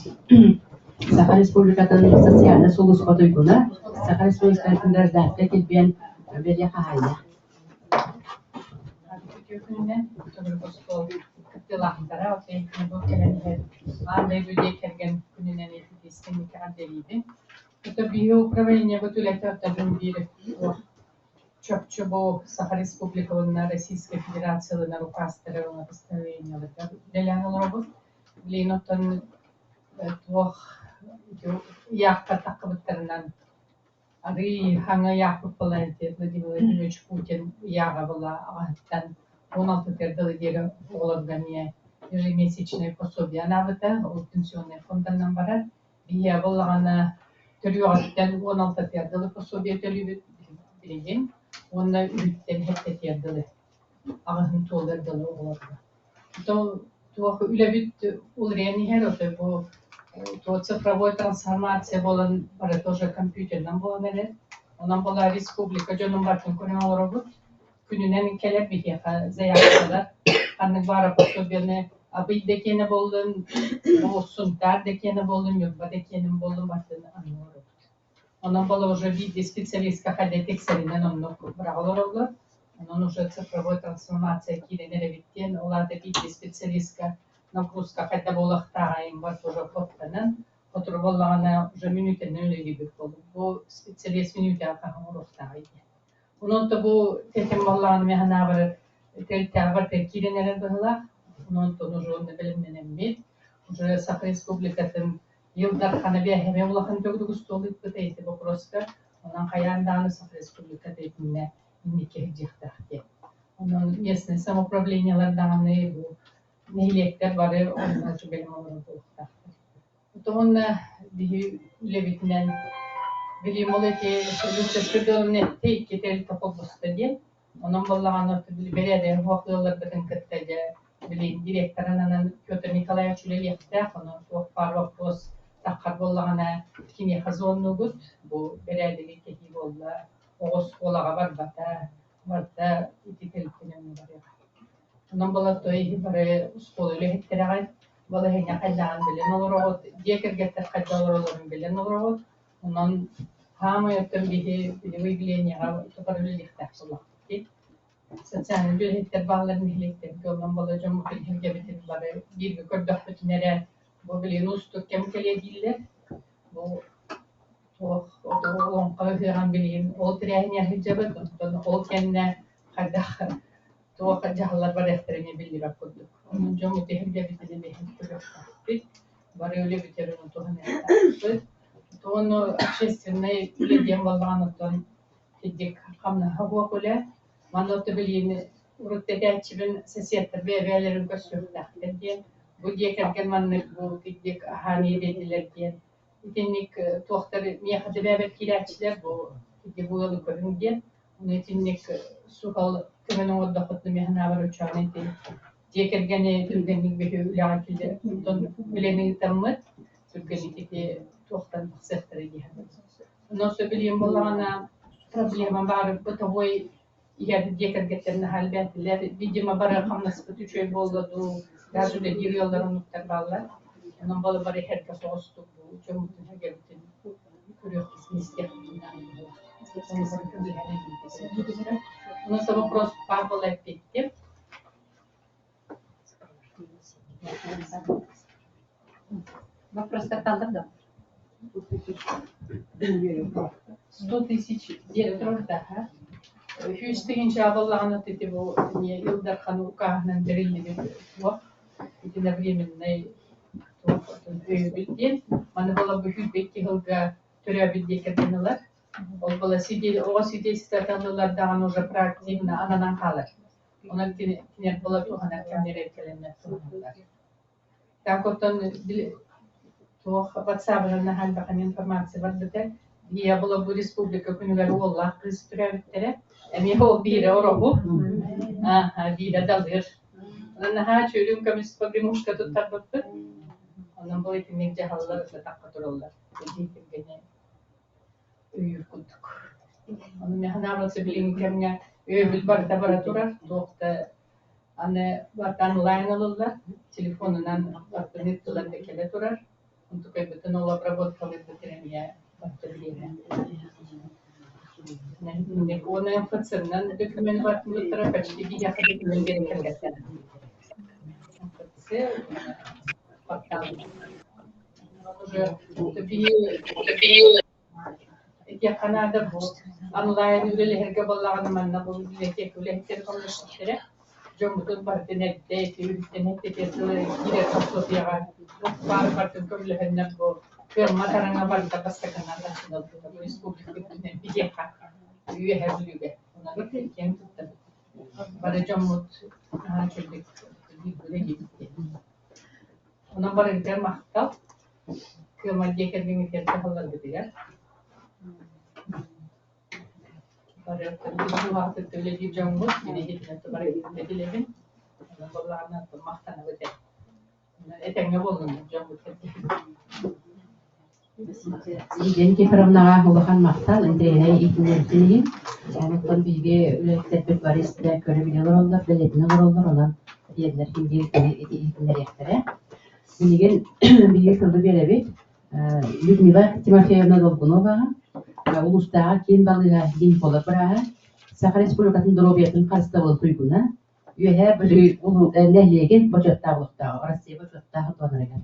Саха Республикатын социальнай сулууспа туйгуна, Саха Республикатын гражданскай килбиэн бэлиэ хаһаайына. Үтүө күнүнэн төгүрүк остуол кыттыылаахтара бу кэлэн иһэр аан дойду дьиэ кэргэн күнүнэн итиитистэн эҕэрдэлиибин. Это биһиги управлениебыт үлэтэ оттон биир чопчу бу Саха Республика уонна Российскай Федерацияларынан указтары уонна постановлениеларга үлэлээн олоробут. Билигин оттон туох ыйаахтар таххыбыттарынан Арыый хаҥа ыйаахпыт буолан Владимир Владимирович Путин ыйааҕа була аҕаһыттан 16 дылы диэри оҕолорго эмиэ ежемесячное пособие анаабыта, ол пенсионнай фонданан барар. Биһиэхэ буоллаҕына төрүөҕүттэн 16 дылы пособие төлүүбүт билигин уонна үһүттэн сэттэтигэр дылы аҕыһын туолар дылы оҕолорго. Туох үлэбит уларыйан иһэр, ото бу туох цифровой трансформация буолан бары тоже компьютерынан буолан эрэр. Онон буолла республика дьонун барытын көрөн олоробут. Күнүнэн кэлэр биһиэхэ заявкалар ханнык баара пособиены Абый да киэнэ буоллун, Сунтаар да киэнэ буоллун, Ньурба да киэнин буоллун барытын аныы олоробут. Онон буолла уже биирдии специалистка хайда тиксэринэн оннук быраҕа олороллор. Онон уже цифровой трансформация киирэн эрэбит диэн, ол аата биирдии специалистка нагрузка хайда буолуохтааҕа бар уже куттанан, сотору буоллаҕына уже мүнүүтэнэн үлэлиибит буолуо. Бу специалист мүнүүтэҕэ хаһан оҥоруохтааҕый диэн. Онон то бу тэтим буоллаҕына мин санаабар тэрилтэҕэ киирэн эрэр быһыылаах. Онон уже онно бэлэмнэнэммит, уже Саха Республикатын Ил Дархана биэһэмэ улахан төгүрүк остуол ыыппыта ити боппуруоска. Онон хайаан даҕаны Саха Республиката итиннэ инники сылдьыахтаах диэн. Онон местное самоуправлениелар даҕаны бу нэһилиэктэр бары онно бэлэм олорор буолуохтаахтар. Уонна биһи үлэбитинэн билим ол эти Люция этте икки тэрилтэ холбоста диэн. Онон буоллаҕына бэрээдэги суох ыалларбытын кытта дьэ билигин директор ананан Петр Николаевич үлэлиэхтээх, онон туох баар боппуруос таххар буоллаҕына киниэхэ звоннуубут, бу бэрээдэги кэһии буолла, оҕо оскуолаҕа барбата, барыта ити тэрилтэнэн барыаҕа. Онон буолла той бары оскуола үлэһиттэрэҕит, балаһыанньа хайдаҕын билэн олороҕут, дьиэ кэргэттэр хайдах олороллорун билэн олороҕут, онон хаамай оттон биһи били выявлениеҕа тухары үлэлиэхтээх буоллахпыт. Социальнай үлэһиттэр бааллар нэһилиэктэргэ онон буолла дьоммутун сэргэбитин бары бииргэ көрдөхпүтүнэ эрэ бу билигин уустук кэм кэлиэ дииллэр. Бу туох олоҥхо ыһыаҕын билигин ол тэрээһиҥҥэ сылдьабыт, онтон ол кэннэ хайдах туох дьаһаллар барыахтарын биллибэт курдук. Онон дьоммут иһиргэбитин эмиэ көрүөхтээхпит. Бары үлэбитин туһаныахтаахпыт. Ону общественнай үлэ диэн буоллаҕына оттон итинник хамнаһа суох үлэ. Манна отто билиини урут этээччибин соседтар бэйэ-бэйэлэрин көрсүөхтээхтэр диэн. Бу дьиэ кэргэн маннык бу итинник аһаан иэдэйдилэр диэн. Итинник туохтар миэхэ да бэйэбэр киирээччилэр бу ити бу ыалы көрүҥ диэн. Ону итинник суһал көмөнү оҥордоххутуна миэхэ наабар учуонай ити дьиэ кэргэни түргэнник биһи үлэҕэ киллэр онтон үлэни ыытаммыт түргэнник ити туохтан тахсыахтара диэхэ. Онон сөбүлүүм буоллаҕына проблема баар бытовой иһэр дьиэ кэргэттэр наһаа элбээтилэр. Видимо, бары хамнаспыт үчүгэй буолла дуу, даже үлэлиир ыаллар оннуктар бааллар. Онон бары бары иһэргэ соҕустук бу дьоммутун сэргэбитин көрүөхпүтүн истиэхпитин наада буолар. Онон вопрос баар буола эппиттим. Вопростар kaldı да? 100 тысяч диэн да 100 тыһыынча буоллаҕына ити бу не Ил Дархан укааһынан бэриллибит туох итинэ временный туох өйөбүл диэн маны буола бу 22 сылга төрөөбүт диэки ылар. Ол буола оҕо свидетельствота ылыллар даҕаны уже проактивно ананан хаалар. Онон кинилэр буола туһанар кэмнэрэ кэлэннэр туһаналлар. Так оттон туох WhatsApp-ынан наһаа элбэх информация барбыта. Ийэ була бу республика күнүгэр уоллаах кыыс төрөөбүттэрэ. Эмиэ ол биирэ ороһу, биирэ далыр. Онон наһаа чөлүн көмүс погремушка туттарбыппыт. Онон бұл итинник дьаһаллар ытатахха тураллар. Дьиэ кэргэни өйүүр курдук. Ону мин санаабар билиҥҥи кэмҥэ өйөбүл барыта бара турар. Туох да аны барыта онлайн ылыллар, телефонунан барытын ыыттылар да кэлэ турар. Онтукайбытын ол обработкалыырбыт эмиэ барыта бириэмэ. Уонна МФЦ-нан документ барытын почти биһиэхэ документ биэрэн кэлбэттэр. МФЦ портал уже этиэххэ наада бу онлайн үлэлэһэргэ буоллаҕына манна бу библиотека үлэһиттэрэ көмөлөспүттэрэ. Дьоммутун барытын эрдэ ити үһүттэн эттэтиэр дылы киирэр пособиеҕа баар барытын көмөлөһөннөр бу кыаммат араҥа барыта бастакынан тахсынылбыта бу республика үрдүнэн биһиэхэ Үөһээ Бүлүүгэ. Онон киэн туттабыт. Бары дьоммут наһаа үчүгэй үлэлиибит. Онон барыгытыгар махтал. Кыаммат дьиэ кэргэҥҥитигэр кыһалларгытыгар. Бары дууһаҕытыттан үлэлиир дьоҥҥут, билигин бары билэбин. Онон буоллаҕына махтанабыт ээ. Этэҥҥэ буоллуннар дьоммут. Лидия Никифоровнаҕа улахан махтал, интэриэһинэй иитиннэрбитин иһин. Онуттан биһиги үлэһиттэрбит бары истэ көрө-билэ олороллор, бэлиэтэнэ олороллор, онон диэннэр ким диир ити иһитиннэриэхтэрэ. Билигин биһиги тылы биэрэбит Людмила Тимофеевна Долгуноваҕа, улуустааҕы киин балыыһа гинеколог бырааһа, Саха Республикатын доруобуйатын харыстабылын туйгуна, Үөһээ Бүлүү нэһилиэгин бочуоттаах олохтооҕо, Россия бочуоттаах донорыгар.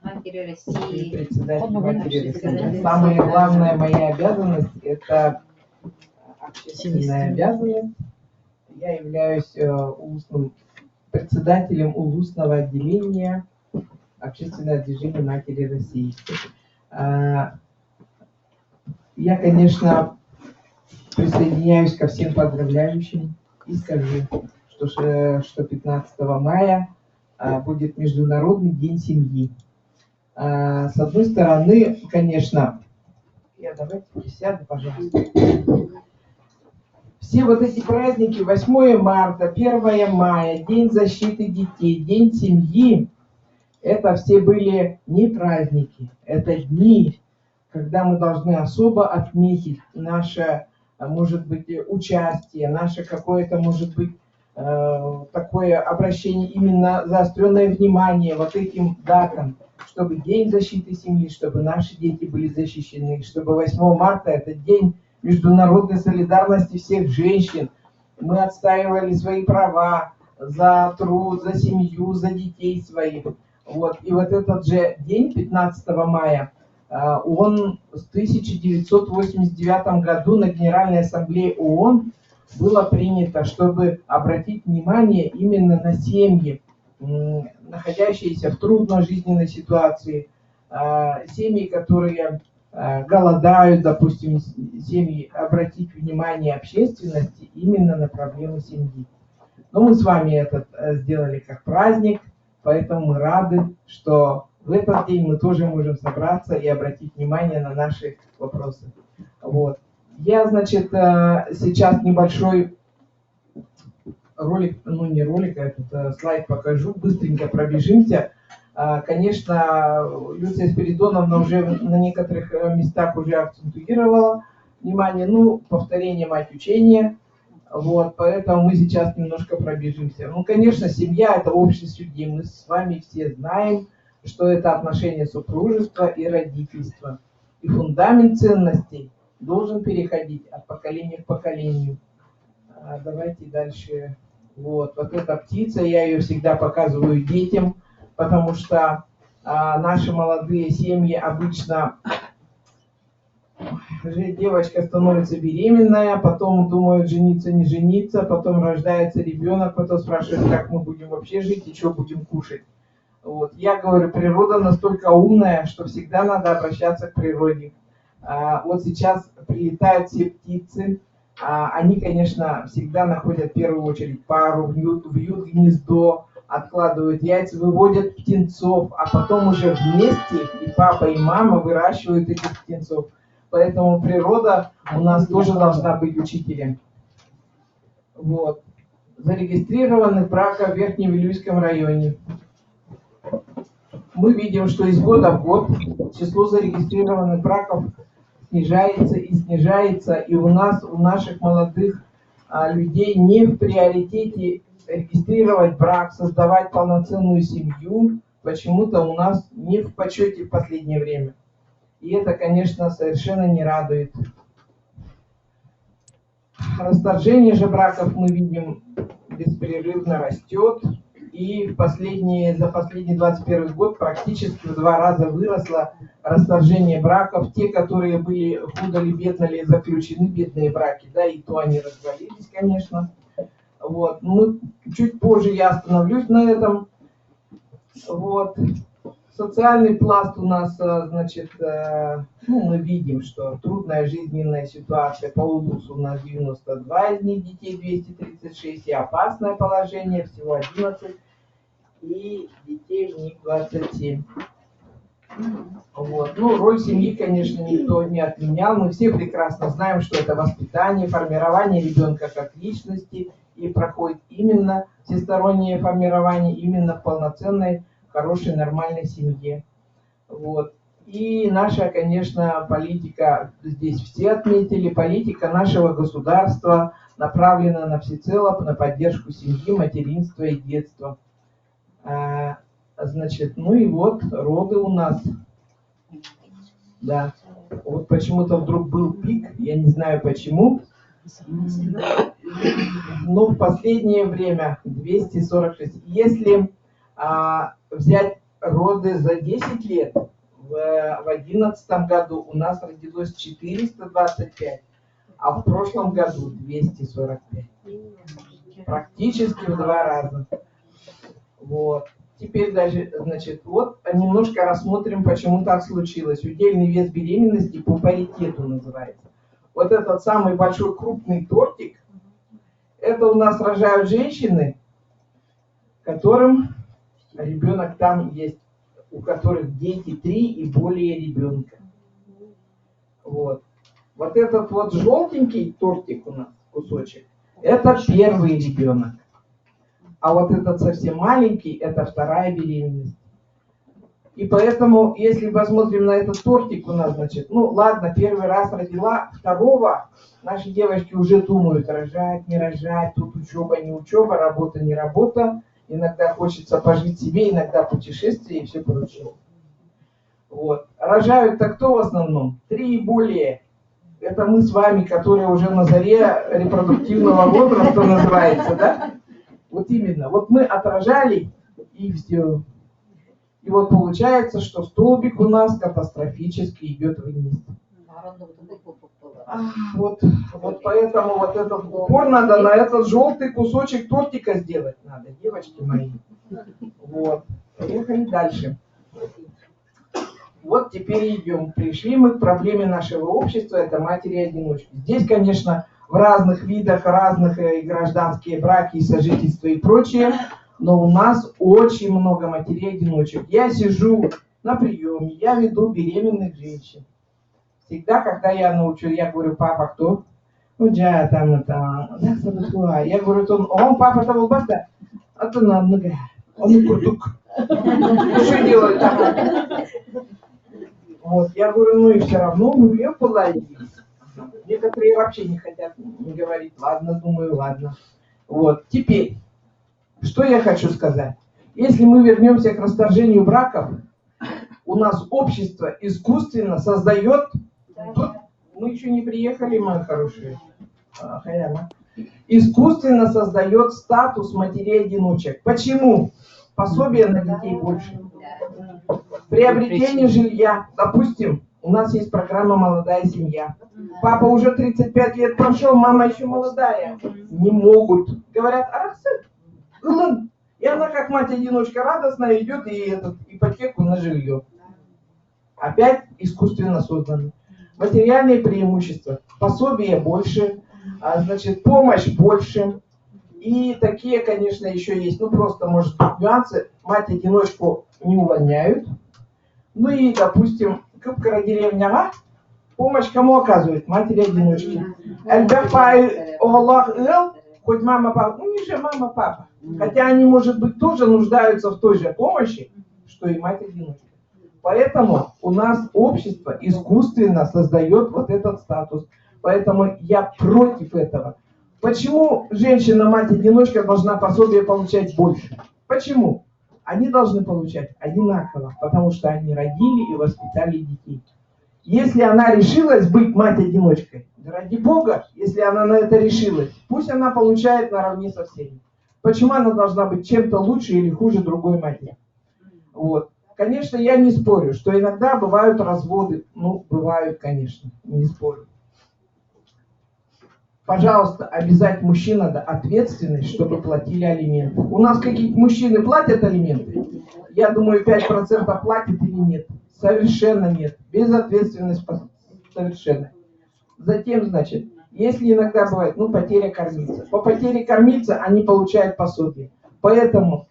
Матери России. Председатель Матери России. Самая главная моя обязанность – это общественная обязанность. Я являюсь улусным председателем улусного отделения Общественного движения Матери России. Я, конечно, присоединяюсь ко всем поздравляющим и скажу, что 15 мая будет Международный день семьи. С одной стороны, конечно, я давайте присяду, пожалуйста. Все вот эти праздники, 8 марта, 1 мая, День защиты детей, День семьи, это все были не праздники, это дни, когда мы должны особо отметить наше, может быть, участие, наше какое-то, может быть, такое обращение, именно заостренное внимание вот этим датам, чтобы День защиты семьи, чтобы наши дети были защищены, чтобы 8 марта это день международной солидарности всех женщин. Мы отстаивали свои права за труд, за семью, за детей своих. Вот. И вот этот же день, 15 мая, он в 1989 году на Генеральной Ассамблее ООН было принято, чтобы обратить внимание именно на семьи, находящиеся в трудной жизненной ситуации, семьи, которые голодают, допустим, семьи, обратить внимание общественности именно на проблемы семьи. Но мы с вами этот сделали как праздник, поэтому мы рады, что в этот день мы тоже можем собраться и обратить внимание на наши вопросы. Вот. Я, значит, сейчас небольшой ролик, ну не ролик, а этот слайд покажу, быстренько пробежимся. Конечно, Люция Спиридоновна уже на некоторых местах уже акцентуировала внимание, ну, повторение мать учения, вот, поэтому мы сейчас немножко пробежимся. Ну, конечно, семья – это общность людей, мы с вами все знаем, что это отношения супружества и родительства. И фундамент ценностей должен переходить от поколения к поколению. Давайте дальше. Вот, вот эта птица, я ее всегда показываю детям, потому что наши молодые семьи обычно, девочка становится беременная, потом думают жениться, не жениться, потом рождается ребенок, потом спрашивают, как мы будем вообще жить и что будем кушать. Вот. Я говорю, природа настолько умная, что всегда надо обращаться к природе. Вот сейчас прилетают все птицы, они, конечно, всегда находят в первую очередь пару, вьют гнездо, откладывают яйца, выводят птенцов, а потом уже вместе и папа, и мама выращивают этих птенцов. Поэтому природа у нас тоже должна быть учителем. Вот. Зарегистрированы брака в Верхневилюйском районе. Мы видим, что из года в год число зарегистрированных браков снижается и снижается, и у нас, у наших молодых людей не в приоритете регистрировать брак, создавать полноценную семью, почему-то у нас не в почете в последнее время. И это, конечно, совершенно не радует. Расторжение же браков, мы видим, беспрерывно растет. И в за последний 21 год практически в 2 раза выросло расторжение браков. Те, которые были худо ли, бедно ли заключены, бедные браки, да, и то они развалились, конечно. Вот. Ну, чуть позже я остановлюсь на этом. Вот. Социальный пласт у нас, значит, ну, мы видим, что трудная жизненная ситуация по УЛУСу у нас 92 из них детей, 236, и опасное положение всего 11, и детей в них 27. Вот. Ну, роль семьи, конечно, никто не отменял. Мы все прекрасно знаем, что это воспитание, формирование ребенка как личности, и проходит именно всестороннее формирование, именно в полноценной, хорошей, нормальной семье. Вот. И наша, конечно, политика, здесь все отметили, политика нашего государства направлена на всецело на поддержку семьи, материнства и детства. Значит, ну и вот роды у нас. Да. Вот почему-то вдруг был пик, я не знаю почему. Но в последнее время 246. Если взять роды за 10 лет, в 2011 году у нас родилось 425, а в прошлом году 245. Практически в 2 раза. Вот. Теперь даже, значит, вот немножко рассмотрим, почему так случилось. Удельный вес беременности по паритету называется. Вот этот самый большой крупный тортик, это у нас рожают женщины, которым ребенок там есть, у которых дети 3 и более ребенка. Вот. Вот этот вот желтенький тортик у нас, кусочек, это первый ребенок. А вот этот совсем маленький, это вторая беременность. И поэтому, если посмотрим на этот тортик у нас, значит, ну ладно, первый раз родила, второго наши девочки уже думают, рожать, не рожать, тут учеба, не учеба, работа, не работа. Иногда хочется пожить себе, иногда путешествие и все прочее. Вот. Рожают-то кто в основном? 3 и более. Это мы с вами, которые уже на заре репродуктивного возраста называется, да? Вот именно. Вот мы отражали и все. И вот получается, что столбик у нас катастрофически идет вниз. Вот, вот поэтому вот этот упор надо на этот желтый кусочек тортика сделать надо, девочки мои. Вот. Поехали дальше. Вот теперь идем. Пришли мы к проблеме нашего общества, это матери-одиночки. Здесь, конечно, в разных видах, разных и гражданские браки, и сожительства и прочее, но у нас очень много матерей-одиночек. Я сижу на приеме, я веду беременных женщин. Всегда, когда я научу, я говорю, папа кто? Ну, я там, там, я говорю, он, папа того баста, а то на много, он курдук. Что делать так? Вот, я говорю, ну и все равно, ну, я была Некоторые вообще не хотят говорить. Ладно, думаю, ладно. Вот, теперь, что я хочу сказать. Если мы вернемся к расторжению браков, у нас общество искусственно создает... Тут мы еще не приехали, мои хорошие. Искусственно создает статус матерей-одиночек. Почему? Пособие на детей больше. Приобретение жилья. Допустим, у нас есть программа «Молодая семья». Папа уже 35 лет прошел, мама еще молодая. Не могут. Говорят, арахсы. И она, как мать-одиночка, радостно идет и этот, ипотеку на жилье. Опять искусственно создано. Материальные преимущества. Пособие больше, значит, помощь больше. И такие, конечно, еще есть. Ну, просто, может быть, нюансы. Мать-одиночку не увольняют. Ну и, допустим, кыпкара деревняга помощь кому оказывают? Матери-одиночки. Хоть мама, папа, ну не же мама, папа. Хотя они, может быть, тоже нуждаются в той же помощи, что и мать-одиночка. Поэтому у нас общество искусственно создает вот этот статус. Поэтому я против этого. Почему женщина-мать-одиночка должна пособие получать больше? Почему? Они должны получать одинаково, потому что они родили и воспитали детей. Если она решилась быть мать-одиночкой, ради бога, если она на это решилась, пусть она получает наравне со всеми. Почему она должна быть чем-то лучше или хуже другой матери? Вот. Конечно, я не спорю, что иногда бывают разводы. Ну, бывают, конечно, не спорю. Пожалуйста, обязать мужчин надо ответственность, чтобы платили алименты. У нас какие-то мужчины платят алименты? Я думаю, 5% платят или нет. Совершенно нет. Безответственность совершенно. Затем, значит, если иногда бывает, ну, потеря кормильца. По потере кормильца они получают пособие. Поэтому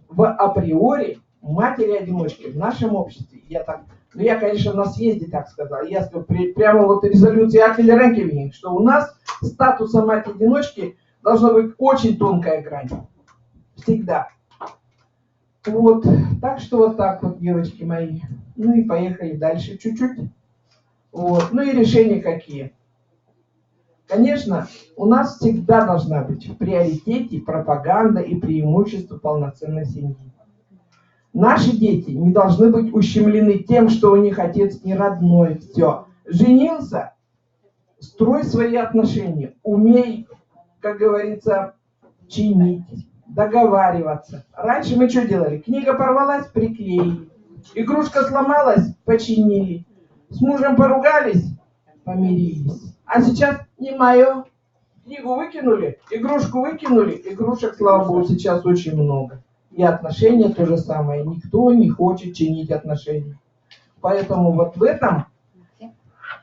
в априори матери-одиночки в нашем обществе, я так, ну, я, конечно, на съезде так сказал, я сказал, прямо вот резолюция Акеля Ренкевинг, что у нас статуса мать-одиночки должна быть очень тонкая грань. Всегда. Вот, так что вот так вот, девочки мои. Ну и поехали дальше чуть-чуть. Вот, ну и решения какие. Конечно, у нас всегда должна быть в приоритете пропаганда и преимущество полноценной семьи. Наши дети не должны быть ущемлены тем, что у них отец не родной. Все. Женился, строй свои отношения, умей, как говорится, чинить, договариваться. Раньше мы что делали? Книга порвалась, приклеили. Игрушка сломалась, починили. С мужем поругались, помирились. А сейчас не мое. Книгу выкинули, игрушку выкинули. Игрушек, слава богу, сейчас очень много. И отношения то же самое. Никто не хочет чинить отношения. Поэтому вот в этом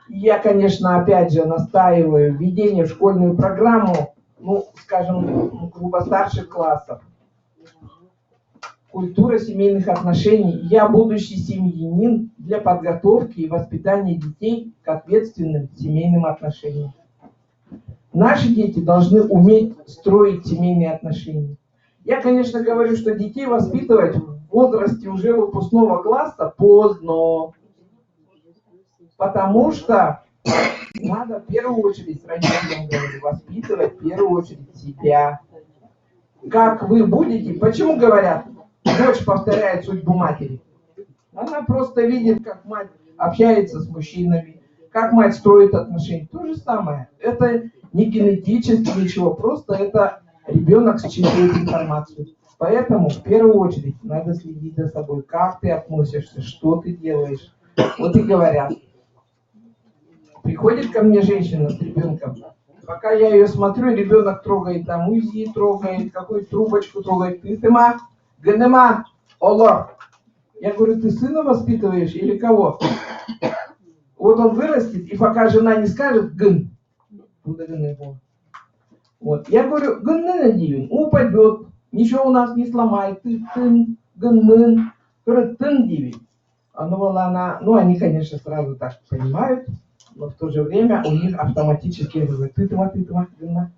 я, конечно, опять же настаиваю введение в школьную программу, ну, скажем, грубо старших классов. Культура семейных отношений. Я будущий семьянин для подготовки и воспитания детей к ответственным семейным отношениям. Наши дети должны уметь строить семейные отношения. Я, конечно, говорю, что детей воспитывать в возрасте уже выпускного класса поздно. Потому что надо в первую очередь, родителям говорю, воспитывать в первую очередь себя. Как вы будете, почему говорят, дочь повторяет судьбу матери? Она просто видит, как мать общается с мужчинами, как мать строит отношения. То же самое. Это не генетически ничего, просто это ребенок считывает информацию. Поэтому в первую очередь надо следить за собой, как ты относишься, что ты делаешь. Вот и говорят. Приходит ко мне женщина с ребенком, пока я ее смотрю, ребенок трогает там УЗИ, трогает, какую трубочку трогает. Тыма, гыныма, олор. Я говорю, ты сына воспитываешь или кого? Вот он вырастет, и пока жена не скажет гын, вот. Я говорю, гын упадет, ничего у нас не сломает, ты тын, гын мын, говорю, тын диибин. Она, ну, они, конечно, сразу так понимают, но в то же время у них автоматически говорят, ты тыма, ты тыма, гына,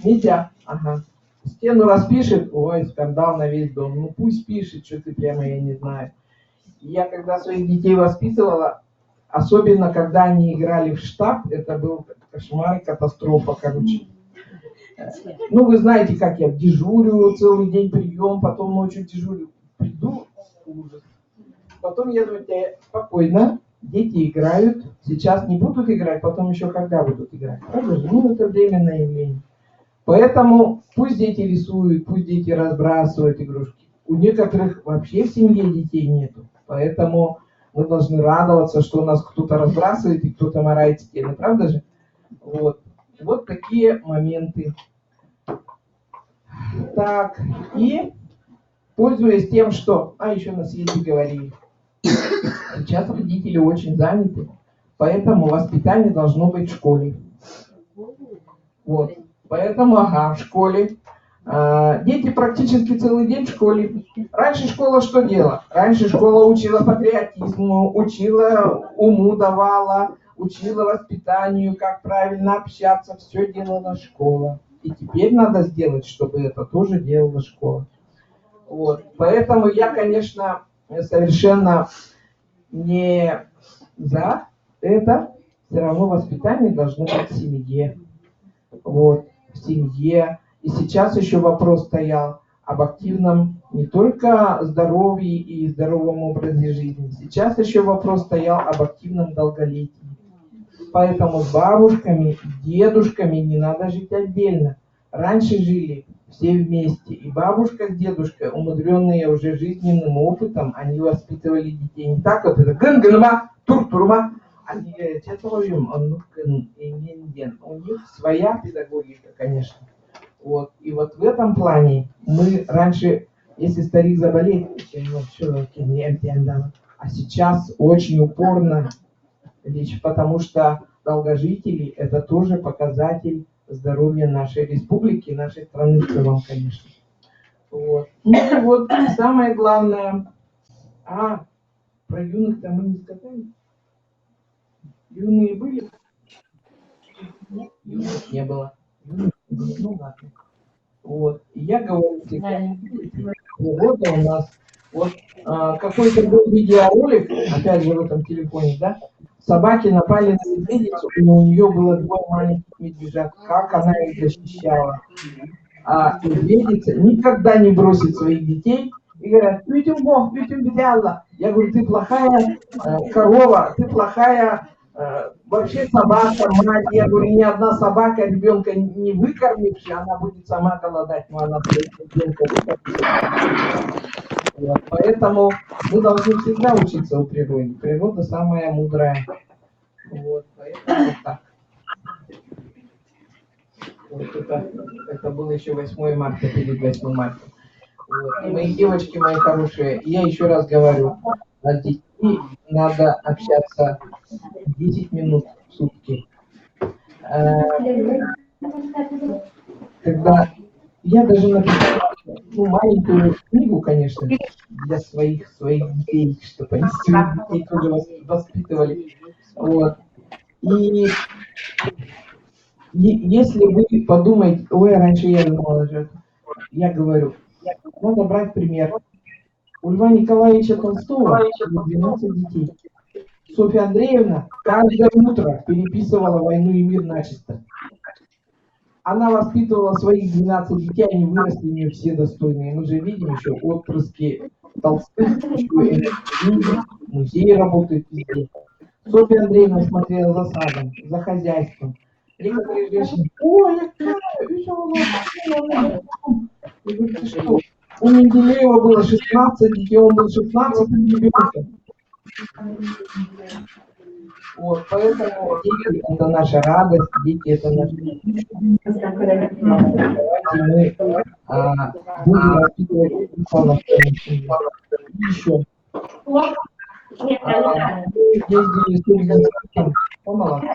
Нельзя, ага. Стену распишет, ой, скандал на весь дом. Ну пусть пишет, что ты прямо, я не знаю. Я когда своих детей воспитывала, особенно когда они играли в штаб, это был кошмар и катастрофа, короче. Ну, вы знаете, как я дежурю целый день прием, потом ночью дежурю. Приду, ужас. Потом я думаю, спокойно, дети играют, сейчас не будут играть, потом еще когда будут играть. Правда же? Ну, это временное явление. Поэтому пусть дети рисуют, пусть дети разбрасывают игрушки. У некоторых вообще в семье детей нету. Поэтому мы должны радоваться, что у нас кто-то разбрасывает и кто-то марает стены, правда же? Вот. Вот такие моменты. Так, и пользуясь тем, что... А, еще на съезде говорили. Сейчас родители очень заняты, поэтому воспитание должно быть в школе. Вот. Поэтому, ага, в школе. Дети практически целый день в школе. Раньше школа что делала? Раньше школа учила патриотизму, учила уму давала, учила воспитанию, как правильно общаться. Все делала школа. И теперь надо сделать, чтобы это тоже делала школа. Вот. Поэтому я, конечно, совершенно не за это. Все равно воспитание должно быть в семье. Вот, в семье. И сейчас еще вопрос стоял об активном не только здоровье и здоровом образе жизни. Сейчас еще вопрос стоял об активном долголетии. Поэтому с бабушками, дедушками не надо жить отдельно. Раньше жили все вместе. И бабушка с дедушкой, умудренные уже жизненным опытом, они воспитывали детей не так вот, это гын-гынма, тур-турма. Они говорят, у них своя педагогика, конечно. Вот. И вот в этом плане мы раньше, если старик заболеет, а сейчас очень упорно лечь, потому что долгожители – это тоже показатель здоровья нашей республики, нашей страны в целом, конечно. Вот. Ну и вот самое главное, про юных-то мы не сказали. Юные были? Юных не было. Юных не было. Ну ладно. Вот. И я говорю всегда, года у нас вот какой-то был видеоролик, опять же в этом телефоне, да, собаки напали на медведицу, и у нее было двое маленьких медвежат. Как она их защищала. А медведица никогда не бросит своих детей и говорят, «Ютим Бог, ютим бедялла». Я говорю, ты плохая корова, ты плохая вообще собака, мать. Я говорю, ни одна собака ребенка не выкормившая, она будет сама голодать, но она ребенка выкормит. Вот. Поэтому мы должны всегда учиться у природы. Природа самая мудрая. Вот, поэтому вот так. Вот это было еще 8 марта, перед 8 марта. Вот. И мои девочки, мои хорошие, я еще раз говорю, с детьми надо общаться 10 минут в сутки. Когда я даже написала, ну, маленькую книгу, конечно, для своих детей, чтобы они своих детей тоже воспитывали. Вот. И если вы подумаете, ой, раньше я думала, я говорю, надо брать пример. У Льва Николаевича Толстого было 12 детей. Софья Андреевна каждое утро переписывала «Войну и мир» начисто. Она воспитывала своих 12 детей, они выросли у нее все достойные. Мы же видим еще отпрыски Толстых, еще музеи работают везде. Софья Андреевна смотрела за садом, за хозяйством. Некоторые женщины, ой, я говорю, ты что? У Менделеева было 16 детей, он был 16 ребенком. Вот, поэтому дети – это наша радость, дети – это наша Давайте мы будем воспитывать полноценную семью. И еще. Мы ездили с ребенком по Молокам,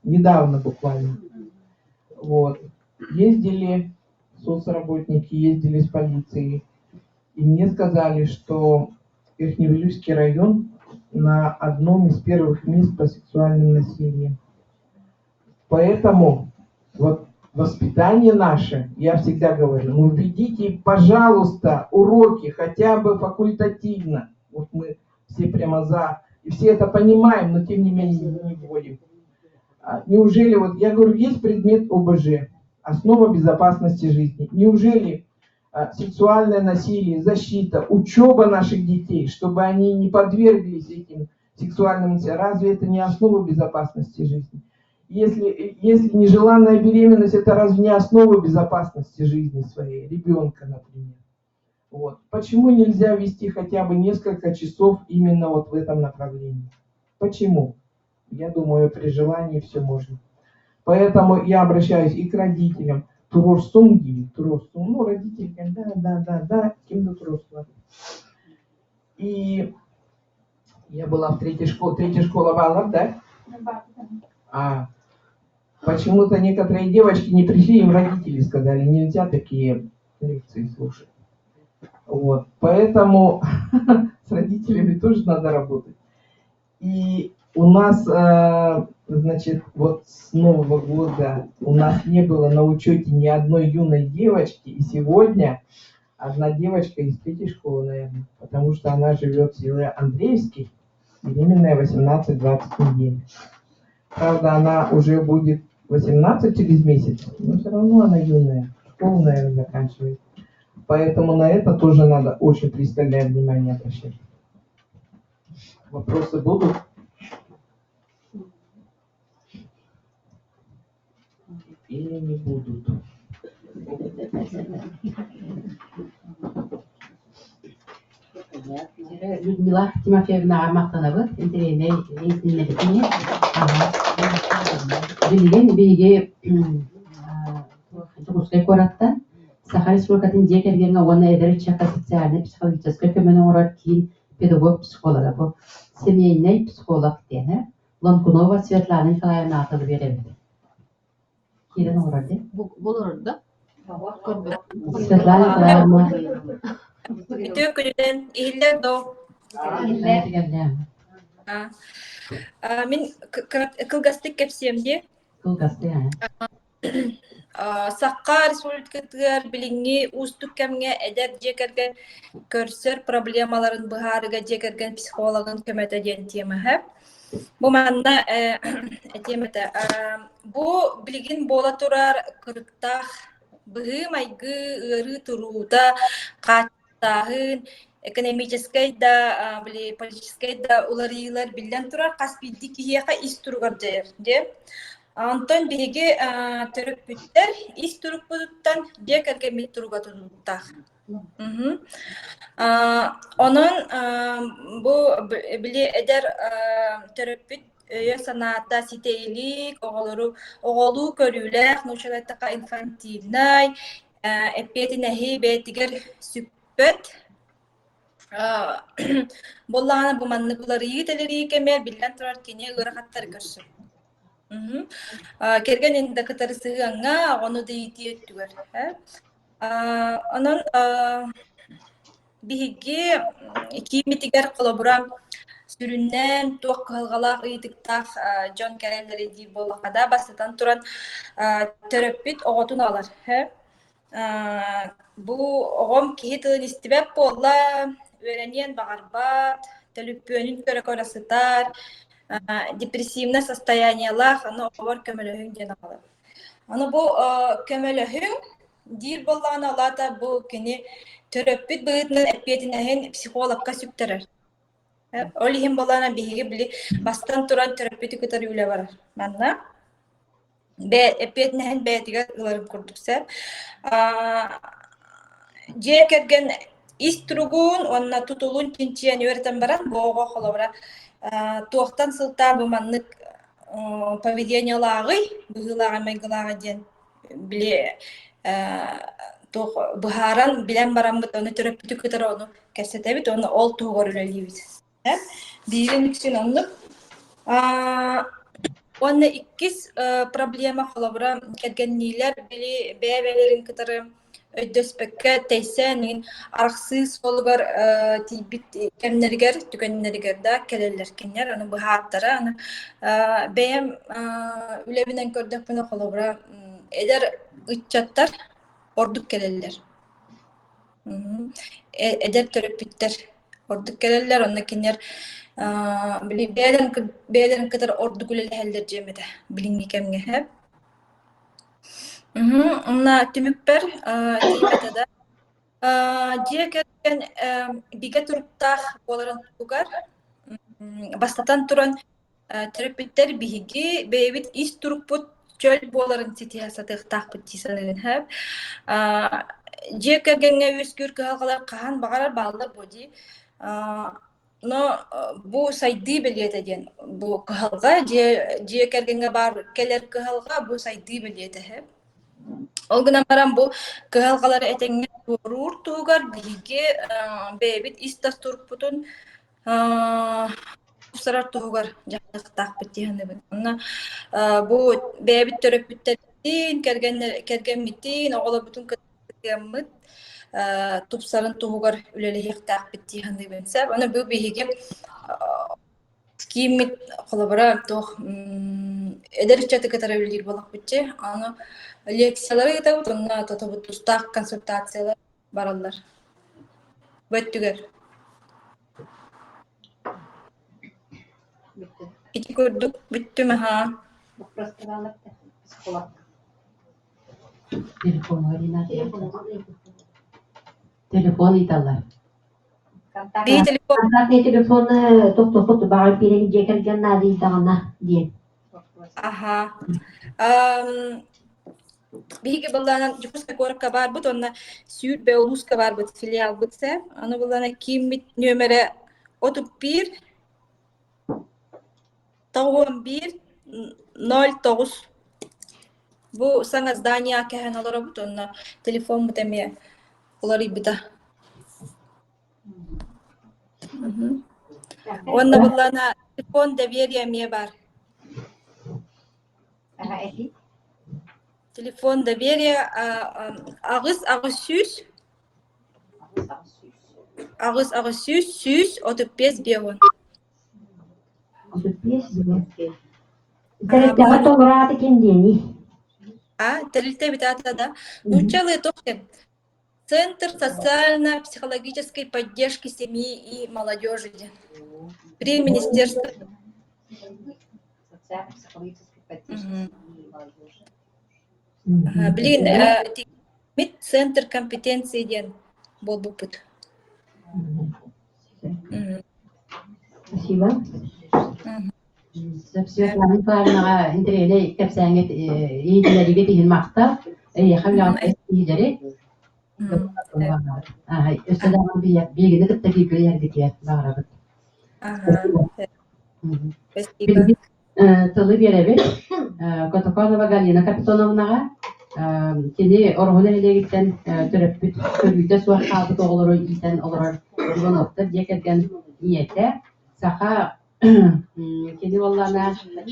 недавно буквально. Вот. Ездили соцработники, ездили с полицией. И мне сказали, что Верхневилюйский район на одном из первых мест по сексуальным насилием. Поэтому вот воспитание наше, я всегда говорю, ну введите, пожалуйста, уроки хотя бы факультативно. Вот мы все прямо за, и все это понимаем, но тем не менее не вводим. Неужели, вот я говорю, есть предмет ОБЖ, основа безопасности жизни. Неужели сексуальное насилие, защита, учеба наших детей, чтобы они не подверглись этим сексуальным насилиям, разве это не основа безопасности жизни? Если нежеланная беременность, это разве не основа безопасности жизни своей, ребенка, например? Вот. Почему нельзя вести хотя бы несколько часов именно вот в этом направлении? Почему? Я думаю, при желании все можно. Поэтому я обращаюсь и к родителям. Туруорсуҥ диир, туруорсуҥ, ну, родители, да, да, да, да, ким да туруорсубат. И я была в третьей школе, третья школа бааллар, да? А почему-то некоторые девочки не пришли, им родители сказали, нельзя такие лекции слушать. Вот, поэтому с родителями тоже надо работать. И у нас, значит, вот с Нового года у нас не было на учете ни одной юной девочки, и сегодня одна девочка из третьей школы, наверное, потому что она живет в селе Андреевский, беременная 18-20 недель. Правда, она уже будет 18 через месяц, но все равно она юная, школу, наверное, заканчивает. Поэтому на это тоже надо очень пристальное внимание обращать. Вопросы будут? Или не будут? Людмила Тимофеевнаҕа махтанабыт, интэриэһинэй иһитиннэрбитин. Билигин биһиги Дьокуускай куораттан Саха Республикатын дьиэ кэргэҥҥэ уонна эдэр ыччакка социальнай-психологическай көмөнү оҥорор киин педагог-психолога бу семейнэй психолог диэнэ Лонкунова Светлана Николаевна аатын биэрэбит. Киирэн олорор дии. Бу олорор да? Светлана Николаевна. Үтүө күнүнэн иһиллэр доо. Иһиллэр. Мин кылгастык кэпсиэм дии. Кылгастык Саха Республикатыгар билиҥҥи уустук кэмҥэ эдэр дьиэ кэргэн көрсөр проблемаларын быһаарыыга дьиэ кэргэн психологын көмөтө диэн тиэмэһэ. Бу манна этиэм этэ, бу билигин буола турар кырыктаах быһыы-майгы, ыарыы туруута, хааччахтааһын, экономическай да, били политическай да уларыйыылар биллэн турар хас биирдии киһиэхэ ис туругар дьайар диэ. Онтон биһиги төрөппүттэр ис турукпутуттан дьиэ кэргэммит туруга тутулуктаах. Онон бу били эдэр төрөппүт өйө-санаата ситэ илик, оҕолору оҕолуу көрүүлээх, нууччалыы инфантильнай, эппиэтинэһи бэйэтигэр сүкпэт. Буоллаҕына бу маннык уларыйыы-тэлэрийии кэмэ биллэн турар кини ыарахаттары көрсөр. Кэргэн инда кытары сыһыаҥҥа оҕону да иитии өттүгэр. Онон биһиги кииммитигэр холобура сүрүннээн туох кыһалҕалаах ыйытыктаах дьон кэлэллэрий диир буоллахха да, бастатан туран төрөппүт оҕотун аҕалар. Бу оҕом киһи тылын истибэт буолла, үөрэниэн баҕарбат, төлөпүөнүн көрө-көрө сытар, депрессивнай состояниелаах, аны оҕобор көмөлөһүҥ диэн аҕалар. Аны бу көмөлөһүҥ диир буоллаҕына, ол аата бу кини төрөппүт быһыытынан эппиэтинэһин психологка сүктэрэр. Ол иһин буоллаҕына биһиги били бастан туран төрөппүтү кытары үлэ барар. Манна эппиэтинэһин бэйэтигэр ыларын курдук сөп. Дьиэ кэргэн ис туругун уонна тутулун чинчийэн үөрэтэн баран, бу оҕо холобура туохтан сылтаан бу маннык поведениелааҕый, быһыылааҕый, майгылааҕый диэн били туох быһааран билэн бараммыт ону төрөппүтү кытары ону кэпсэтэбит уонна ол туһугар үлэлиибит. Биирин үксүн оннук. Уонна иккис проблема холобура кэргэнниилэр били бэйэ-бэйэлэрин кытары өйдөспөккө тэйсэн иһин арахсыы суолугар тиийбит кэмнэригэр, түгэннэригэр да кэлэллэр кинилэр аны быһааттара аны бэйэм үлэбинэн көрдөхпүнэ холобура эдэр ыччаттар ордук кэлэллэр. Эдэр төрөппүттэр ордук кэлэллэр, онно кинилэр били бэйэлэрин бэйэлэрин кытары ордук үлэлэһэллэр дьиэм этэ билиҥҥи кэмҥэ сөп. Уонна түмүкпэр тиийбэтэ да дьиэ кэргэн бигэ туруктаах буоларын туһугар бастатан туран төрөппүттэр биһиги бэйэбит ис турукпут чөл буоларын ситиһэ сатыахтаахпыт дии саныыбын сөп. Дьиэ кэргэҥҥэ үөскүүр кыһалҕалар хаһан баҕарар бааллар буо дии. Но бу сайдыы бэлиэтэ диэн бу кыһалҕа дьиэ дьиэ кэргэҥҥэ баар кэлэр кыһалҕа бу сайдыы бэлиэтэ сөп. Ол гынан баран бу кыһалҕалары этэҥҥэ туоруур туһугар биһиги бэйэбит ис-тас турукпутун тупсарар туһугар дьаһаныахтаахпыт дии саныыбын. Онно бу бэйэбит төрөппүттэрбитин, кэргэммитин, оҕолорбутун кытта кыаммыт тупсарын туһугар үлэлэһиэхтээхпит дии саныыбын сөп. Аны бу биһиги кииммит холобура туох эдэр ыччаты кытары үлэлиир буоллахпыт дии. Аны лекциялары ыытабыт уонна тотобут тустаах консультациялар бараллар. Бу өттүгэр. Ити курдук бүттүм аһаа. Телефон ыйталлар. Бии телефон Контактный телефоны тохтоппут баҕар биэрэн дьиэ кэргэн наадыйдаҕына диэн. Аха. Биһиги былаанан Дьокуускай куоракка баарбыт уонна Сүүрбэ улууска баарбыт филиалбыт сэ. Аны былаана кииммит нүөмэрэ 31 91 09 Бу саҥа здание кэһэн олоробут уонна телефоммут эмиэ уларыйбыта. Уонна былаана телефон доверия эмиэ баар. Телефон доверия 8 800 8 800 135 50. Тэрилтэҕэ толорааты ким диэний? А, тэрилтэ эбит аата да. Нууччалыы туох диэн? Центр социально-психологической поддержки семьи и молодежи диэн. При министерстве. Социально-психологической поддержки семьи и молодежи. Билигин Центр компетенции диэн буолбуппут. Спасибо. Светлана Николаевнаҕа интэриэһинэй кэпсээҥҥит иһитиннэриигит иһин махтал. Эйиэхэ үлэҕит киһилэри өссө даҕаны биһигини кытта бииргэ үлэлэргитигэр баҕарабыт. Спасибо. Тылы биэрэбит Котоконова Галина Капитоновнаҕа. Кини Ороһу нэһилиэгиттэн төрөппүт көрүүтэ суох хаалбыт оҕолору иитэн олорор Ивановтар дьиэ кэргэн ийэтэ. Саха кини буоллаҕына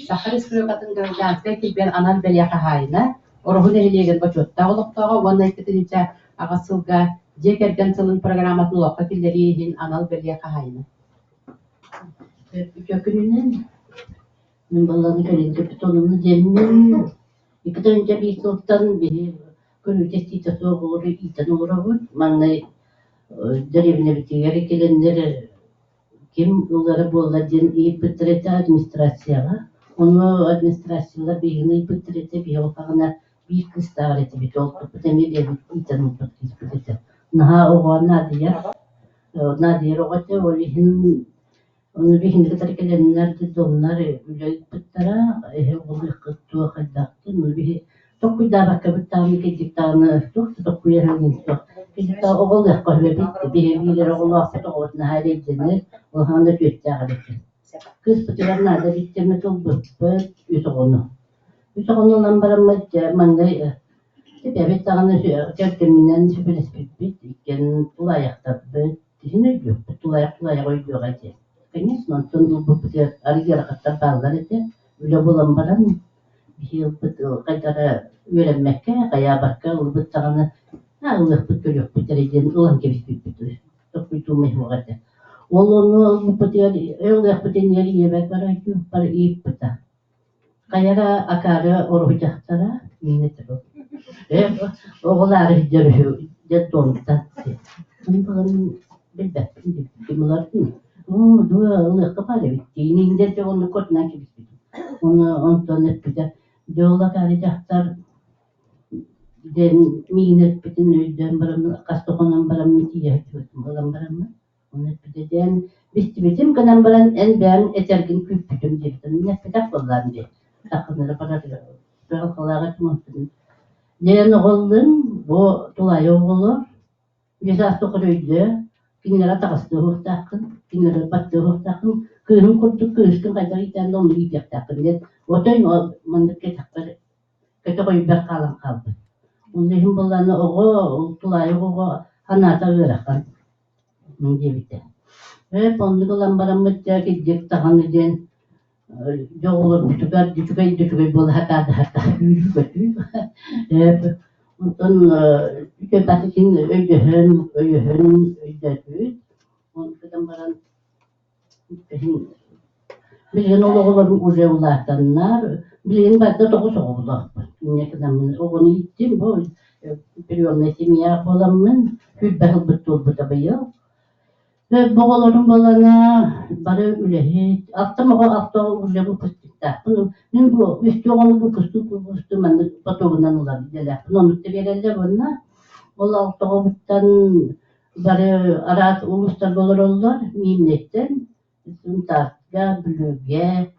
Саха Республикатын гражданскай килбиэн анал бэлиэ хаһаайына, Ороһу нэһилиэгин бочуоттаах олохтооҕо уонна 2008 сылга дьиэ кэргэн сылын программатын олоххо киллэрии иһин анал бэлиэ хаһаайына. Үтүө күнүнэн мин балланы кэлин Капитоновна диэммин 2001 сылтан биһи көрүүтэ-истиитэ суох оҕолору иитэн олоробут. Маҥнай дэриэбинэбитигэр кэлэннэр ким ылара буолла диэн ыйыппыттар этэ администрацияҕа. Ону администрациялар биһигини ыйыппыттар этэ, биһи ол саҕана биир кыыстааҕар этибит, ол туппут эмиэ бэйэбит иитэн ылбыт кыыспыт этэ. Наһаа оҕоҕо наадыйар, наадыйар оҕо этэ, ол иһин ону биһигини кытары кэлэннэр детдомнар үлэ ыыппыттара, эһэ оҕолуоххут дуо хайдахтын, ону биһи Токкуйдаабаккабыт даҕаны кырдьык даҕаны туох да токкуйа суох. Кырдьык да оҕолуохха үһү биһиги оҕолоохпут оҕобут наһаа эрэйдэнэр, улахан да түөттээх эбиппит. Кыыспытыгар наада эбит ылбыппыт үс оҕону. Үс оҕону ылан бараммыт дьэ маҥнай эбэбит даҕаны кэргэмминэн сөбүлэспиппит, иккиэн тулаайахтарбыт, киһини өйдүөхпүт, тулаайах тулаайаҕы өйдүөҕэ диэн. Конечно, онтон ылбыппытыгар арыый ыарахаттар бааллар этэ. Үлэ булан баран биһи ылбыт хайдах эрэ үөрэммэккэ, хайаабакка ылбыт даҕаны аа ылыахпыт көрүөхпүт эрэ диэн ылан кэбиспиппит токуйдуум суох этэ. Ол ону ылбыппытыгар ылыахпыт иннигэр ийэбэр баран ыйыппыта. Хайа эрэ акаары уруһуйдахтара миинэ оҕолоро сылдьар үһү детдомтан билбэппин диэбит ылардым оо дуо ылыахха баар эбит диин дьэ оннук курдунан кэбиспитим Ону онтон эппитэ дьэ ол акаары дьахтар диэн миигин эппитин өйдөөн бараммын хас да хонон бараммын тиийэ сылдьыбытым ылан бараммын Ону эппитэ диэн истибитим гынан баран эн бэйэҥ этэргин күүппүтүм диэбитим. Мин эппэтэх буоллаҕым дии. Сахалары барарыгар кыһалҕалаах этим онтон. Диэн оҕоллун бу тулаайах оҕолор биэс саас тухары өйдөө, кинилэри атаҕастыа уһуохтааххын, кинилэри баттыа уһуохтааххын, кыыһын курдук кыыскын хайдах иитээн да оннук иитиэхтээххин диэн отой маннык кэтэхпэр кэтэх өйбөр хаалан хаалбыт. Онно иһин буоллаҕына оҕо тулаайах оҕо санаата ыарахан диэбитэ. Ээ оннук ылан бараммыт дьэ кирдьик даҕаны диэн дьэ оҕолорбутугар үчүгэй да үчүгэй буола сатаатаһата үүрүү-көтүү. Ээ онтон үчүгэй өйдөһөн, өйөһөн өйдөөтүбүт. Онтон баран Билигин ол оҕолорум уже улаатаннар, билигин барыта тоҕус оҕолоохпун. Инньэ гынаммын оҕону ииттим, бу приемная семья буоламмын, сүүрбэ сылбыт туолбута быйыл. Бу оҕолорум буолана бары үлэһит, алтам оҕо алта уже выпускниктаахпын. Мин бу үстүү оҕону выпускник выпустуу маннык потогунан ылар идэлээхпин. Оннук да биэрэллэр уонна ол алта оҕобуттан Бары араас улуустарга олороллор, Миирнэйтэн, Сунтаарга, Бүлүүгэ,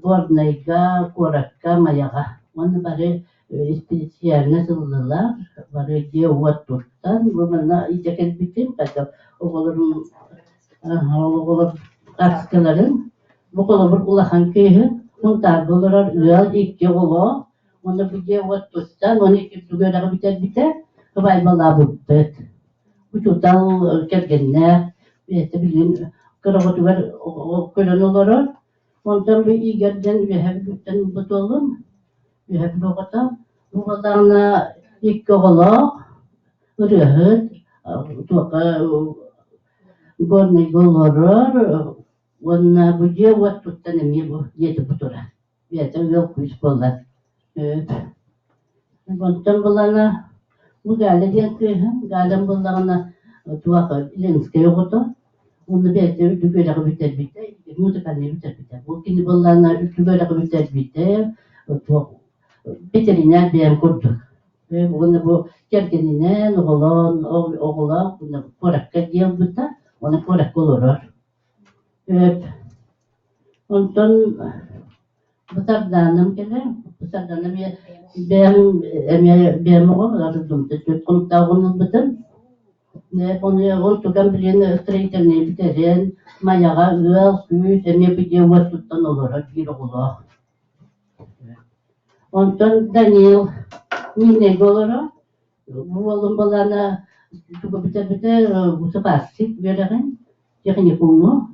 Горнайга, куоракка, Майаҕа. Уонна бары исписийээлинэс ыллылар, бары дьиэ-уот туттан, бу манна илдьэ кэлбитим, хайдах оҕолорум оҕолор хаартыскаларын, бу холобур улахан кыыһым Сунтаарга олорор ыал икки оҕолоох, Уонна бу дьиэ-уот туттан, уонна икки үөрэҕи бүтэрбитэ, сыбаайбалаабыппыт. Учуутал кэргэннээх, бэйэтэ билигин кыра оҕотугар көрөн олорор. Онтон бу Игорь диэн үөһэ Бүлүүттэн ылбыт уолум, үөһэ Бүлүү оҕото. Бу буоллаҕына икки оҕолоох, ырыаһыт, туохха Горнайга олорор уонна бу дьиэ-уот туттан эмиэ бу дьиэтэ бу турар. Бэйэтэ ыал күүс буолла. Онтон булана бу Галя диэн кыыһым, Галям буллаҕына туох Ленскэй оҕото, уонна бэйэтэ үрдүк үөрэҕи бүтэрбитэ, музыкальнай бүтэрбитэ. Бу кини буоллаҕына үрдүк үөрэҕи бүтэрбитэ, туох ветеринар бэйэм курдук. Уонна бу кэргэнинээн оҕолоон оҕолоох уонна куоракка дьиэ ылбыта, уонна куоракка олорор. Онтон бу Сардааным кэлэр, бу Сардаана эмиэ бэйэм эмиэ бэйэм оҕом түөрт хонуктаах ылбытым. Ол туган билигин строительнай бүтэрэн, Майаҕа ыал, күүс эмиэ бу дьиэ-уот туттан олорор биир оҕолоох. Онтон Данил Нинэйгэ олорор. Бу уолум былаана тугу бүтэрбитэ сыбаарсык үөрэҕин техникуму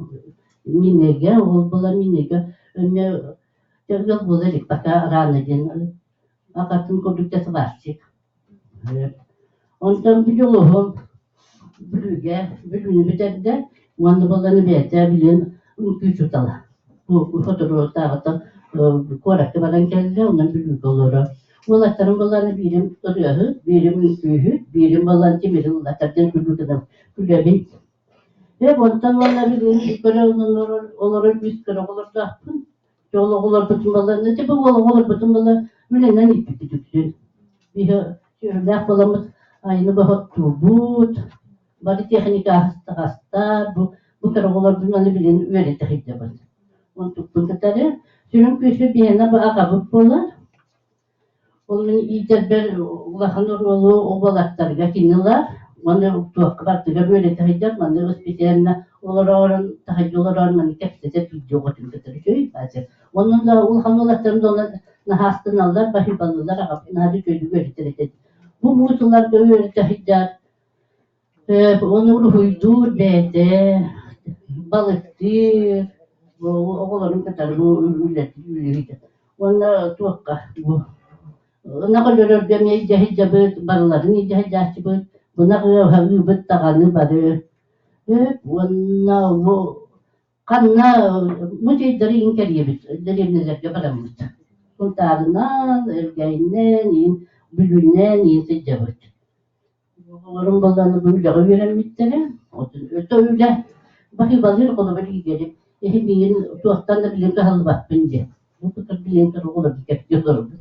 Минэгэ ол буолан Минэгэ эмиэ ыал буола илик пока рано диэн аҕатын курдук сыбаарсык. Онтон бу дьулуһум Бүлүүгэ Бүлүүнү бүтэрдэ уонна буоллаҕына бэйэтэ билигин үҥкүү учуутала. Бу соторутааҕыта куоракка баран кэллэ, онон Бүлүүгэ олорор. Уолаттарым буоллаҕына биирим ырыаһыт, биирим үҥкүүһүт, биирим буоллаҕына тимири ыллатар диэн күлүү гынан күлэбин. Ээ, онтон уонна билигин көрө олорор олорор үс кыра оҕолордоохпун. Дьол оҕолорбутун буоллаҕына, ити бу уол оҕолорбутун буолла үлэнэн ииппиппит үксүн. Биһи сүөһүлээх буоламмыт айыны боһоттуубут, бары техника аһастаҕастар, бу бу кыра оҕолорбун аны билигин үөрэтэ сылдьабыт. Онтукпун кытары сүрүн күүсү биһиэнэ бу аҕабыт буолар. Ол мин иитэрбэр улахан оруолу уолаттарга кини ылар уонна туохха барытыгар үөрэтэ сылдьар, манна специально олороорун, таһырдьа олороорун манна кэпсэтэ сылдьыы оҕотун кытары үчүгэй баачы. Онон да улахан уолаттарым да онно наһаастыналлар, баһыыбалыыллар, аҕабын наһаа үчүгэйдик үөрэтэр этэ. Бу муусуларга үөрэтэ сылдьар Ону уруһуйдуур бэйэтэ, балыктыыр, оҕолорун кытары үлэлиир. Уонна туохха бу ынах өлөрөргө эмиэ илдьэ сылдьабыт, барыларын илдьэ сылдьааччыбыт, ынах ыабыт даҕаны бары. Уонна бу ханна музейдары иин кэрийэбит, дэриэбинэлэргэ бараммыт. Сунтаарынан, Элгээйинэн, иин Бүлүүнэн иин сылдьабыт. Оҕолорум буоллаҕына бу үлэҕэ үөрэммиттэрэ, өтө үлэ баһыыбалыыр холобур иигэри эһи миигин туохтан да билин кыһаллыбаппын диэн. Бу кытары билин кытары оҕолорбут кэпсии олоробут.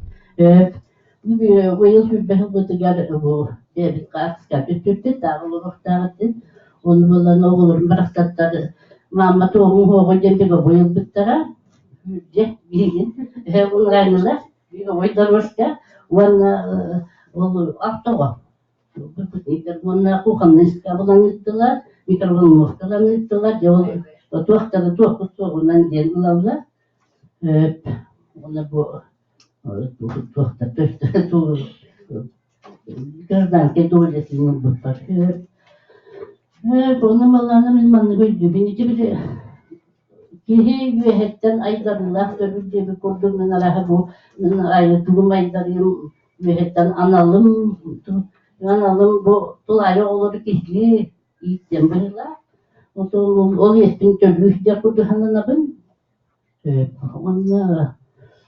Быйыл 20 сылбытыгар бу бэйэбит хаартыскаҕа түспүппүт, тааҕы олоруохтаах этим. Ону буолан оҕолорум барахсаттар маама туоҕуҥ уһуоҕуй диэн беговой ылбыттара. Дьэ, биһигин уҥрааннылар Беговой дорожка уонна ол автоҕо уонна кухонный ыскаабынан ыыттылар, микроволновканан ыыттылар, дьэ ол туохтары туохпут суоҕунан диэн ылаллар. Уонна бу туохтар гражданскай доля ылбыппар. Ону малаана мин маннык өйдүүбүн. Ити били Киһи үөһэттэн айдарыылаах төрүт диэбит курдук мин арааһа бу мин тугум айдарыым үөһэттэн аналым аналым бу тулаайах оҕолору киһилии ииттиэм быһыылаах. Ол иэспин төлүү сылдьар курдук сананабын. Уонна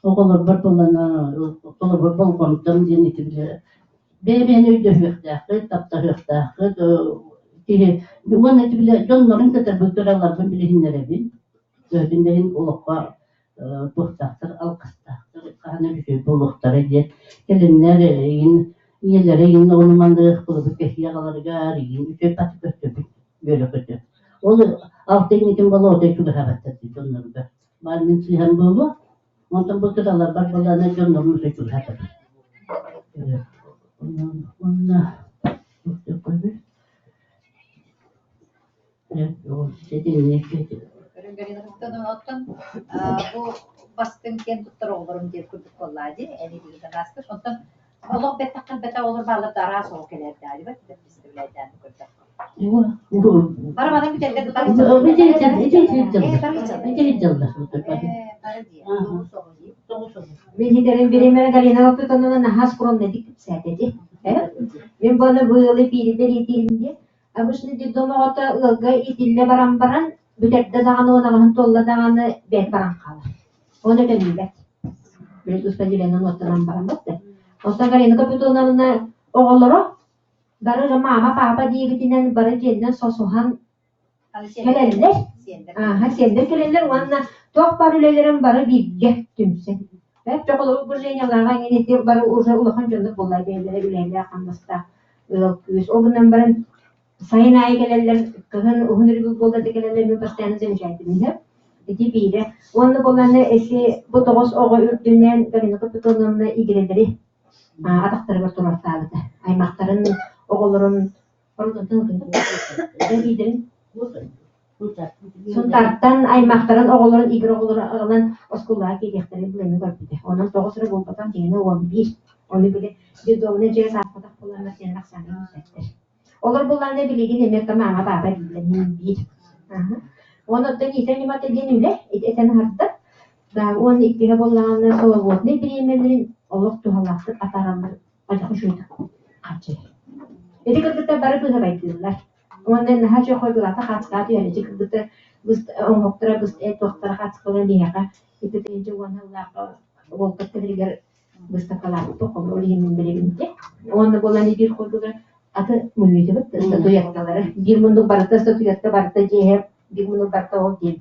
оҕолорбор буоллаҕына оҕолорбор болҕомтом диэн ити били бэйэ-бэйэни өйдөһүөхтээххит, таптаһыахтааххыт, киһи уонна ити били дьоннорун кытары кыраларбын билиһиннэрэбин. Төһөтүн да иһин олоххо туохтаахтар, алҕастаахтар, хаһан үчүгэй буолуохтара диэн кэлиннэр игин ийэлэрэ игин ону маннык кылыбыт кэһии аҕаларыгар игин үчүгэй паты көстөбүт үөрэ-көтө. Ол алта иннитин болоотой чугаһаабаттар дии дьонноругар. Баар мин сыыһам буолуо. Онтон бу кыраларбар буоллаҕына дьоннорум үчүгэй чугаһаатар. Уонна Оттон бу бастыҥ киэн туттар оҕолорум диэн курдук буоллаа дии, эн илиигинэн ааспыт. Онтон олох бэттэх бэтэх оҕолор бааллар да араас оҕо кэлэрдээри бат представляйдаан көрдөххө. Бары манан бүтэллэр Мин бириэмэ Галина Лапытановна наһаа скромнайдык кэпсээтэ дии. Мин буола бу ыалы биири бэлиэтиирим диэн Обычно детдом оҕото ыалга иитиллэ баран баран, бүтэрдэ даҕаны уонаҕаһын туолла даҕаны бэйэтэ баран хаалар. Уонна төннүбэт. Били туспа дьиэлэнэн уоттанан баран да. Оттон Галина Капитоновна оҕолоро бары мама, папа диэбитинэн бары дьиэннэн сосуһан кэлэллэр. Ааһа, сиэннэр кэлэллэр уонна туох баар үлэлэрин бары бииргэ түмсэн. Бэрт оҕолору бу Женялааҕа эҥин ити бары уже улахан дьоннор буолла бэйэлэрэ үлэлээх-хамнастаах ыал күүс. Ол гынан баран сайын аайы кэлэллэр, кыһын уһун өрүгүл буолла да кэлэллэр, мин постоянно замечательный Ити биирэ. Уонна буоллаҕына эси бу 9 оҕо үрдүнэн Галина Капитоновна игирэлэри атахтарыгар туруортаабыта. Аймахтарын, оҕолорун Сунтаартан аймахтарын оҕолорун игирэ оҕолору аҕалан оскуолаҕа киириэхтэрин билэни көрбүтэ. Онон 9 эрэ буолбатах дьиҥинэ 11. Ону били детдомна дьиэ сааспатах буоланнар сиэн ахсаанын билбэттэр. Олор буоллаҕына билигин эмиэ маама паапа дииллэр иһин биир. Уонна оттон иитэр ньымата диэн үлэ этэн аһарда. Уонна иккиһэ буоллаҕына свободнай бириэмэлэрин олох туһалаахтык атаараллар адьас үчүгэйдик хааччыйар. Ити кыргыттар бары быыһабайдыыллар. Уонна наһаа үчүгэй хойгулаата хаачыстыбаҕа түһэр. Ити кыргыттар оҥоһуктара туохтара хаачыстыбалара биһиэхэ ити тыһыынча уон сыллаахха уолбут кэлэригэр быыстапкалаабыппыт холобур ол иһин мин билэбин дии. Уонна буолан биир курдуга аты мунньутубут статуэткалары. Биир муннук барыта статуэтка барыта дьиэһэ биир муннук барыта ол диэн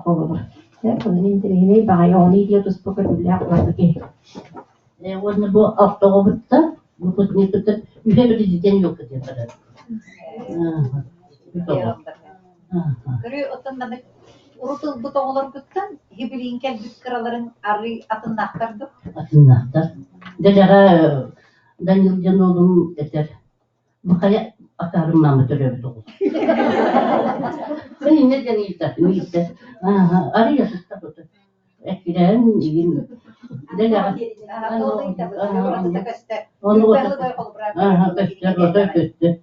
холобур. Онон интэриэһинэй баҕайы оҕону иитиэ туспа көрүүлээх уларыта киһи. Уонна бу ортоҕобуттан выпускникпыттан үһэ президент юлка диэн барар. Көрүү оттон маннык Урут ылбыт оҕолоргуттан иһи-билиин кэлбит кыраларыҥ арыый атыннаахтар дуо? Атыннаахтар. Дэлэҕэ Данил диэн уолум этэр, бу хайа акаарым маама төрөөбүт оҕо. Мин инньэ диэн ыйытар, ыйытар. Ааһа, арыый атыттар Эккирээн игин дэлэҕэ Ону көстөр, отой көстөр.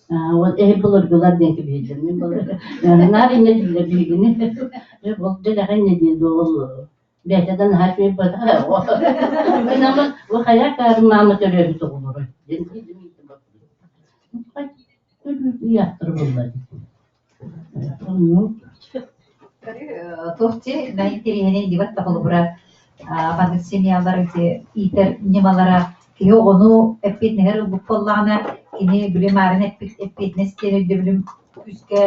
Вот эһи былыргылар диэн кэбиһэллэр. Мин былыргы наар инньэ дииллэр биһигини. Ол дэлэҕэ инньэ диэн ол бэйэтэ да наһаа үчүгэй буолбатах. Мин ама бу хайа акаарым маама төрөөбүт оҕолоро диэн ыйаахтара буолла дии. Оннук. Туох дии интэриэһинэй диэбэт да холобура маннык семьялар ити иитэр ньымалара киһи оҕону эппиэтинэһэр ылбыт буоллаҕына кини били маарын эппиэтинэс диэн өйдөбүлүм күүскэ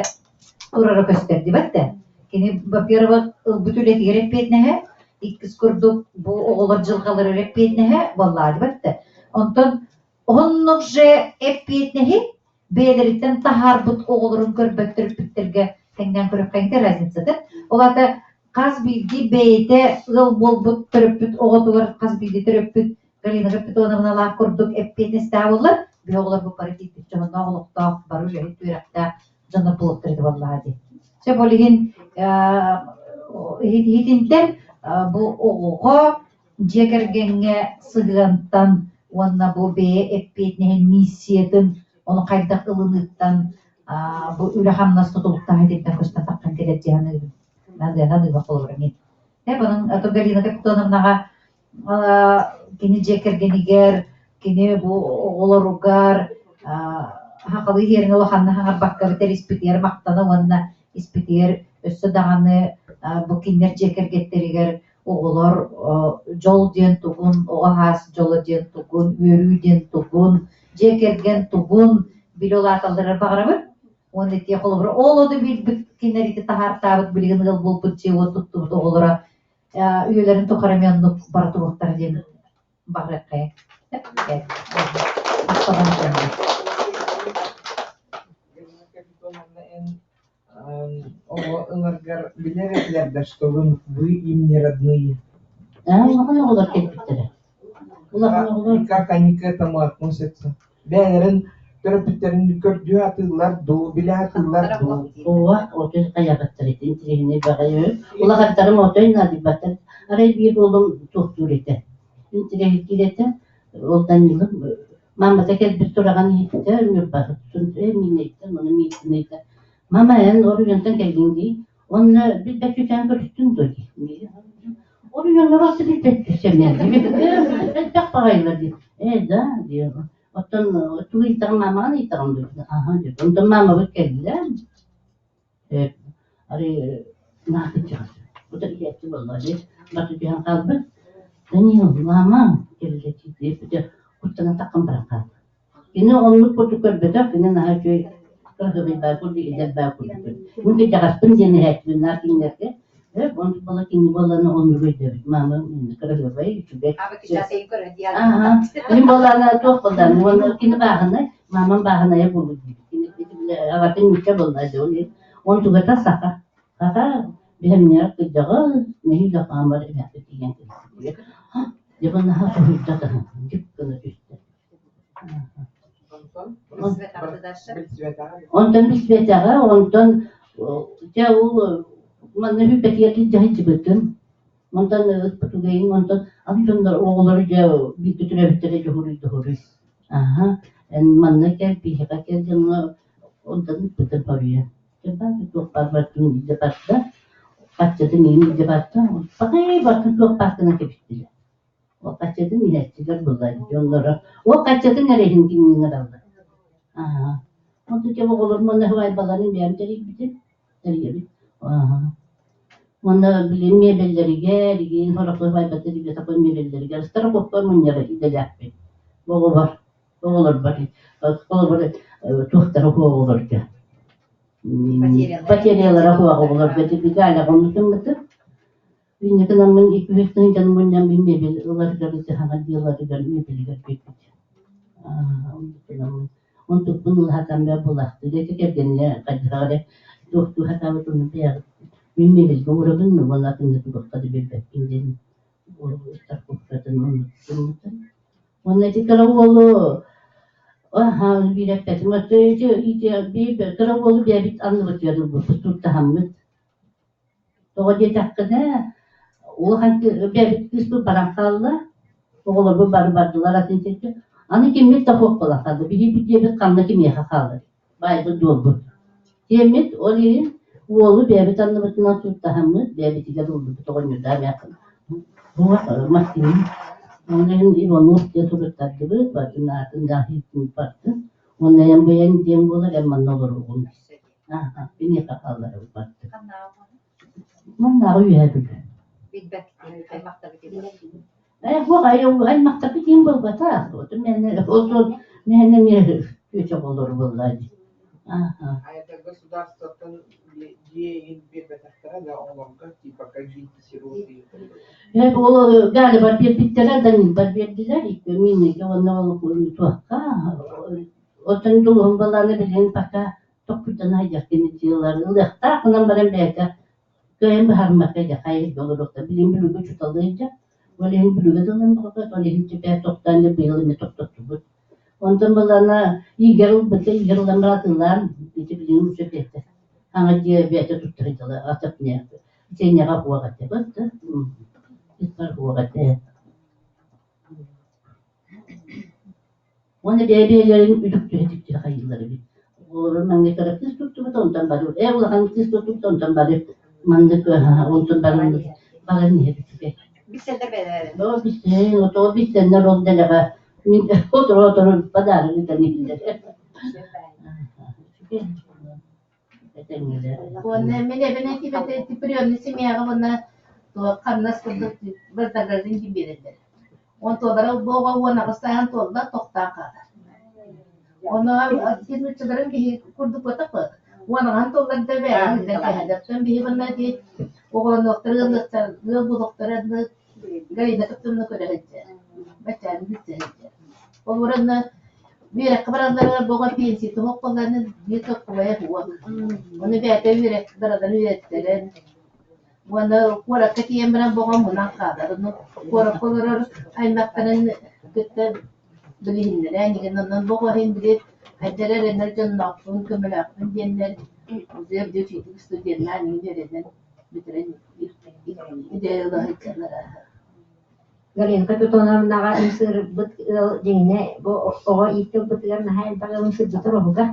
турара көстөр диэбэт да кини во-первых ылбыт үлэтигэр эппиэтинэһэ иккис курдук бу оҕолор дьылҕаларыгар эппиэтинэһэ буоллаҕа диэбэт да онтон оннук же эппиэтинэһи бэйэлэриттэн таһаарбыт оҕолорун көрбөт төрөппүттэргэ тэҥнээн көрүөххэ разницата. Ол аата хас биирдии бэйэтэ ыал буолбут төрөппүт оҕотугар хас биирдии төрөппүт Галина Капитоновналаах курдук эппиэтинэстээх буоллар, биһи оҕолорбут бары тиийбит дьоһуннаах олохтоох, бары үлэһит үөрэхтээх дьоннор буолуохтара этэ буоллаҕа дии. Сөп ол иһин иһитинтэн бу оҕоҕо дьиэ кэргэҥҥэ сыһыантан уонна бу бэйэ эппиэтинэһин миссиятын ону хайдах ылыныыттан бу үлэ-хамнас тутулуктаах итинтэн көстөн таххан кэлэр дии саныыбын. Наадыйа холобура мин. Онон Галина Капитоновнаҕа кини дьиэ кэргэнигэр, кини бу оҕолоругар сахалыы иһиэрин улаханнык хаҥарбакка эбэтэр испитигэр махтана уонна испитигэр өссө даҕаны бу кинилэр дьиэ кэргэттэригэр оҕолор дьол диэн тугун, оҕо саас дьоло диэн тугун, үөрүү диэн тугун, дьиэ кэргэн тугун билэ улааталларыгар баҕарабыт. Уонна ити холобура ол ону билбит кинилэр ити таһаартаабыт билигин ыал буолбут дьиэ-уот туттубут оҕолоро үйэлэрин тухары эмиэ оннук бара туруохтара диэн баҕарыаххайа. Оҕо ыларгар билэр этилэр да, что вы им не родные? Улахан оҕолор кэлбиттэрэ. Улахан оҕолор Как они к этому относятся? Бэйэлэрин төрөппүттэрин көрдүү атыыллар дуу, билэ атыыллар дуу? Ууа, отой хайаабаттар ити интириэһинэй баҕайы. Улахаттарым отой наадыйбаттар. Арай биир уолум туохтуур этэ. Интириэһиргиир этэ. Ол Данилым Маамата кэлбит сураҕын иһиттэ, Ньурбаһыттан ээ миинэйтэн, ону миитинэйтэн «Мама, эн оройуонтан кэллиҥ дии, уонна билбэт чүчээн көрүстүҥ дуо?» дии. «Оройуоҥҥа барса билбэт чүчээн элбэх баҕайылар» дии. «Ээ, да» диэн. Оттон тугу ыйытаҕын маамаҕын ыйытаҕын дуо? «Аһа» диэн. Онтон маамабыт кэллэ, арыы наахтыччаҕас утарыйааччы буолла дии бары түһэн хаалбыт Данил маама кэллэ куттанан таххан баран хаалла кини оннук курдук көрбөтөх кини наһаа үчүгэй кыраһыабайбаа курдук эдэрбаа курдук мин кырдьаҕаспын диэн иһээччибин наар кинилэргэ онтук буола кини буоллана оннук өйдөөбүт маама кыраһыабай үчүгэй мин буоллаана туох буоллаана уонна кини бааһынай Маамам бааһынайа буолуо диибит. Кини аҕатын нуучча буолла дьэ ол иһин. Онтугата саха. Саха биһэмнээх кырдьаҕас нэһиилэ хаамар эмээхсин тиийэн кэлбит. Дьэ бу наһаа соһуйда даҕаны, дьик гына түстэ. Онтон билсибэтэҕэ, онтон дьэ ол манна бүппэтигэр дьаһайдьыбытым. Онтон ыппыт үгэйим, онтон атын дьоннор оҕолору дьэ бииргэ төрөөбүттэрэ дьоһуруй-дьоһуруй. Аһа, эн манна кэл, биһиэхэ кэл дьоҥҥо онтон ыппытым хоруйа. Дьэ баар туох баар барытын илдьэ барда, хаччатын иһин илдьэ барда, баҕайы барытын туох баар гынан кэбистилэр. Ол хаччатын иһээччилэр буолла дьонноро. Ол хаччатын эрэ иһин кинини ыҥыраллар. Аһа. Онтон дьэ оҕолорум уонна сыбаайбаларын бэйэм тэрийбитим, тэрийэбит. Аһа. Уонна билигин миэбэллэригэр, игин сорох сыбаайбата билбэтэх миэбэллэригэр страховка мунньар идэлээхпин. Оҕобор, оҕолорбор, холобур, туохтара оҕолорго потерялара суох оҕолорго галяҕа оннутуммутум. Инньэ гынаммын икки үс тыһыынчаны мунньан мин мебель ыларыгар, саҥа дьиэлэригэр мебелигэр биэрбит. Онтукпун ылаһатан бэ булахтыы ити кэргэннэ хайдах эрэ туохтуу сатаабыт онну бэйэҕит. Мин миэбэлгэ уурабын уонна атыҥҥа тугахха да биэрбэппин диэн страховкатын оннук Уонна ити кыра уолу биир эппэтим ити кыра уолу бэйэбит анныбытыгар ылбыппыт туттаһаммыт. Тоҕо диэтэххинэ, улахан бэйэбит кыыспыт баран хаалла, оҕолорбут бары бардылар атын сиргэ. Аны киммит да суох буолан хаалла, биһиги дьиэбит ханна кимиэхэ хаалар, баайбыт-дуолбут. Тиэммит ол иһин уолу бэйэбит анныбытынан сууттаһаммыт, бэйэбитигэр ылбыппыт оҕонньордоох эмээххин массыына. Ол иһин Иванов диэн суруттардыбыт, бардын аатын да бардын. Уонна эн бэйэҥ диэн буолар, эн манна олоруоҕуҥ. Киниэхэ хаалларабыт бардын. Маннааҕы үөһэ Бүлүү. Ээ, суох, аймахтарбыт иһин буолбатах. Мээнэ эмиэ күөчэ оҕолору буоллаа дии. А это государствоттан дьиэ иһин биэрбэтэхтэрэ да оҕолорго типа как дети сироты. Ээ, ол Галя биэрбиттэрэ, Данилбар биэрдилэр, Миннеге уонна ол туохха оттон дьулуһун балааны билигин пока тохпутан айдьах кини дьыалар ылыахтаах гынан баран бэйэтэ кыайан быһаарыммакка дьэ хайа олоруохта билигин Бүлүүгэ учууталлыы сылдьар ол иһин Бүлүүгэ тыллан баҕарбат ол иһин теперь тохтоон дьэ быйыл эмиэ тохтоттубут онтон былаана Игорь ылбыта Игорь ылан баратылаан ити билигин уже бэйэтэ хаҥа дьиэ бэйэтэ туттар дьыла атапне Сеняҕа уох этэ да уох этэ Уонна бэйэ-бэйэлэрин үтүктүһэ-үтүктүһэ хайыыллар эбит. Оҕолорун маҥнай кыра кыыс туттубут, онтон бары ээ улахан кыыс туттубут, онтон бары маннык онтон бары баран иһэр үчүгэй. Билсэллэр бэйэлэрин. Оо, билсэн, отоо билсэннэр ол дэлэҕэ мин отору-отору подарок ыытан иһиллэр. Үчүгэй. Этэҥҥэлэр. Уонна мин эбэн этибэтэ приемный семьяҕа уонна туох хамнас курдук вознаграждение диэн биэрэллэр. Уон туолара буоҕа 18 сааһын туолла тохтоон хаалар. Ону нууччаларын биһи курдук буотах 18 туолларда бэйэҕин илдьэн кэһэлэр. Оттон биһи манна ити оҕолонуохтара ыаллыахтара ыал буолуохтара Галина кыттымна көрө сылдьар. Баччааны билсэ сылдьар. Ол уранна үөрэххэ баралларыгар боҕо пенсия туһук буоллаҕына биир токкубайа суох. Ону бэйэтэ үөрэх баралларын үөрэттэрэн уонна куоракка тиийэн баран боҕо мунан хаалар. Ону куоракка олорор аймахтарын кытта билиһиннэрэн игин онон боҕо иһин били хайдах эрэнэр дьонноохпун, көмөлөөхпүн диэннэр уже студеннаан игин үөрэнэн бүтэрэн идэ ыла сылдьаллара. Галина Капитоновнаҕа ымсыырбыт ыал дьиҥинэ бу оҕо иитти ылбытыгар наһаа элбэх ыал ымсыырбыта оһуга.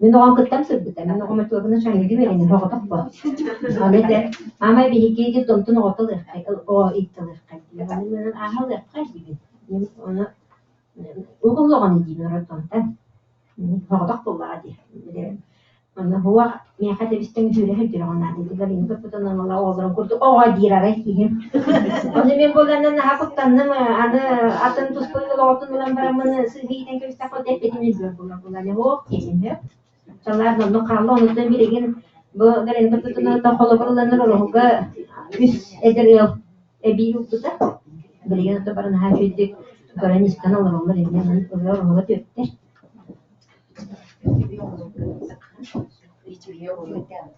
Мин оҕом кытта ымсыырбыта. Мин оҕом отуобуна шаһыгы үөрэнэр оҕотох буол. Аны этэ, маама биһиги детдомтун оҕото ылыаххай, оҕо иитти ылыаххай диир. Аны мин ааһа ылыаххай диибин. Мин ону уһуллаҕын диибин роддомтан. Оҕотох буоллаҕа дии. Аны уох миэхэ тэбистэн үһүрэ сылдьар оҕонаат ити Галина Капитоновна оҕолорун курдук оҕо диир арай киһим. Ону мин буоланнан наһаа куттанным аны атын туспа ыал оҕотун ылан бараммын сыыһа иитэн кэбистэххэ эппитин өлбөр буолар буолан уох диэтим үһү. Чалаар оннук хаалла онуттан билигин бу Галина Капитоновна холобур ыланар ороһуга үс эдэр ыал эбии ылбыта. Билигин ото бары наһаа үчүгэйдик көрөн-истэн олороллор инньэ онон ырыа ороһуга түөттэр.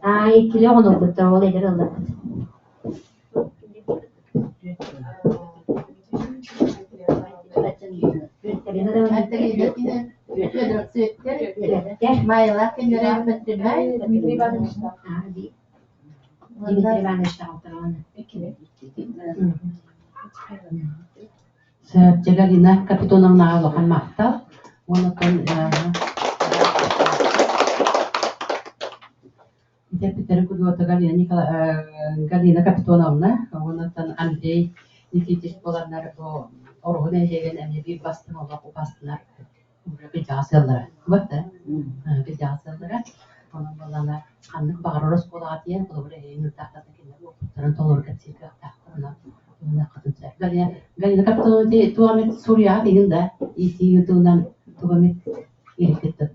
Аа, иккилии оҕону ылбыттар, ол эдэр ылларбыт. Майалаах кинилэр Дмитрий Иванович таҕалтараҕына. Сөп, Галина Капитоновнаҕа улахан махтал. Уонна оттон Итэрбиттэрин кудуота Галина Капитоновна уонна оттон Андрей Никитич буоланнар бу Оруһун нэһилиэгин эмиэ биир бастыҥ олох убастынар кырдьаҕас ыаллара. Вот да, кырдьаҕас ыаллара. Онон буоллаҕына ханнык баҕарар оскуолаҕа тиийэн холобур эһиги ыытаахтарына кинилэр уопуттарын толору кэпсиир кыахтаахтар. Онон Галина, Галина Капитоновна туох эмит суруйаҕыт иһин да иитии ыытыынан тугу эмит иһиккиттэн.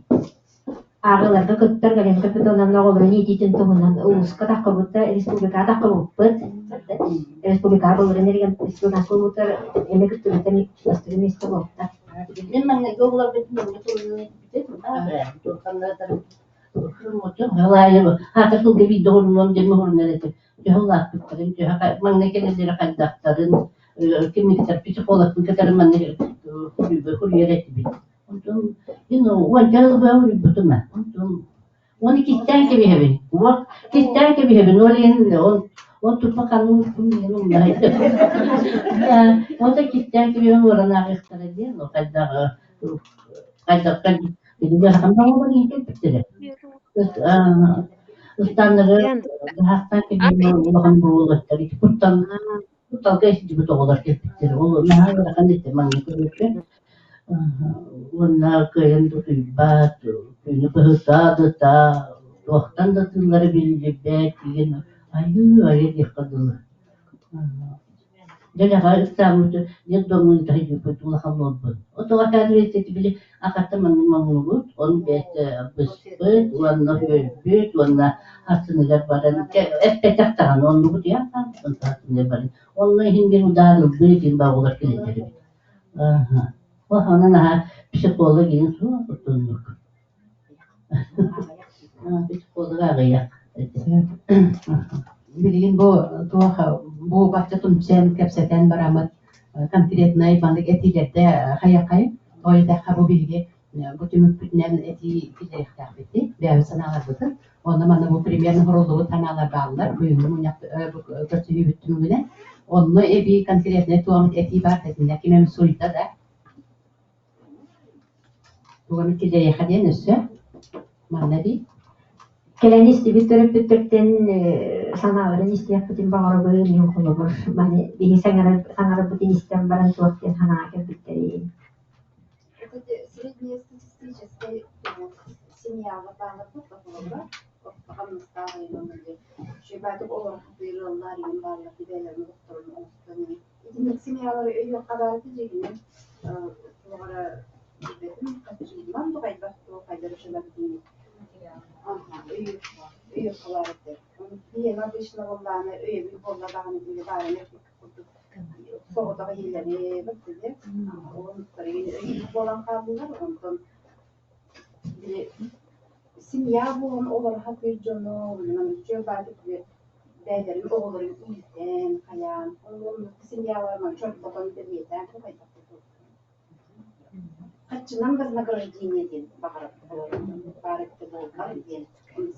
Ааҕыыларга кыттар Галина Капитоновна оҕолорун иитиитин туһунан улууска таххыбыта, республикаҕа таххыбыппыт. Республикаҕа былырыын республиканскай улуутар эмэ кыттыбыта бастакы миэстэ буолта. Мин маҥнайгы оҕолорбутун онно туруйан Хаата сылга биирдэ уһурунуом диэн уһурунар этим. Төһө улааппыттарын, төһө маҥнай кэлэллэрэ хайдахтарын, кимиттэр психологпын кытары манна суруйар этибит. Онтон уонча ылбыа уруйбутум ээ. Онтон Уону кистээн кэбиһэбин. Уот кистээн кэбиһэбин. Ол иһин ол ол туппа ханнык диэн умнайдым. Онто кистээн кэбиһэн уоран ааҕыахтара диэн ол хайдах хайдахтан ыарахан баҕалар иитэлбиттэрэ. Ыстаннары хаахтаан кэбиһэн улахан буолуохтар. Куттан кутталга сылдьыбыт оҕолор кэлбиттэр. Ол наһаа ыарахан этэ манна көрөргө. Уонна кыайан да утуйбат, түүнү быһыта да туохтан да тыыллара биллибэт диэн айыы-айа диэххэ дылы. Дэлэҕэ ыксаабыт детдомҥа ыыта улахан буолбут. Отоҕо оказывается били аката маннык моҥнубут, ону бэйэтэ быспыт уонна үөрбүт уонна хасыныгар баран эппэтэх даҕаны оннугу утуйан хаалбыт онтон хасыныгар баран онно иһин биир удаар ылбыт диэн баҕалар кэлэллэр эбит. Улахана наһаа психолог иһин суох оннук. Психолог аҕыйах. Билигин бу туох бу бачча тумсэн кэпсэтэн бараммыт конкретнай маннык этиилэрдэ хайахай тоҕо бу биһиги бу түмүкпүтүнэн этии киллэриэхтээхпитий бэйэбит санааларбытын онно манна бу примерно суруллубут санаалар бааллар бүгүҥҥү мунньах көрсүһүүбүт түмүгүнэн онно эбии конкретнай туом этии баар этиннэ ким эмит суруйда да тугу эмит киллэриэххэ диэн өссө манна эбии Кэлэн истибит төрөппүттэртэн санааларын истиэхпитин баҕарабын, мин холобур маны биһи саҥарарбытын истэн баран туох диэн санааҕа кэлбиттэрий? Среднестатистическай семьяҕа баалларбыт холобура хамнастаах үчүгэйдик олорор ыаллар игин бааллар бэйэлэрин олохторун оҥостон итинник семьялары өйүөххэ баар этэ дьиҥинэн туох эрэ билбэтим хаччыынан да хайдах туох хайдах үчүгэйдик өйүөххэ баар этэ биһиэнэ обычно буоллаҕына өйөбүл буолла даҕаны биһиги баарына курдук соҕотох иһиллэри били өйүүр буолан хааллылар онтон били семья буолан олоро сатыыр дьону бэйэлэрин оҕолорун иитэн хайаан оннук семьяларын чорботон бэлиэтээн Харчынан вознаграждение диэн баҕарар баар эбитэ буоллар диэн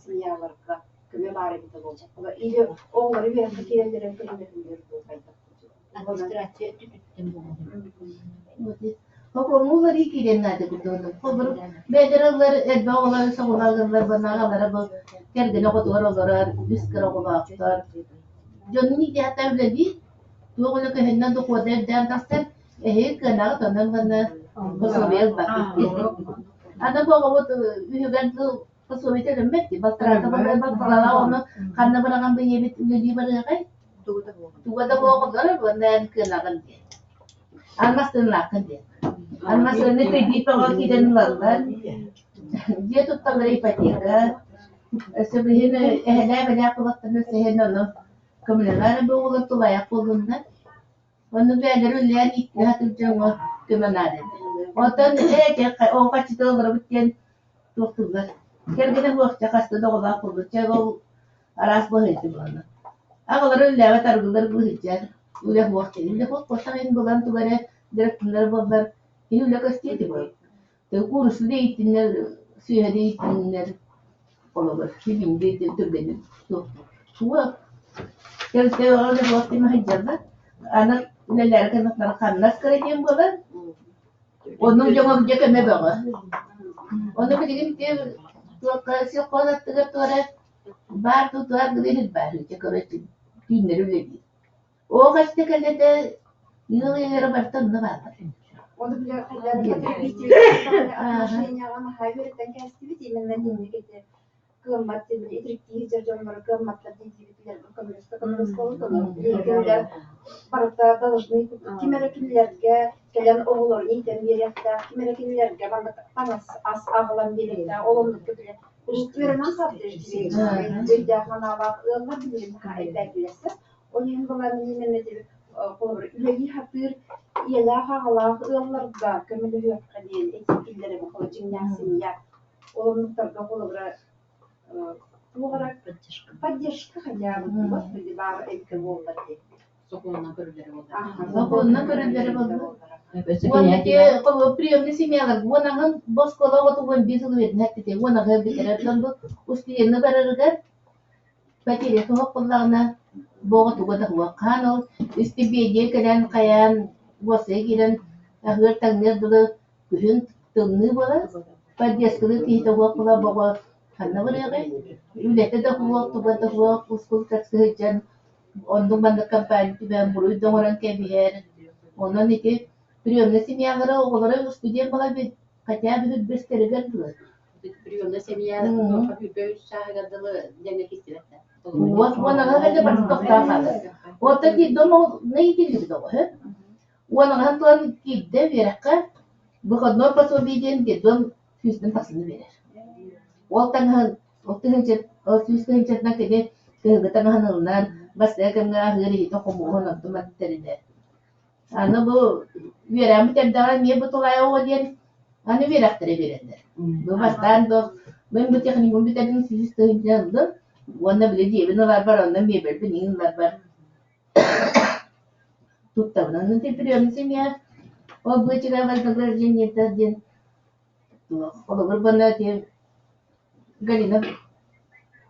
семьяларга көмө баар эбитэ буоллар или оҕолору үөрэххэ киирэллэрин көмөлөһөллөр дуу хайдах Администрация өттүттэн буолуо. Хокуоҥҥулар киириэн наада курдук. Холобур, бэйэлэрэ ыллар элбэх оҕолору соҕураллар банаҕалара бу кэргэнэ оҕотугар олорор, үс кыра оҕолоохтор. Дьонун иитиэхтэ үлэлиир, туох үлэ көһүннэн дохуота үрдээн тахсар, эһиги кыанаҕыт онон уонна пособие ылбаккыт диэн. Аны бу оҕобут үһүгэр дыл пособие төлөммөт дии, балтараата балтаралаах ону ханна быраҕан бу ийэбит үлэлии барыаҕай? Туга да буола олорор уонна эн кыанаҕын диэн. Алмастыыннааххын диэн. Алмастыыны кредит бөҕө киирэн ылаллар. Дьиэ тутталлар ипотека. Өссө билигин эһэлээх-эбэлээх кулактарына өссө иһэн ону көмөлөһөр буоллар тулаайах буоллуннар. Онно бэйэлэрэ үлэлээн ииттиһэ сылдьан көмө наада этэ. Оттон ээ оҕо харчыта олоробут диэн туохтууллар. Кэргэнэ суох хаста да оҕолоох буолбут. Чэ ол араас быһыйды буолла. Аҕалара үлэлээбэт арыгылар быһыйдьар. Үлэ суох диэн. Үлэ суох буолтах иһин булан тугу эрэ директорлар буоллар кини үлэ көстүө этэ буолуо. Куурусса да ииттиннэр, сүөһэ да ииттиннэр холобур, сибиинньэ түргэнник суох. Тэрилтэ суох диэн сылдьаллар. Аны үлэлээри гыннахтара хамнас кыра диэн буолар. Оннук дьоҥҥо дьэ көмө бөҕө. Ону билигин ити туохха сельхоз аттыгар туора баар тутуһар гына баар дьэ короче түүннэри үлэлиир. Оо хаста кэллэ ыал ийэлэрэ барыта онно бааллар. Ону билэр потребительское отношенияҕа наһаа үөрэтэн кээстибит именно итинник ити кыаммат диэн итириктии сылдьар дьоннору кыамматтар диэн көмөлөстө көмөлөстө кинилэр барыта должны ким эрэ кинилэргэ кэлэн оҕолорун иитэн биэриэхтээх ким эрэ кинилэргэ маннык таҥас ас аҕалан биэриэхтээх ол оннукка бile үөрэнэн хаалбыт өйдөөх санаалаах ыаллар билигин наһаа элбээтилэр Ол иһин буолан именно холобур үлэлии сатыыр ийэлээх аҕалаах ыалларга көмөлөһүөххэ диэн этии киллэрэбин холобур дьиҥнээх семья. Ол оннуктарга холобура Туох эрэ поддержка хотя бы, господи, баар эбитэ буоллар дии. Сокуонунан көрүллэрэ буоллар. Сокуонунан көрүллэрэ буоллар. Уонна ити приемный семьялар уонаҕын бу оскуола оҕото 11 сыл үөрэнэр уонаҕы бүтэрэр дьон бу устудьуонна барарыгар потеря суох буоллаҕына бу оҕо туга да суох хаан ол истипиэндийэ кэлэн хайаан уопсайа киирэн аһыыр таҥныар дылы күһүн тымныы буолар поддержкалыыр киһитэ суох буолар бу оҕо ханна барыаҕай үлэтэ да суох туга да суох ускул-тэс сылдьан оннук маннык компания түбэһэн буруй да оҥорон кэбиһэр онон ити приемный семьялара оҕолоро устудьуон буолар хотя бы үрбэстэригэр дылы Приемная семья үс сааһыгар дылы дьэҥҥэ кистибэт да. Вот уонаҕа кэлэ барыта тохтоон хаалар. Оттон детдом иитиллибит оҕо үһү. Уонаҕаһын туһан киирдэ үөрэххэ выходной пособие диэн детдом сүүстэн тахсаны биэрэр. Ол таҥаһын ол тыһыынча ол сүүс тыһыынчатынан кини кыһыҥҥы таҥаһын ылынан бастакы кэмҥэ аһыыр иһитэ хомуоһун онтун манна тэринэр. Аны бу үөрэҕин бүтэрдэҕинэ эмиэ бу тулаайах оҕо диэн аны үөрэхтэрэ биэрэллэр. Бу бастаан бу мин бу техникум бүтэрдим сүүс тыһыынча ыллым уонна били дьиэбин ыларбар онно миэбэлбин иҥин ыларбар туттабын. Онон приемный семья ол быычыгар вознаграждениета диэн туох холобур буонна ити Галина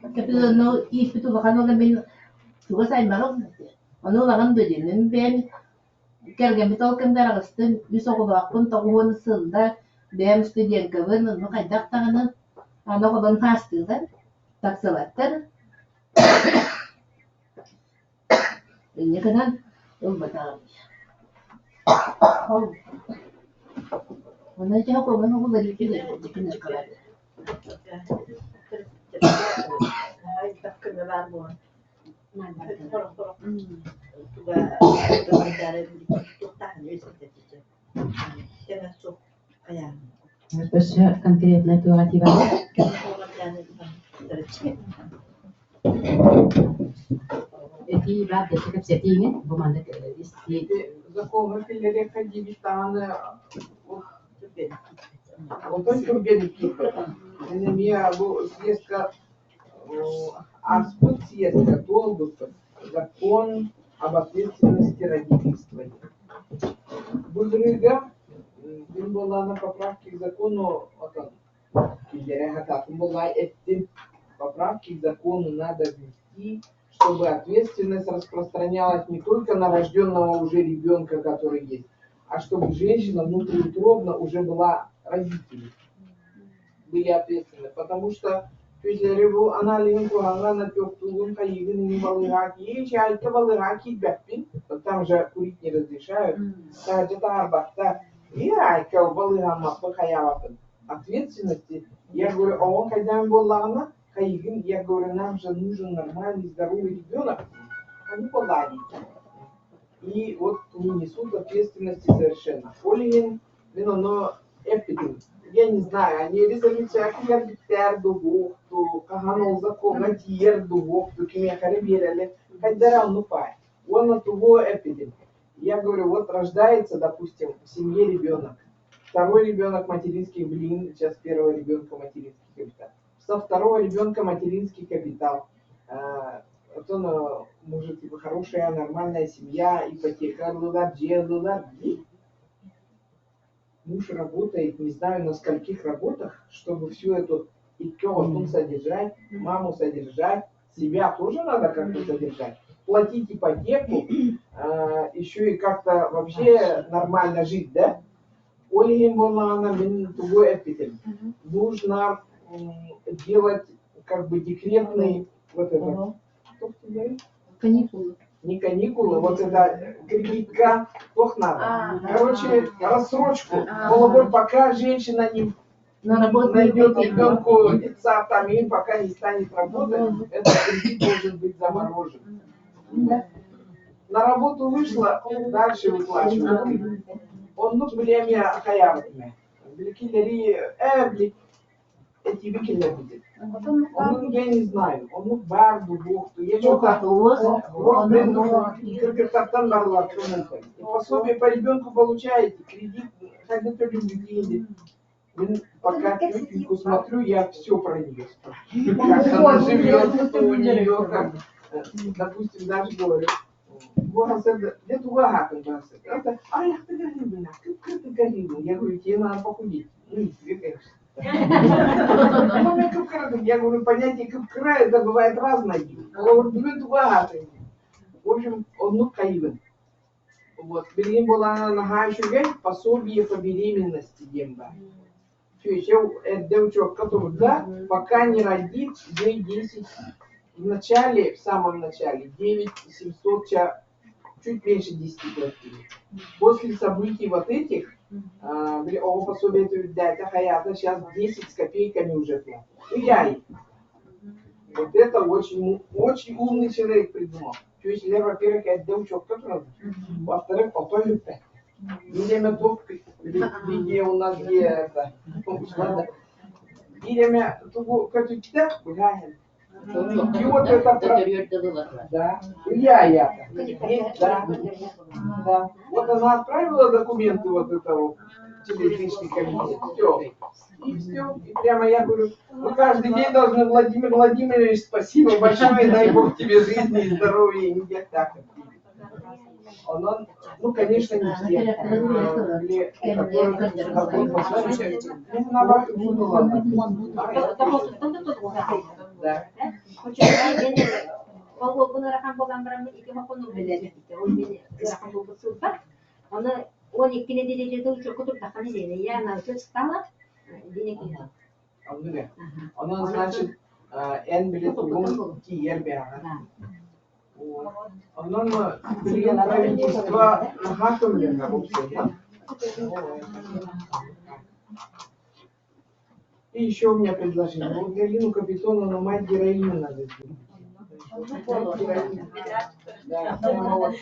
Капитоновна ииппит улахан уола мин чугас аймаҕым этэ. Ону улахан дойдунан бэйэм кэргэммит ол кэмҥэ араҕыстым, үс оҕолоохпун, 90 сылла бэйэм студенткабын, онно хайдах даҕаны аны оҕолорум хаастыылар, тахсыбаттар. Инньэ гынан ылбатаҕым. Онон дьэ көҥүл Элбэх көмө баар буолан Өссө конкретно туох этии баар? Этии баар да кэпсэтииҥин бу маннык истии Закона киллэриэххэ диэбит даҕаны Отой түргэнник киирбэтэ. Мин эмиэ бу съездка ааспыт съездка туолбуппун. Закон об ответственности родительства диэн. Былырыыга мин буоллаҕына поправки к закону отон киллэрэ сатаатым буоллаҕа эттим. Поправки к закону надо внести, чтобы ответственность распространялась не только на рожденного уже ребенка, который есть, а чтобы женщина внутриутробно уже была родителем, были ответственны. Потому что Күзлэри бу аналиһын куһаҕан отектугун хайыгын иһин балыыһаҕа киирэ балыыһаҕа киирбэппин, там же курить не разрешают, таһырдьа таһаарбаттар. И айка балыыһаммаппын хайаабаппын. Ответственности, я говорю, оҕоҥ хайдаан буоллаҕына, хайыгын, я говорю, нам же нужен нормальный здоровый ребенок, они поладите. И вот не несут ответственности совершенно. Ол иһин мин ону эппитим. Я не знаю, они резолюция киллэрбиттэр дуһуохту, хаһан ол закоҥҥа тиийэр дуһуохту, кимиэхэ эрэ биэрэллэр. Хайдара оннук баар. Уонна тугу эппитим. Я говорю, вот рождается, допустим, в семье ребенок. Второй ребенок материнский, блин, сейчас первого ребенка материнский капитал. Со второго ребенка материнский капитал. Вот он, может, типа, хорошая, нормальная семья, ипотека ыллылар, дьиэ ыллылар. Муж работает, не знаю, на скольких работах, чтобы всю эту икки оҕотун содержать, маму содержать, себя тоже надо как-то содержать, платить ипотеку, еще и как-то вообще нормально жить, да? Ол иһин буоллаҕына мин тугу эппитим? Нужно делать как бы декретный вот это. Каникулы. Не каникулы, вот это кредитка, плохо надо. Короче, рассрочку. Холобур, пока женщина не найдет ребенку детсад там и пока не станет работать, этот кредит должен быть заморожен. На работу вышла, дальше выплачивать. Оннук билиэмэ хайаабытым Били били этиби киллэрбитим. Оннук я не знаю, оннук баар дуу, Я что-то вот, блин, кыргыттартан барылар. Пособие по ребенку получаете, кредит хайда төлүүгүт. Пока тетеньку смотрю, я все про нее спрашиваю. Как она живет, что у нее, как, допустим, даже говорю, это, ах ты голимый, как ты голимый. Я говорю, тебе надо похудеть. Ну, и тебе, конечно. Я говорю, понятие кыпкыра, это бывает разное. В общем, оннук хайыбын. Вот, билигин буолаана наһаа үчүгэй пособие по беременности диэн баар. Чүөчэ эрдэ учуокка турда, пока не родит, ей 10, в начале, в самом начале, 9 700, чуть меньше 10 платили. После событий вот этих, оҕо пособие үрдээтэ хайаата, сейчас 10 с копейками уже платят. И Вот это очень, очень умный человек придумал. Чүөчэлэр, во-первых, эрдэ учуокка тураллар, во-вторых, отой бүппэттэр. Биир туох видео у нас где это биир эмэ тугу көтүттэ быһааһын. И вот это да, я да, да. Вот она отправила документы вот этого телевизионный комитет. Все. И все. И прямо я говорю, мы каждый день должны, Владимир Владимирович, спасибо большое, дай Бог тебе жизни и здоровья, и не так. Он, ну, конечно, не все. Или у которых доход посмотрите, ну, наоборот, Да. Ол уолбун ыарахан буолан бараммын ити хохонум билэр ол мин ыарахан буолбут сылбар. Оны 12 нэдиэлэ учуокка турдаххына диэн я на учет стала Оннук Онон, значит, эн били тугуҥ тиийэр бэҕэ. Онон билигин правительство наһаа көмөлөһөр уопсайынан. И еще у меня предложение. Вот Галину Капитоновну мать героиню надо сделать. Да, прямо вот.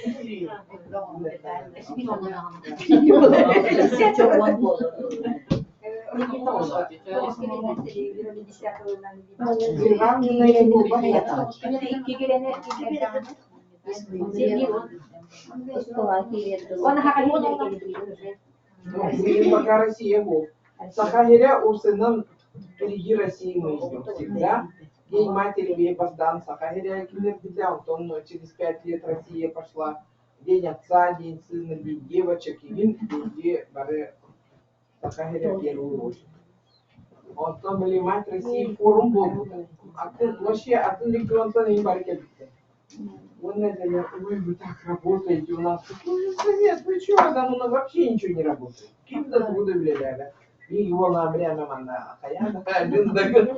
Билигин пока Россия буол. Саха сирэ уопсайынан впереди России мы идем всегда. День матери бейбаздан Саха сирэ киллэрбитэ, онтон через 5 лет Россия пошла. День отца, день сына, день девочек, игин биһиги бары Саха сирэ первую очередь. Онтон били Мать России форум буолбута. Атын вообще атын регионтан иһин бары кэлбиттэр. Уонна этэллэр, ой, вы так работаете, у нас такой совет, вы чё, там у нас вообще ничего не работает. Ким да тугу да үлэлээбэт. Биир уола прямо манна хайаан да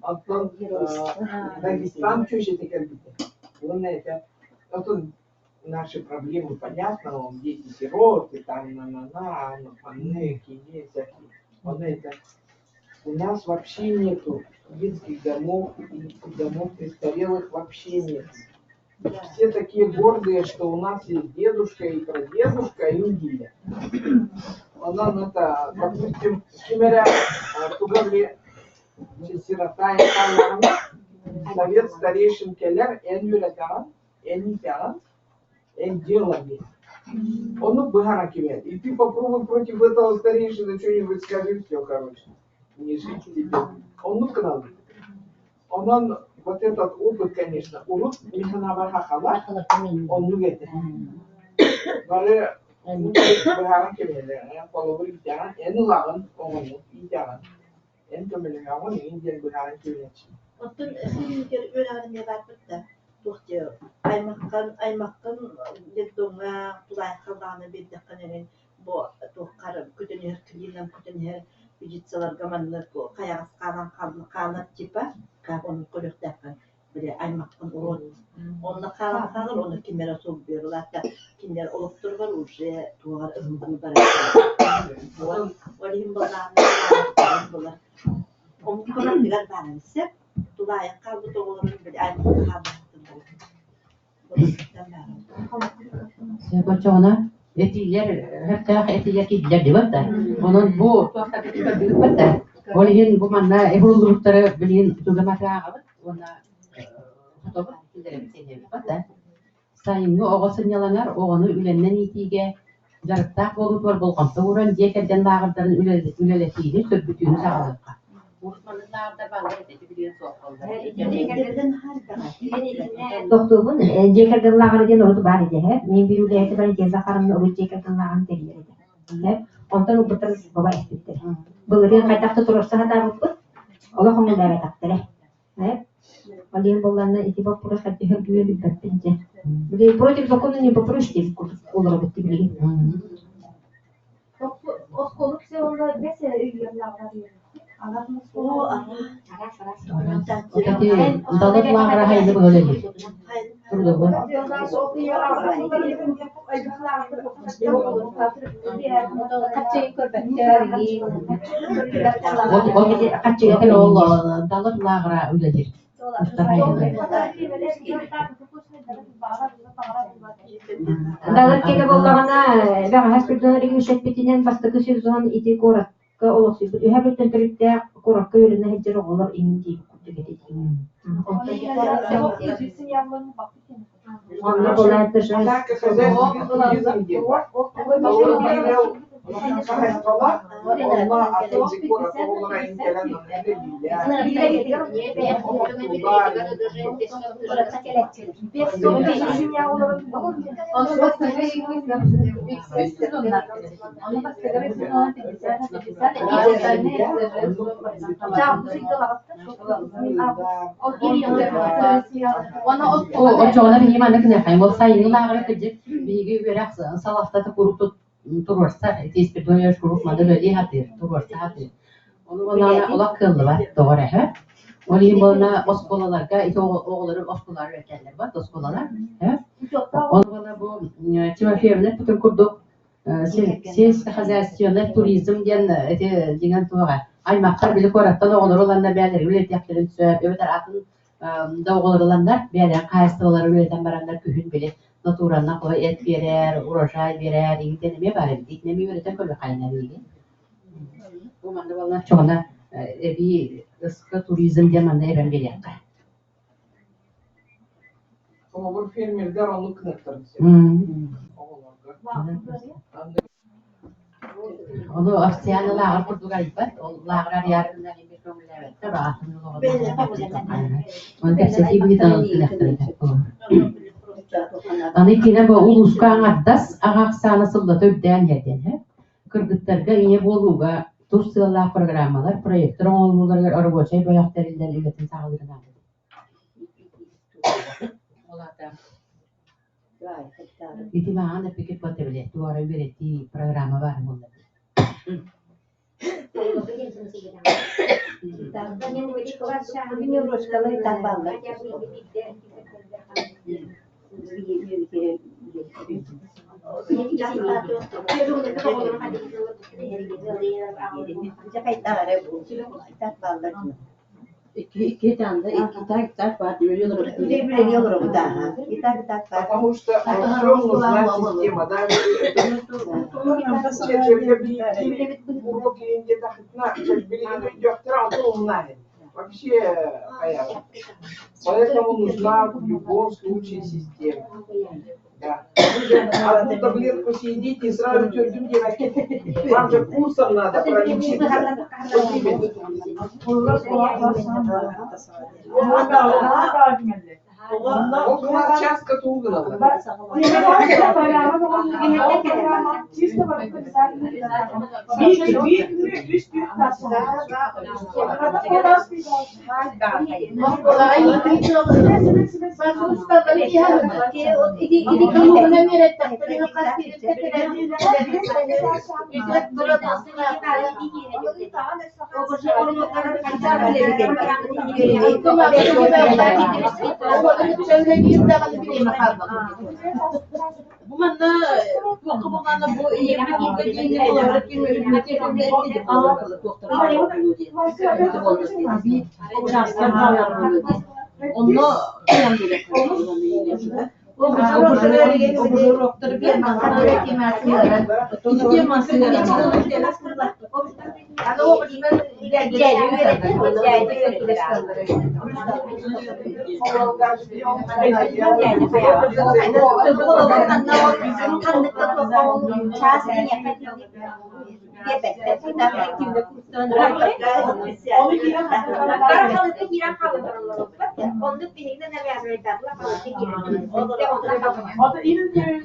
Оттон Дагестан чүөчэтэ кэлбитэ. Уонна это оттон наши проблемы понятно, он дети сироты, там на-на-на, панны, кини всякие. Он это у нас вообще нету детских домов и домов престарелых вообще нет. Все такие гордые, что у нас есть дедушка и прадедушка и Индия. Онон это, допустим, ким эрэ туга били сирота совет старейшин кэлэр, эн үөрэтэҕин, эн иитэҕин, эн делами. Ону быһара кимэр. И ты попробуй против этого старейшины что-нибудь скажи, все, короче. Не жить тебе. Оннук гынан. Онон вот этот опыт, конечно, урут мин хахала, оннук этэ. Бары быһааран кэбиһэллэр. Холобур иитэҕин, эн ылаҕын оҕону иитэҕин, эн көмөлөһөҕүн, иҥин диэн быһааран кэбиһээччи. Оттон сириигэр үөрэҕин эмиэ баарбыт да туох диэ аймаххын аймаххын детдомҥа тулаайахха даҕаны биэрдэххинэ эҥин бу туоххар көтөн иһэр клинан көтөн иһэр педицаларга маннык хайаҕас хаалан хаалар типа как оннук көрүөхтээххин били аймаххын урут онно хаалан хаалар ону ким эрэ солбуйар улаатта кинилэр олохторугар уже туоҕар ыһыллыы барар ол иһин былааннар булар омукка барытыгар баар сөп тулаайах хаалбыт оҕолорун били аймахха хаалбыттар Сөп оччоҕуна этиилэр сөптөөх этиилэр киирдилэр дибат да. Онон бу туохтарбыт да. Ол иһин бу манна уһуллубуттары билигин тугаматы ааҕабыт уонна хотобут киллэрэбит да. Сайыҥҥы оҕо сынньалаҥар оҕону үлэннэн иитиигэ Дьарыктаах буолуутугар болҕомто ууран, дьиэ кэргэн лааҕырдарын үлэлэтиини, сөргүтүүнү саҕалыахха. Урут маннык лааҕырдар бааллар этэ, ити билигин суох буоллар. Тохтуубун, дьиэ кэргэн лааҕыра диэн урут баар этэ, мин биир үлэһити бар дьиэ Захаровна урут дьиэ кэргэн лааҕырын тэрийэр этэ. Онтон ылбыттар баба эппиттэр. Былырыын хайдах да туруорса сатаабыппыт, олох оҥолооботохторо. Ол иһин буоллаҕына ити боппуруос хайдах үргүөн билбэппин дьэ. Били против закона не попрешь диэбит курдук олоробут билигин. Оскуола психолога бэс өйүөр лааҕыра Ити далыр лааҕыра хайны быһа үлэлиир. Трудовой. Ол далыр лааҕыра үлэлиир. Далыр киэнэ буоллаҕына, бэҕэһээ Спиридон Ильич эппитинэн бастакы сезон ити куоракка олохсуйбут үһэ бүттэн төрүттээх куоракка үөрэнэ сылдьар оҕолор иҥин диэбит курдук этэ дии. Онно была это же Оччоҕуна биһиги манна гыныаххайын, ол сайыҥҥы лааҕыры кырдьык биһиги үөрэх салалтата куруук туруорсар, ити Спиридонович куруук манна үлэлии сатыыр, туруорса сатыыр. Ону буоллаҕына олох кыаллыбат, тоҕо эрэ һэ. Ол иһин буолла оскуолаларга ити оҕолору оскуолалар үөрэтэллэр бат оскуолалар һэ. Ону буолла бу Тимофеевна эппитин курдук сельскохозяйственный туризм диэн ити дьиҥэн туоҕа аймахтар били куораттан оҕолору ыланнар бэйэлэрин үлэтиэхтэрин сөп эбэтэр атын да оҕолору ыланнар бэйэлэрин хаһаайыстыбаларын үлэтэн бараннар күһүн били натураннан хоһо эт биэрэр, урожай биэрэр иҥтэн эмиэ баар эбит. Итинэн эмиэ үөрэтэн көрүөххэ биһиги. Бу манна буолла чоҕуна эбии ыска туризм диэн манна эбэн биэриэххэ. Холобур, фермердэр оннук гыныахтарын сөп. Оҕолорго. Ону Овсяна лааҕыр курдук арыйбат, ол лааҕыр арыйаары гынар эмиэ көҥүллээбэттэр, аатын Оны кэпсэтии быһыытынан гыныахтарын сөп буолар. Аны итинэн бу улууска аҥардас аҕа ахсаана сыллата үрдээн иһэр диэн һэ. Кыргыттарга ийэ буолууга тус сыаллаах программалар, проектар оҥоһуллууларыгар оробуочай бөлөх тэриллэн үлэтин саҕалыырын аҕалбыт. Ол аата ити мааҕын эппикит буолта били туора үөрэтии программа баар буолла. Потому что все нужна система, да, урок где-то Вообще, поэтому нужна в любом случае система. Да. Вы же одну таблетку съедите и сразу твердым делать. Вам же курсом надо пролечиться. Вот именно. Ол кылаас чааска тугу гыналлар? Бу манна туохха буоллаҕына бу ийэбит ууга диэҥҥэ олорор ким Онно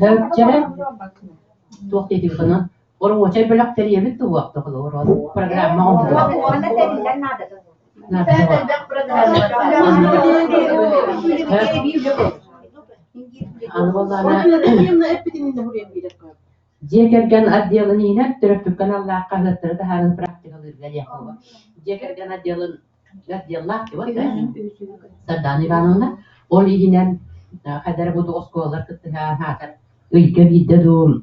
Төрүччэрэ туох диэтибит ону оруочай бөлөх тэрийэбит дуо программа Дьиэ кэргэн отделын иһинэн төрөппүккэ аналлаах хаһыаттары таһааран практикалыырга диэххэ Дьиэ кэргэн отделын отделлаах Сардаана Ивановна ол иһинэн хайдара бу оскуолалар кыттыһан аатар ыйга биирдэ дуу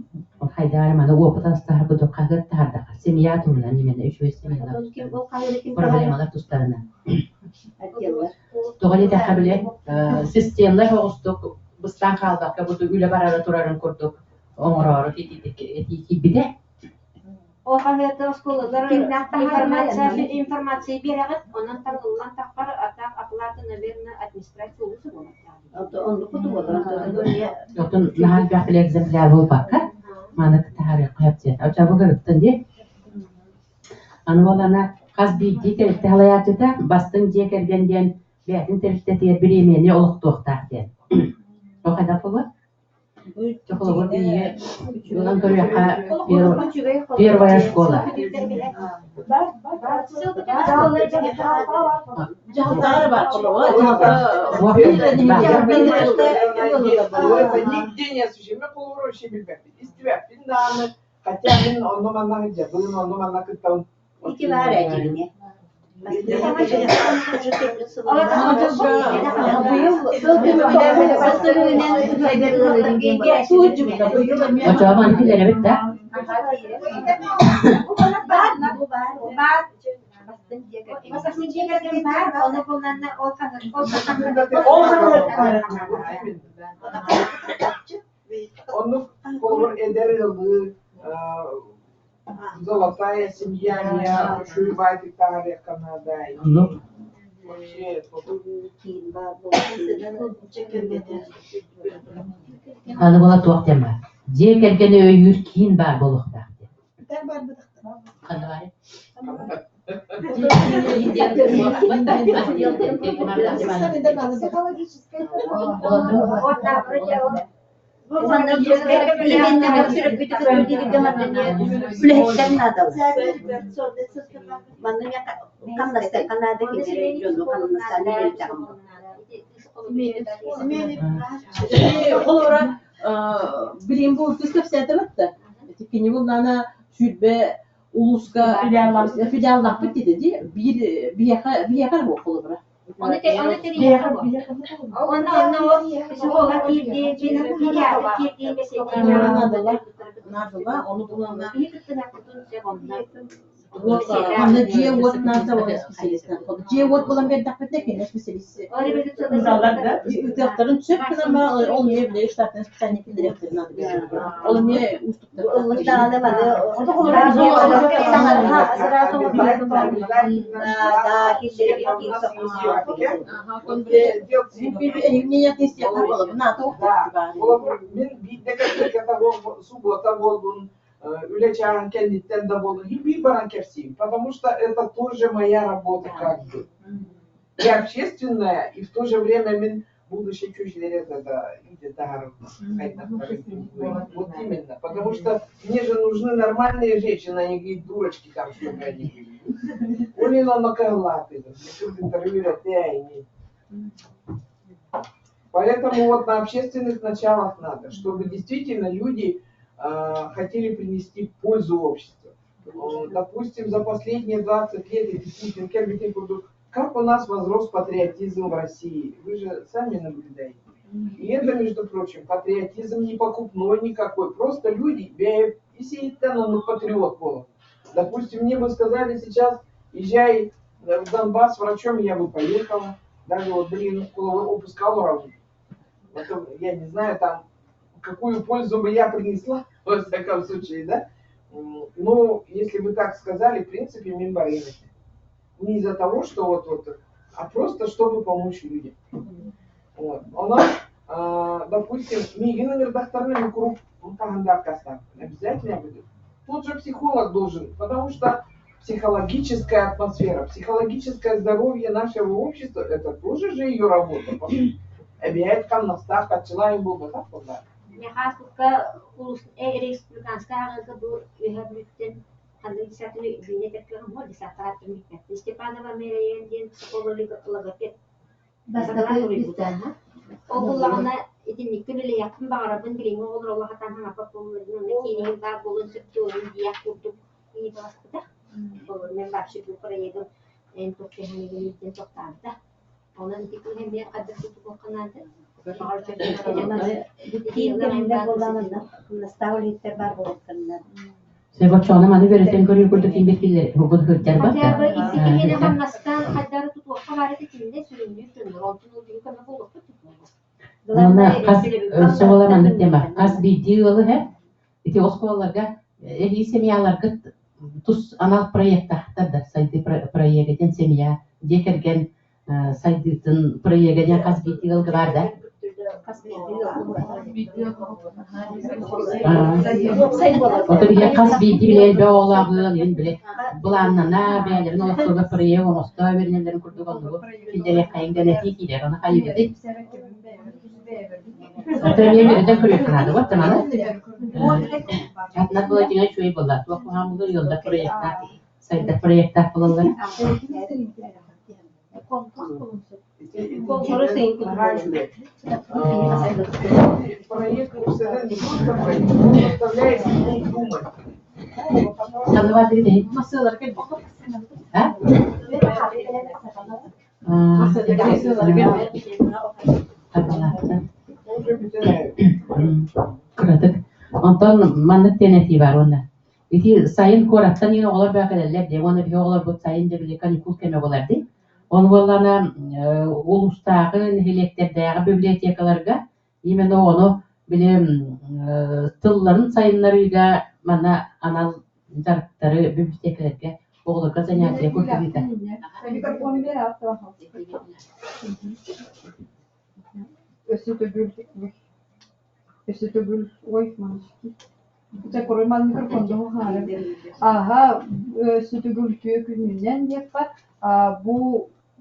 хайдара маны опыт астаһар курдук хаһыат таһаардахха семья туһунан именно үчүгэй семьялар проблемалар тустарынан тоҕо диэтэххэ били системнай соҕустук быстаан хаалбакка бу үлэ барара турарын курдук оҥороору киирбитэ. Ол хаһыаты оскуолалар информация информация биэрэҕит, онон талыллан таххар атаах оплата, наверное, администрация улуса буолуохтаах. Отон наһаа элбэх били экземпляр буолбакка, маны таһаарыахха сөп диэн. Оччо бу кырыттан дии. Аны буоллаҕына хас биирдии тэрилтэ салайааччыта бастыҥ дьиэ кэргэн диэн бэйэтин тэрилтэтигэр бириэмийэни олохтуохтаах диэн. Ол хайдах буолуой? Холобур, биһиги ылан көрүөххэ первая школа. Нигде не освещено, вообще билбэппин, истибэппин даҕаны, хотя мин онно-манна сылдьабын, онно-манна кыттабын. Ити баар эдьиҥҥэ. Очообон киллэрэбит да? Оннук холобур эдэр ыалы Золотая семья меня Шуйбай Канада. Ну, Вообще, аны була туох диэн баар. Дьиэ кэргэни өйүүр киин баар буолуохтаах диэн. Ханна баарый? Үлэһиттэр наадалар. Манна хамнастыахха наада кинилэри дьону хамнастаан үлэлэтэҕим. Холобура, билигин бу кыс кэпсээтэ да, кини буллаана сүүрбэ улууска филиаллаахпыт диэтэ дии, биир биһиэхэ биһиэхэ эрэ холобура. Оны тэрийиэхэ Онно онно ол психолог киирдии, педиатр киирдии, Наадалар, наадалар, ону булана Манна дьиэ-уот наада уонна специалистар. Дьиэ-уот булан биэрдэхпитинэ кинилэр специалист ыытыахтарын сөп гынан баран ол эмиэ били штатнай специальный киллэриэхтэрин наада ол эмиэ уустуктар. Ыллыктаҕына маны Суббота буоллун, үлэ чааһын кэнниттэн да буоллун, биир баран кэпсиим, потому что это тоже моя работа как бы. И общественная, и в то же время мин будущее чуждерет это Вот именно, потому что мне же нужны нормальные женщины, а не какие дурочки там, чтобы они были. Олина накалаты, интервью Поэтому вот на общественных началах надо, чтобы действительно люди хотели принести пользу обществу. Допустим, за последние 20 лет, и действительно, как у нас возрос патриотизм в России? Вы же сами наблюдаете. И это, между прочим, патриотизм не покупной никакой. Просто люди, ну, патриот был. Допустим, мне бы сказали сейчас, езжай в Донбасс врачом, я бы поехала. Даже вот, блин, опускала я не знаю, там, какую пользу бы я принесла, во всяком случае, да? Ну, если вы так сказали, в принципе, мин барыам этэ. Не из-за того, что вот, а просто чтобы помочь людям. Вот. Онон, допустим, миигин ыҥырдахтарына мин куруук хаһан да аккаастаабаппын. Обязательно буду. Тут же психолог должен, потому что психологическая атмосфера, психологическое здоровье нашего общества – это тоже же ее работа, по сути. Эбээт хамнастаах хаччылаайын буолбатах буоллар. Михайловка улус республиканскай ааҕыыга бу үөһэ Бүлүүттэн ханнык десятыны үүнэ тэппэҕим десятааттан бүппэттин Степанова Мэрэйэн диэн психолог логопед Бастакы Ол буллаҕына итинниккэ үлэлиэхпин баҕарабын билиҥҥи оҕолор олох атаан хаҥаппат буоллулар онно киинигин баар буолуон сөп дуо диэх курдук ыйыталаспыта. Ол мен вообще бу проегым эн туох кэһэнигэ тохтообута. Онон ити кыыс эмиэ хайдах тутуохха наада. Киин кэмҥэ буоллаҕына наставниктар баар буолуохтарынан. Себоччоҕуна маны үөрэтэн көрүү курдук киирбит киллэр бу сылдьар Хотя бы икки киһини барда. хамнастаан хайдары тутуохха баар этэ кинилэр сүрүннүүр дьоннор. Онтун ылдьыгы көмө буолуохпут Уонна хас өссө буола маннык тема хас биирдии ыалы иһэ ити оскуолаларга эһии семьяларгыт тус анал проектаахтар да сайдыы проега диэн семья дьиэ кэргэн сайдыытын проега диэн хас биирдии ыалга баар да Ото биһиэхэ хас биирдии били элбэх оҕолоох ыал иһин били былааннана бэйэлэрин олохторугар проект оҥосто үөрэнэллэрин курдук оннугу киллэриэххэйиҥ диэн этии киирэр. Ону хайыыбытый? Ото эмиэ үөрэтэн көрүөххэ наада буолта маны. Атынар була дьиҥэ үчүгэй буолла. Туох куһаҕан буолуой ыаллар проектаах, сайдар проектаах буолаллар. Проект не просто проект, он заставляет людей думать. Кыратык. Онтон маннык диэн этии баар уонна ити сайын куораттан иин оҕолор баа кэлэллэр дии уонна биһи оҕолорбут сайын дьэ били каникул кэмэ буолар дии. Ол буоллаҕына улуустааҕы, нэһилиэктэрдээҕи библиотекаларга именно оҕону били тылларын сайыннарыыга манна анал дьарыктары библиотекаларга оҕолорго занятие курдук ыытар. Өссө төгүл өссө төгүл ой мамочки Дьэ, куруман микрофон хаалар. Ааһа, өссө төгүл үтүө күнүнэн диэххэ, бу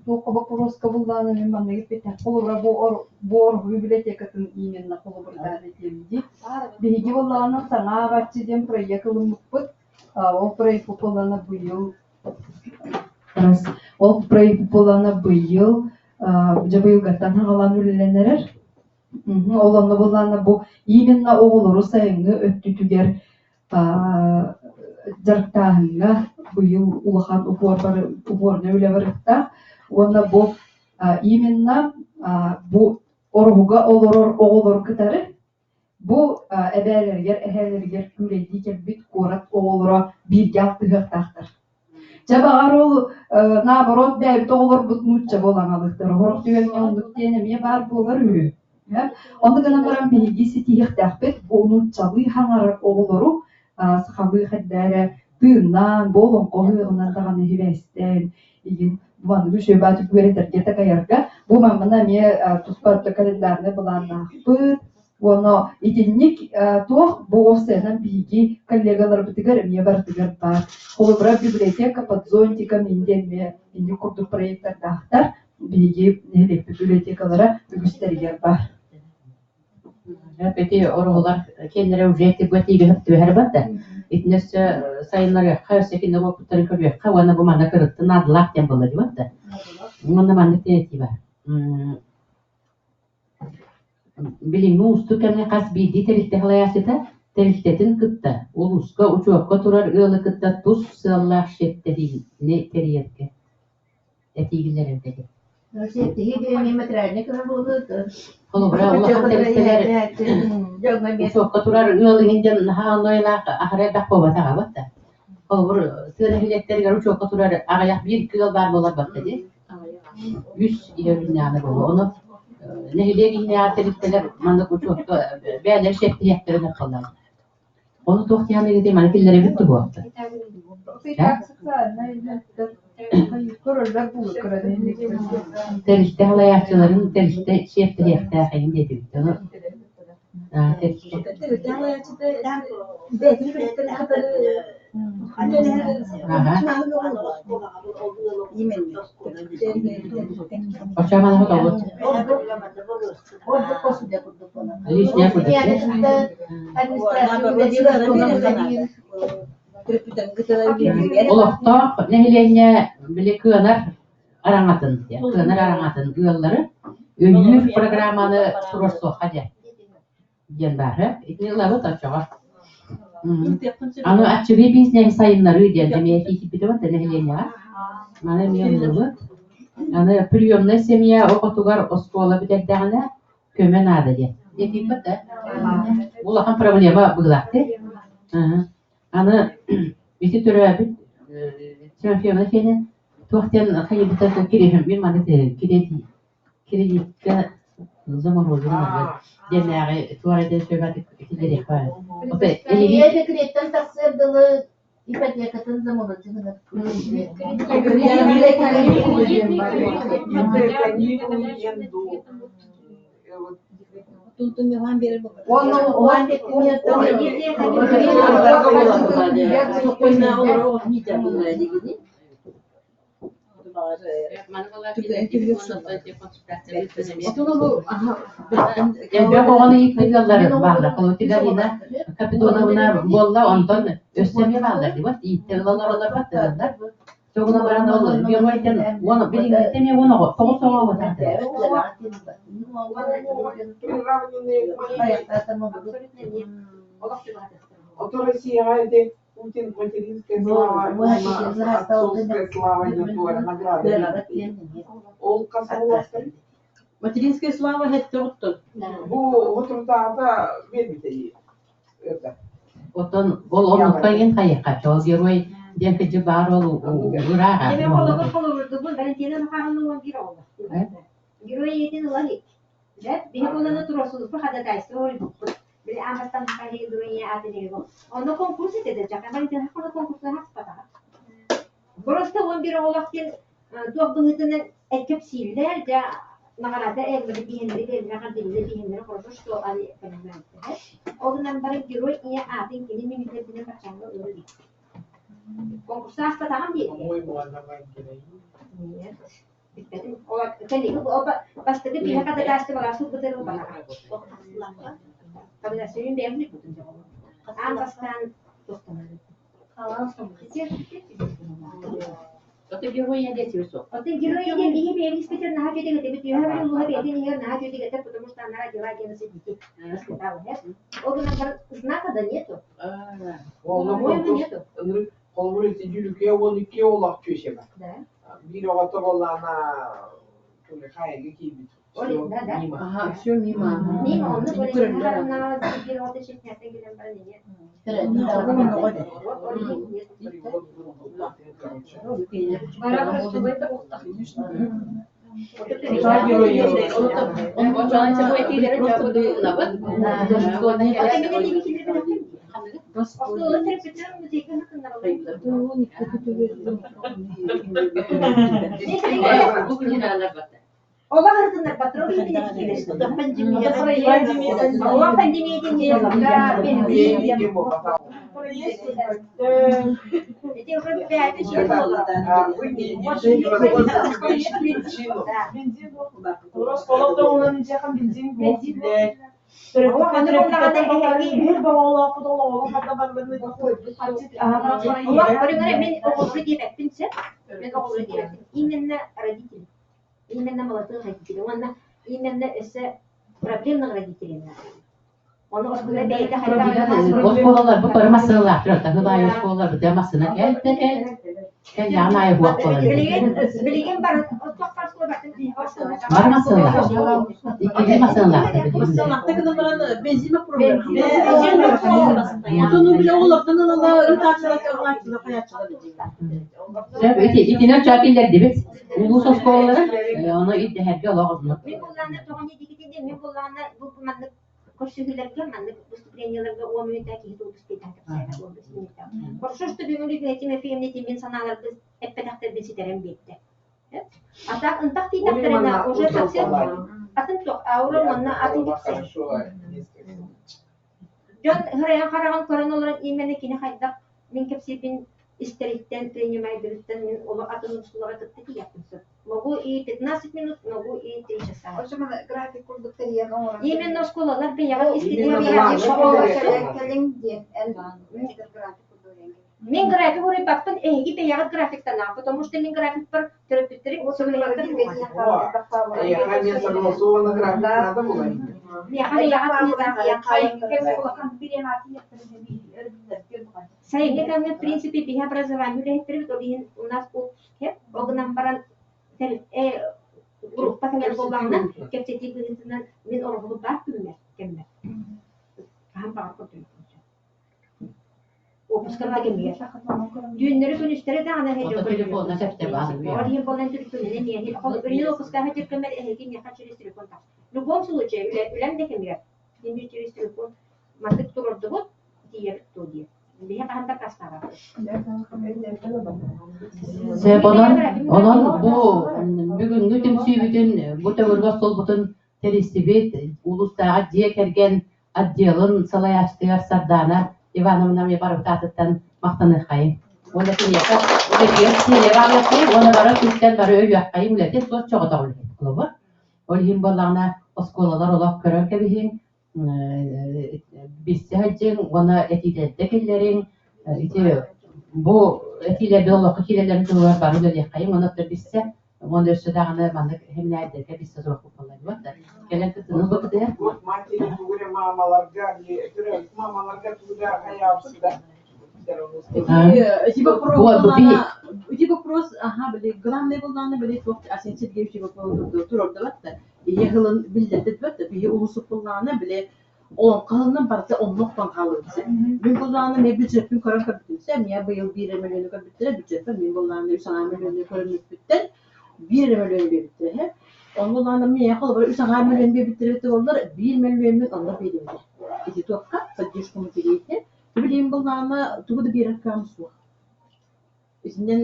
туохха боппуруоска буллаҕына мин манныгы эппиэттээх холобура бу бу Ороһу библиотекатын именно холобурдаан этиэм дии. Биһиги буоллаҕына саҥа ааҕааччы диэн проект ылыммыппыт. Ол проект буоллаҕына быйыл ол проект буоллаҕына быйыл дьэ быйылгаттан саҕалаан үлэлэнэн эрэр. Ол онно буоллаҕына бу именно оҕолору сайыҥҥы өттүтүгэр дьарыктааһыҥҥа быйыл улахан упорнай үлэ барыахтаах уонна бу именно бу ороһуга олорор оҕолору кытары бу эбээлэригэр, эһээлэригэр күүлэйдии кэлбит куорат оҕолоро бииргэ алтыһыахтаахтар. Дьэ баҕар ол наоборот бэйэбит оҕолорбут нуучча буолан аҕалыахтара. Сорох түгэҥҥэ оннук диэн эмиэ баар буолар үһү. Ону гынан баран биһиги ситиһиэхтээхпит бу нууччалыы хаҥарар оҕолору сахалыы хайда эрэ тыыннаан, бу олоҥхо ыһыаҕынан даҕаны сибээстээн игин маннык үчүгэй баатык үөрэтэргэ такайарга бу манна эмиэ туспа календарный былааннаахпыт Уонна итинник туох бу уопсайынан биһиги коллегаларбытыгар эмиэ барытыгар баар. Холобура, библиотека под зонтиком диэн эмиэ инник курдук проектардаахтар. Биһиги нэһилиэкпит библиотекалара үгүстэригэр баар. Эти оруолар киэннэрэ уже тиггэ түһэр барда. Итини өссө сайыннарыахха, өссө кинилэр уопуттарын көрүөххэ уонна бу манна кырыттын наадалаах диэн буолла дии барда. Уонна маннык диэн этии бар. Билиҥҥи уустук кэмҥэ хас биирдии тэрилтэ салайааччыта тэрилтэтин кытта, улууска учуокка турар ыалы кытта тус сыаллаах шефтэһиини тэрийэргэ этии киллэрэргэ Холобура, улахан тэрилтэлэр учуокка турар ыал иһин дьон наһаа онно аһара элбэх буолбатаҕа буолта. Холобур, тыа нэһилиэктэригэр учуокка турар аҕыйах биир ыал баар буолар батта дии. Үс иһэриннэҕинэ буолуо. Ону нэһилиэк иһинээҕи тэрилтэлэр маннык учуокка бэйэлэрэ шефтиһиэхтэрин ыккаллар. Ону туох диэн маны киллэрэбит туһуохта. Тэрилтэ салайааччыларын тэрилтэ сиэптэһиэхтээх эҥин диэтибит. Ону Оччоҕо тоҕус. Лишняя курдук. Олохтоох нэһилиэнньэ били кыанар араҥатын, кыанар араҥатын ыаллары өйүүр программаны туруорсуохха диэн диэн баар. Итини ылабыт оччоҕо. Аны аччыгый бизнеһи сайыннарыы диэн эмиэ киирбитэ вот нэһилиэнньэҕэ. Маны эмиэ ыллыбыт. Аны приемная семья оҕотугар оскуола бүтэрдэҕинэ көмө наада диэн. Диэтииппит да? Улахан проблема быылаах дии. Аны ити төрөөбүт Тимофеевна Феня туох диэн хайыбыта кириһим маны кредитка замороженный диэнээҕи туора диэн сөбөтүк киллэриэх баар. Илья декреттэн тахсыар дылы ипотекатын замороженный гынар. Элбэх оҕону ииппит ыаллар бааллар. Холотигалина Капитоновна буолла, онтон өссө эмиэ бааллар дии, вот ииттэ ылалар олорбот ыаллар. Тугуна баран ол геройден уон билиҥҥиттэн эмиэ уон оҕо, тоҕус оҕо уотаатылар. Ото Россияҕа ити Путин материнская слава уонна отцовская слава диэн туора награда биэрбит. Ол хас оҕолоохторуй? Материнская слава хэттэ оттон. Бу отурдааҕыта биэрбитэ дии. Это. Оттон ол оннукка иһин хайыахха, ол герой диэн кыдьы баар ол ырааҕа. Эми холобур холобурдубун Валентина Михайловна уон биир оҕолоох. Герой ийэтин ылан ик. Дьэ, биһи буоланы туруорсубуппут ходатайство оҥорбуппут. Били аан бастаан Михаил ийэ аатын иһигэр. Онно конкурс этэ да, дьака Валентина хоно конкурсу хаспатаҕа. Просто 11 оҕолоох диэн туох быһыытынан эккэпсииллэр, дьэ, наҕараада элбэҕи биһэннэри элбэҕи биллэ биһэннэри хорошо, что они понимают. Ол гынан баран герой ийэ аатын кини мин билэрбинэн баччааҥҥа ылар эбит. Конкурса ааспатаҕым диэтэ. По-моему, она мать героиня. Нет. Бүппэтим. Ол кэлиги бастакы биһиэхэ дакаастыбалаах сылбытыр ылбатаҕа. Хабыгасыйын бэйэм билбитим дьоҕум. Аан бастаан туохтанар Ото герой диэти суох. Оттон герой диэн биһи бэйэбит испитигэр наһаа үчүгэй этибит. Үөһээ Бүлүү улууһа бэйэтин иһигэр наһаа үчүгэй этэ, потому что она родила 11 детей. Воспитала, нет? Ол гынан баран знака да нету. По-моему, нету. Холобур, ити Дьүлүкэ 12 олох чүөчэ бар. Да. Биир оҕото буоллаҕына Тулехайга киирбит. Ой, да, да. Мимо. Ага, все мимо. Мимо, онно Валентина биир оҕото шестнадцать кэлэн баран эмиэ. Олох ырытыннарбаттар, ол иһин Олох пандемия диэн Эти уже пятый Мен оҕолору диэбэппин сөп. Мен оҕолору диэбэппин. Именно родители. Именно молодых родителей. Уонна именно өссө проблемных родителей. Ону оскуола бэйэтэ Оскуолалар бу бары массыыналаахтар, таһылаайы оскуолалар бу массыына кэл да кэл, кэллэҕин аайы уһуох буолар. Билигин бары оттохтор Бары массыыналаах. Иккилии массыыналаахтар билигин. Массыыналаахтар гынан баран бензин проблема. Отон бile оҕолортон ылала ытааччылар, оҥааччылар, хайааччылар. Сөп, ити итинэн чаа киллэрдибит. Улуус оскуолалара, ону ирдэһэргэ олох ордук. Мин буллаана тоҕо не дикитин мин буллаана бу маннык Көрсүһүүлэргэ маннык выступлениеларга 10 мүнүүтэ киһи тугу кэпсээнэ 15 мүнүүтэ. Хорошо, что бүгүн Людмила Тимофеевна мин санааларбын эппэтэхтэрбин ситэрэн биэрдэ. А так ынтах тиийдэхтэринэ уже совсем атын туох аура уонна атын кэпсээн. Дьон һырайан хараҕын көрөн олорон именно кини хайдах мин кэпсиирбин истэриттэн, принимайдырыттан мин олох атын устуулаҕа кытта тиийиэхпин сөп. Могу и 15 минут, могу и 3 часа. График курдук тэрийэн оҥорон. Именно оскуолалар бэйэҕит Именно кэлиҥ диэн эн график курдук. Мин график уруйбаппын, эһиги бэйэҕит графиктанаах, потому что мин графикпар төрөппүттэрим Эйиэхэ эмиэ согласованный график надо было. Миэхэ бэйэҕит Сайыҥҥы кэмҥэ, в принципе, биһи образование үлэһиттэрбит, ол иһин у нас отпуск ол гынан баран группа кэлэр буоллаҕына, кэпсэтии быһыытынан мин ороһулу баар күммэр, кэммэр. Хаһан баҕар көрдөрүөхпүн сөп. Отпускам да кэмигэр. Түүннэри күнүстэри даҕаны Ото телефонна сөптө баар. Ол иһин буолан телефонунан миэхэ холобур отпускаҕа кэммэр эһиги миэхэ через телефон тахсар. В любом случае, үлэм да кэмигэр мин через телефон маннык турордубут, тиийэбит дуо диэн. Биһи хаһан да аккаастаабаппыт. Сөп, онон, онон бу бүгүҥҥү түмсүүбүтүн, бу төгүрүк остуолбутун тэрийсибит улуустааҕы дьиэ кэргэн отделын салайааччытыгар Сардаана Ивановна эмиэ барыбыт аатыттан махтаныаххайыҥ. Уонна киниэхэ үлэтигэр сиэрэ баалыаххайыҥ уонна бары өттүттэн бары өйүөххэйиҥ үлэтин суот-чоҕотох үлэһит холобур. Ол иһин буоллаҕына оскуолалар олох көрөн кэбиһиҥ, билсэ сылдьыҥ уонна этиилэрдэ киллэриҥ. Ити бу этиилэрбит олоххо киирэллэрин туһугар бары үлэлиэххэйиҥ уонна билсэ уонна өссө даҕаны маннык сэминээрдэргэ билсэ туруохпут буолла да кэлэн кыттыны ылбыккытыгар. Вот матери тугуре мамаларга, мамаларга туда хаябыта. Эти вопрос эти вопрос, ага, били, главный буллааны били туох Арсен Сергеевич вопрос турордубат да. Ийэ хылын биллэрдибат да, биһи улусуп буллааны били он кылынан барыта оннуктан хаалыбытса. Мин буллааны мен бюджетпин көрөн көрбүтүмсэ, мия быйыл 1 мөлүйүөнү көрбүттэрэ, бюджетпин мин буллааны 3,5 мөлүйүөнү көрүммүппүттэн 1 мөлүйүөн биэрбиттэрэ. Ол буллааны мия холобура 3,5 мөлүйүөн биэрбиттэрэ боллар, 1 мөлүйүөммүн онно биэрибитэ. Ити туохха поддержку матерей. Билигин буллаана тугу да биэрэр кыаҕым суох. Итинэн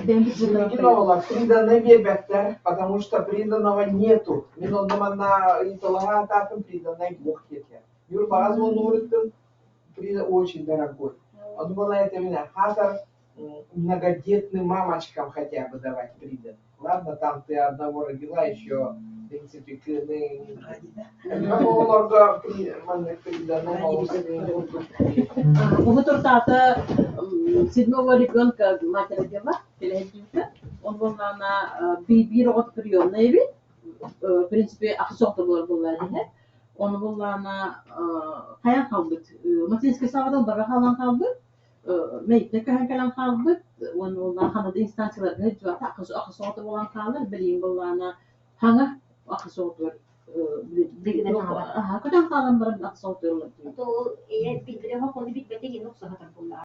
Билигин оҕолор приданное биэрбэттэр, потому что приданого нету. Мин онно манна ыйыталаһа атаатым, приданное буох диэтэ. Юр баҕас уоннуурыттым, прида очень дорогой. Ону была это именно хатар многодетным мамочкам хотя бы давать придан. Ладно, там ты одного родила еще, в принципе, кыны. Оҕолорго маннык приданное Бу туртаата седьмого ребенка мать родила, кэлэһэлдьибитэ. Он буоллаана биир оҕо приемная эбит. В принципе, ахыс оҕото буолар буоллаа диһэ. Оны буоллаана хайан хаалбыт. Материнскай саҕадан бара хаалан хаалбыт. Мэйитэ көһөн кэлэн хаалбыт. Уонна буоллаана ханада инстанцияларга сылдьыбата ахыс оҕото буолан хаалар. Билигин буоллаана хаҥа ахыс оҕотугар көтөн хаалан баран ахыс оҕотугар Ол ийэ билбэтэ, ону билбэтэ иһин охсуһатар буоллаҕа.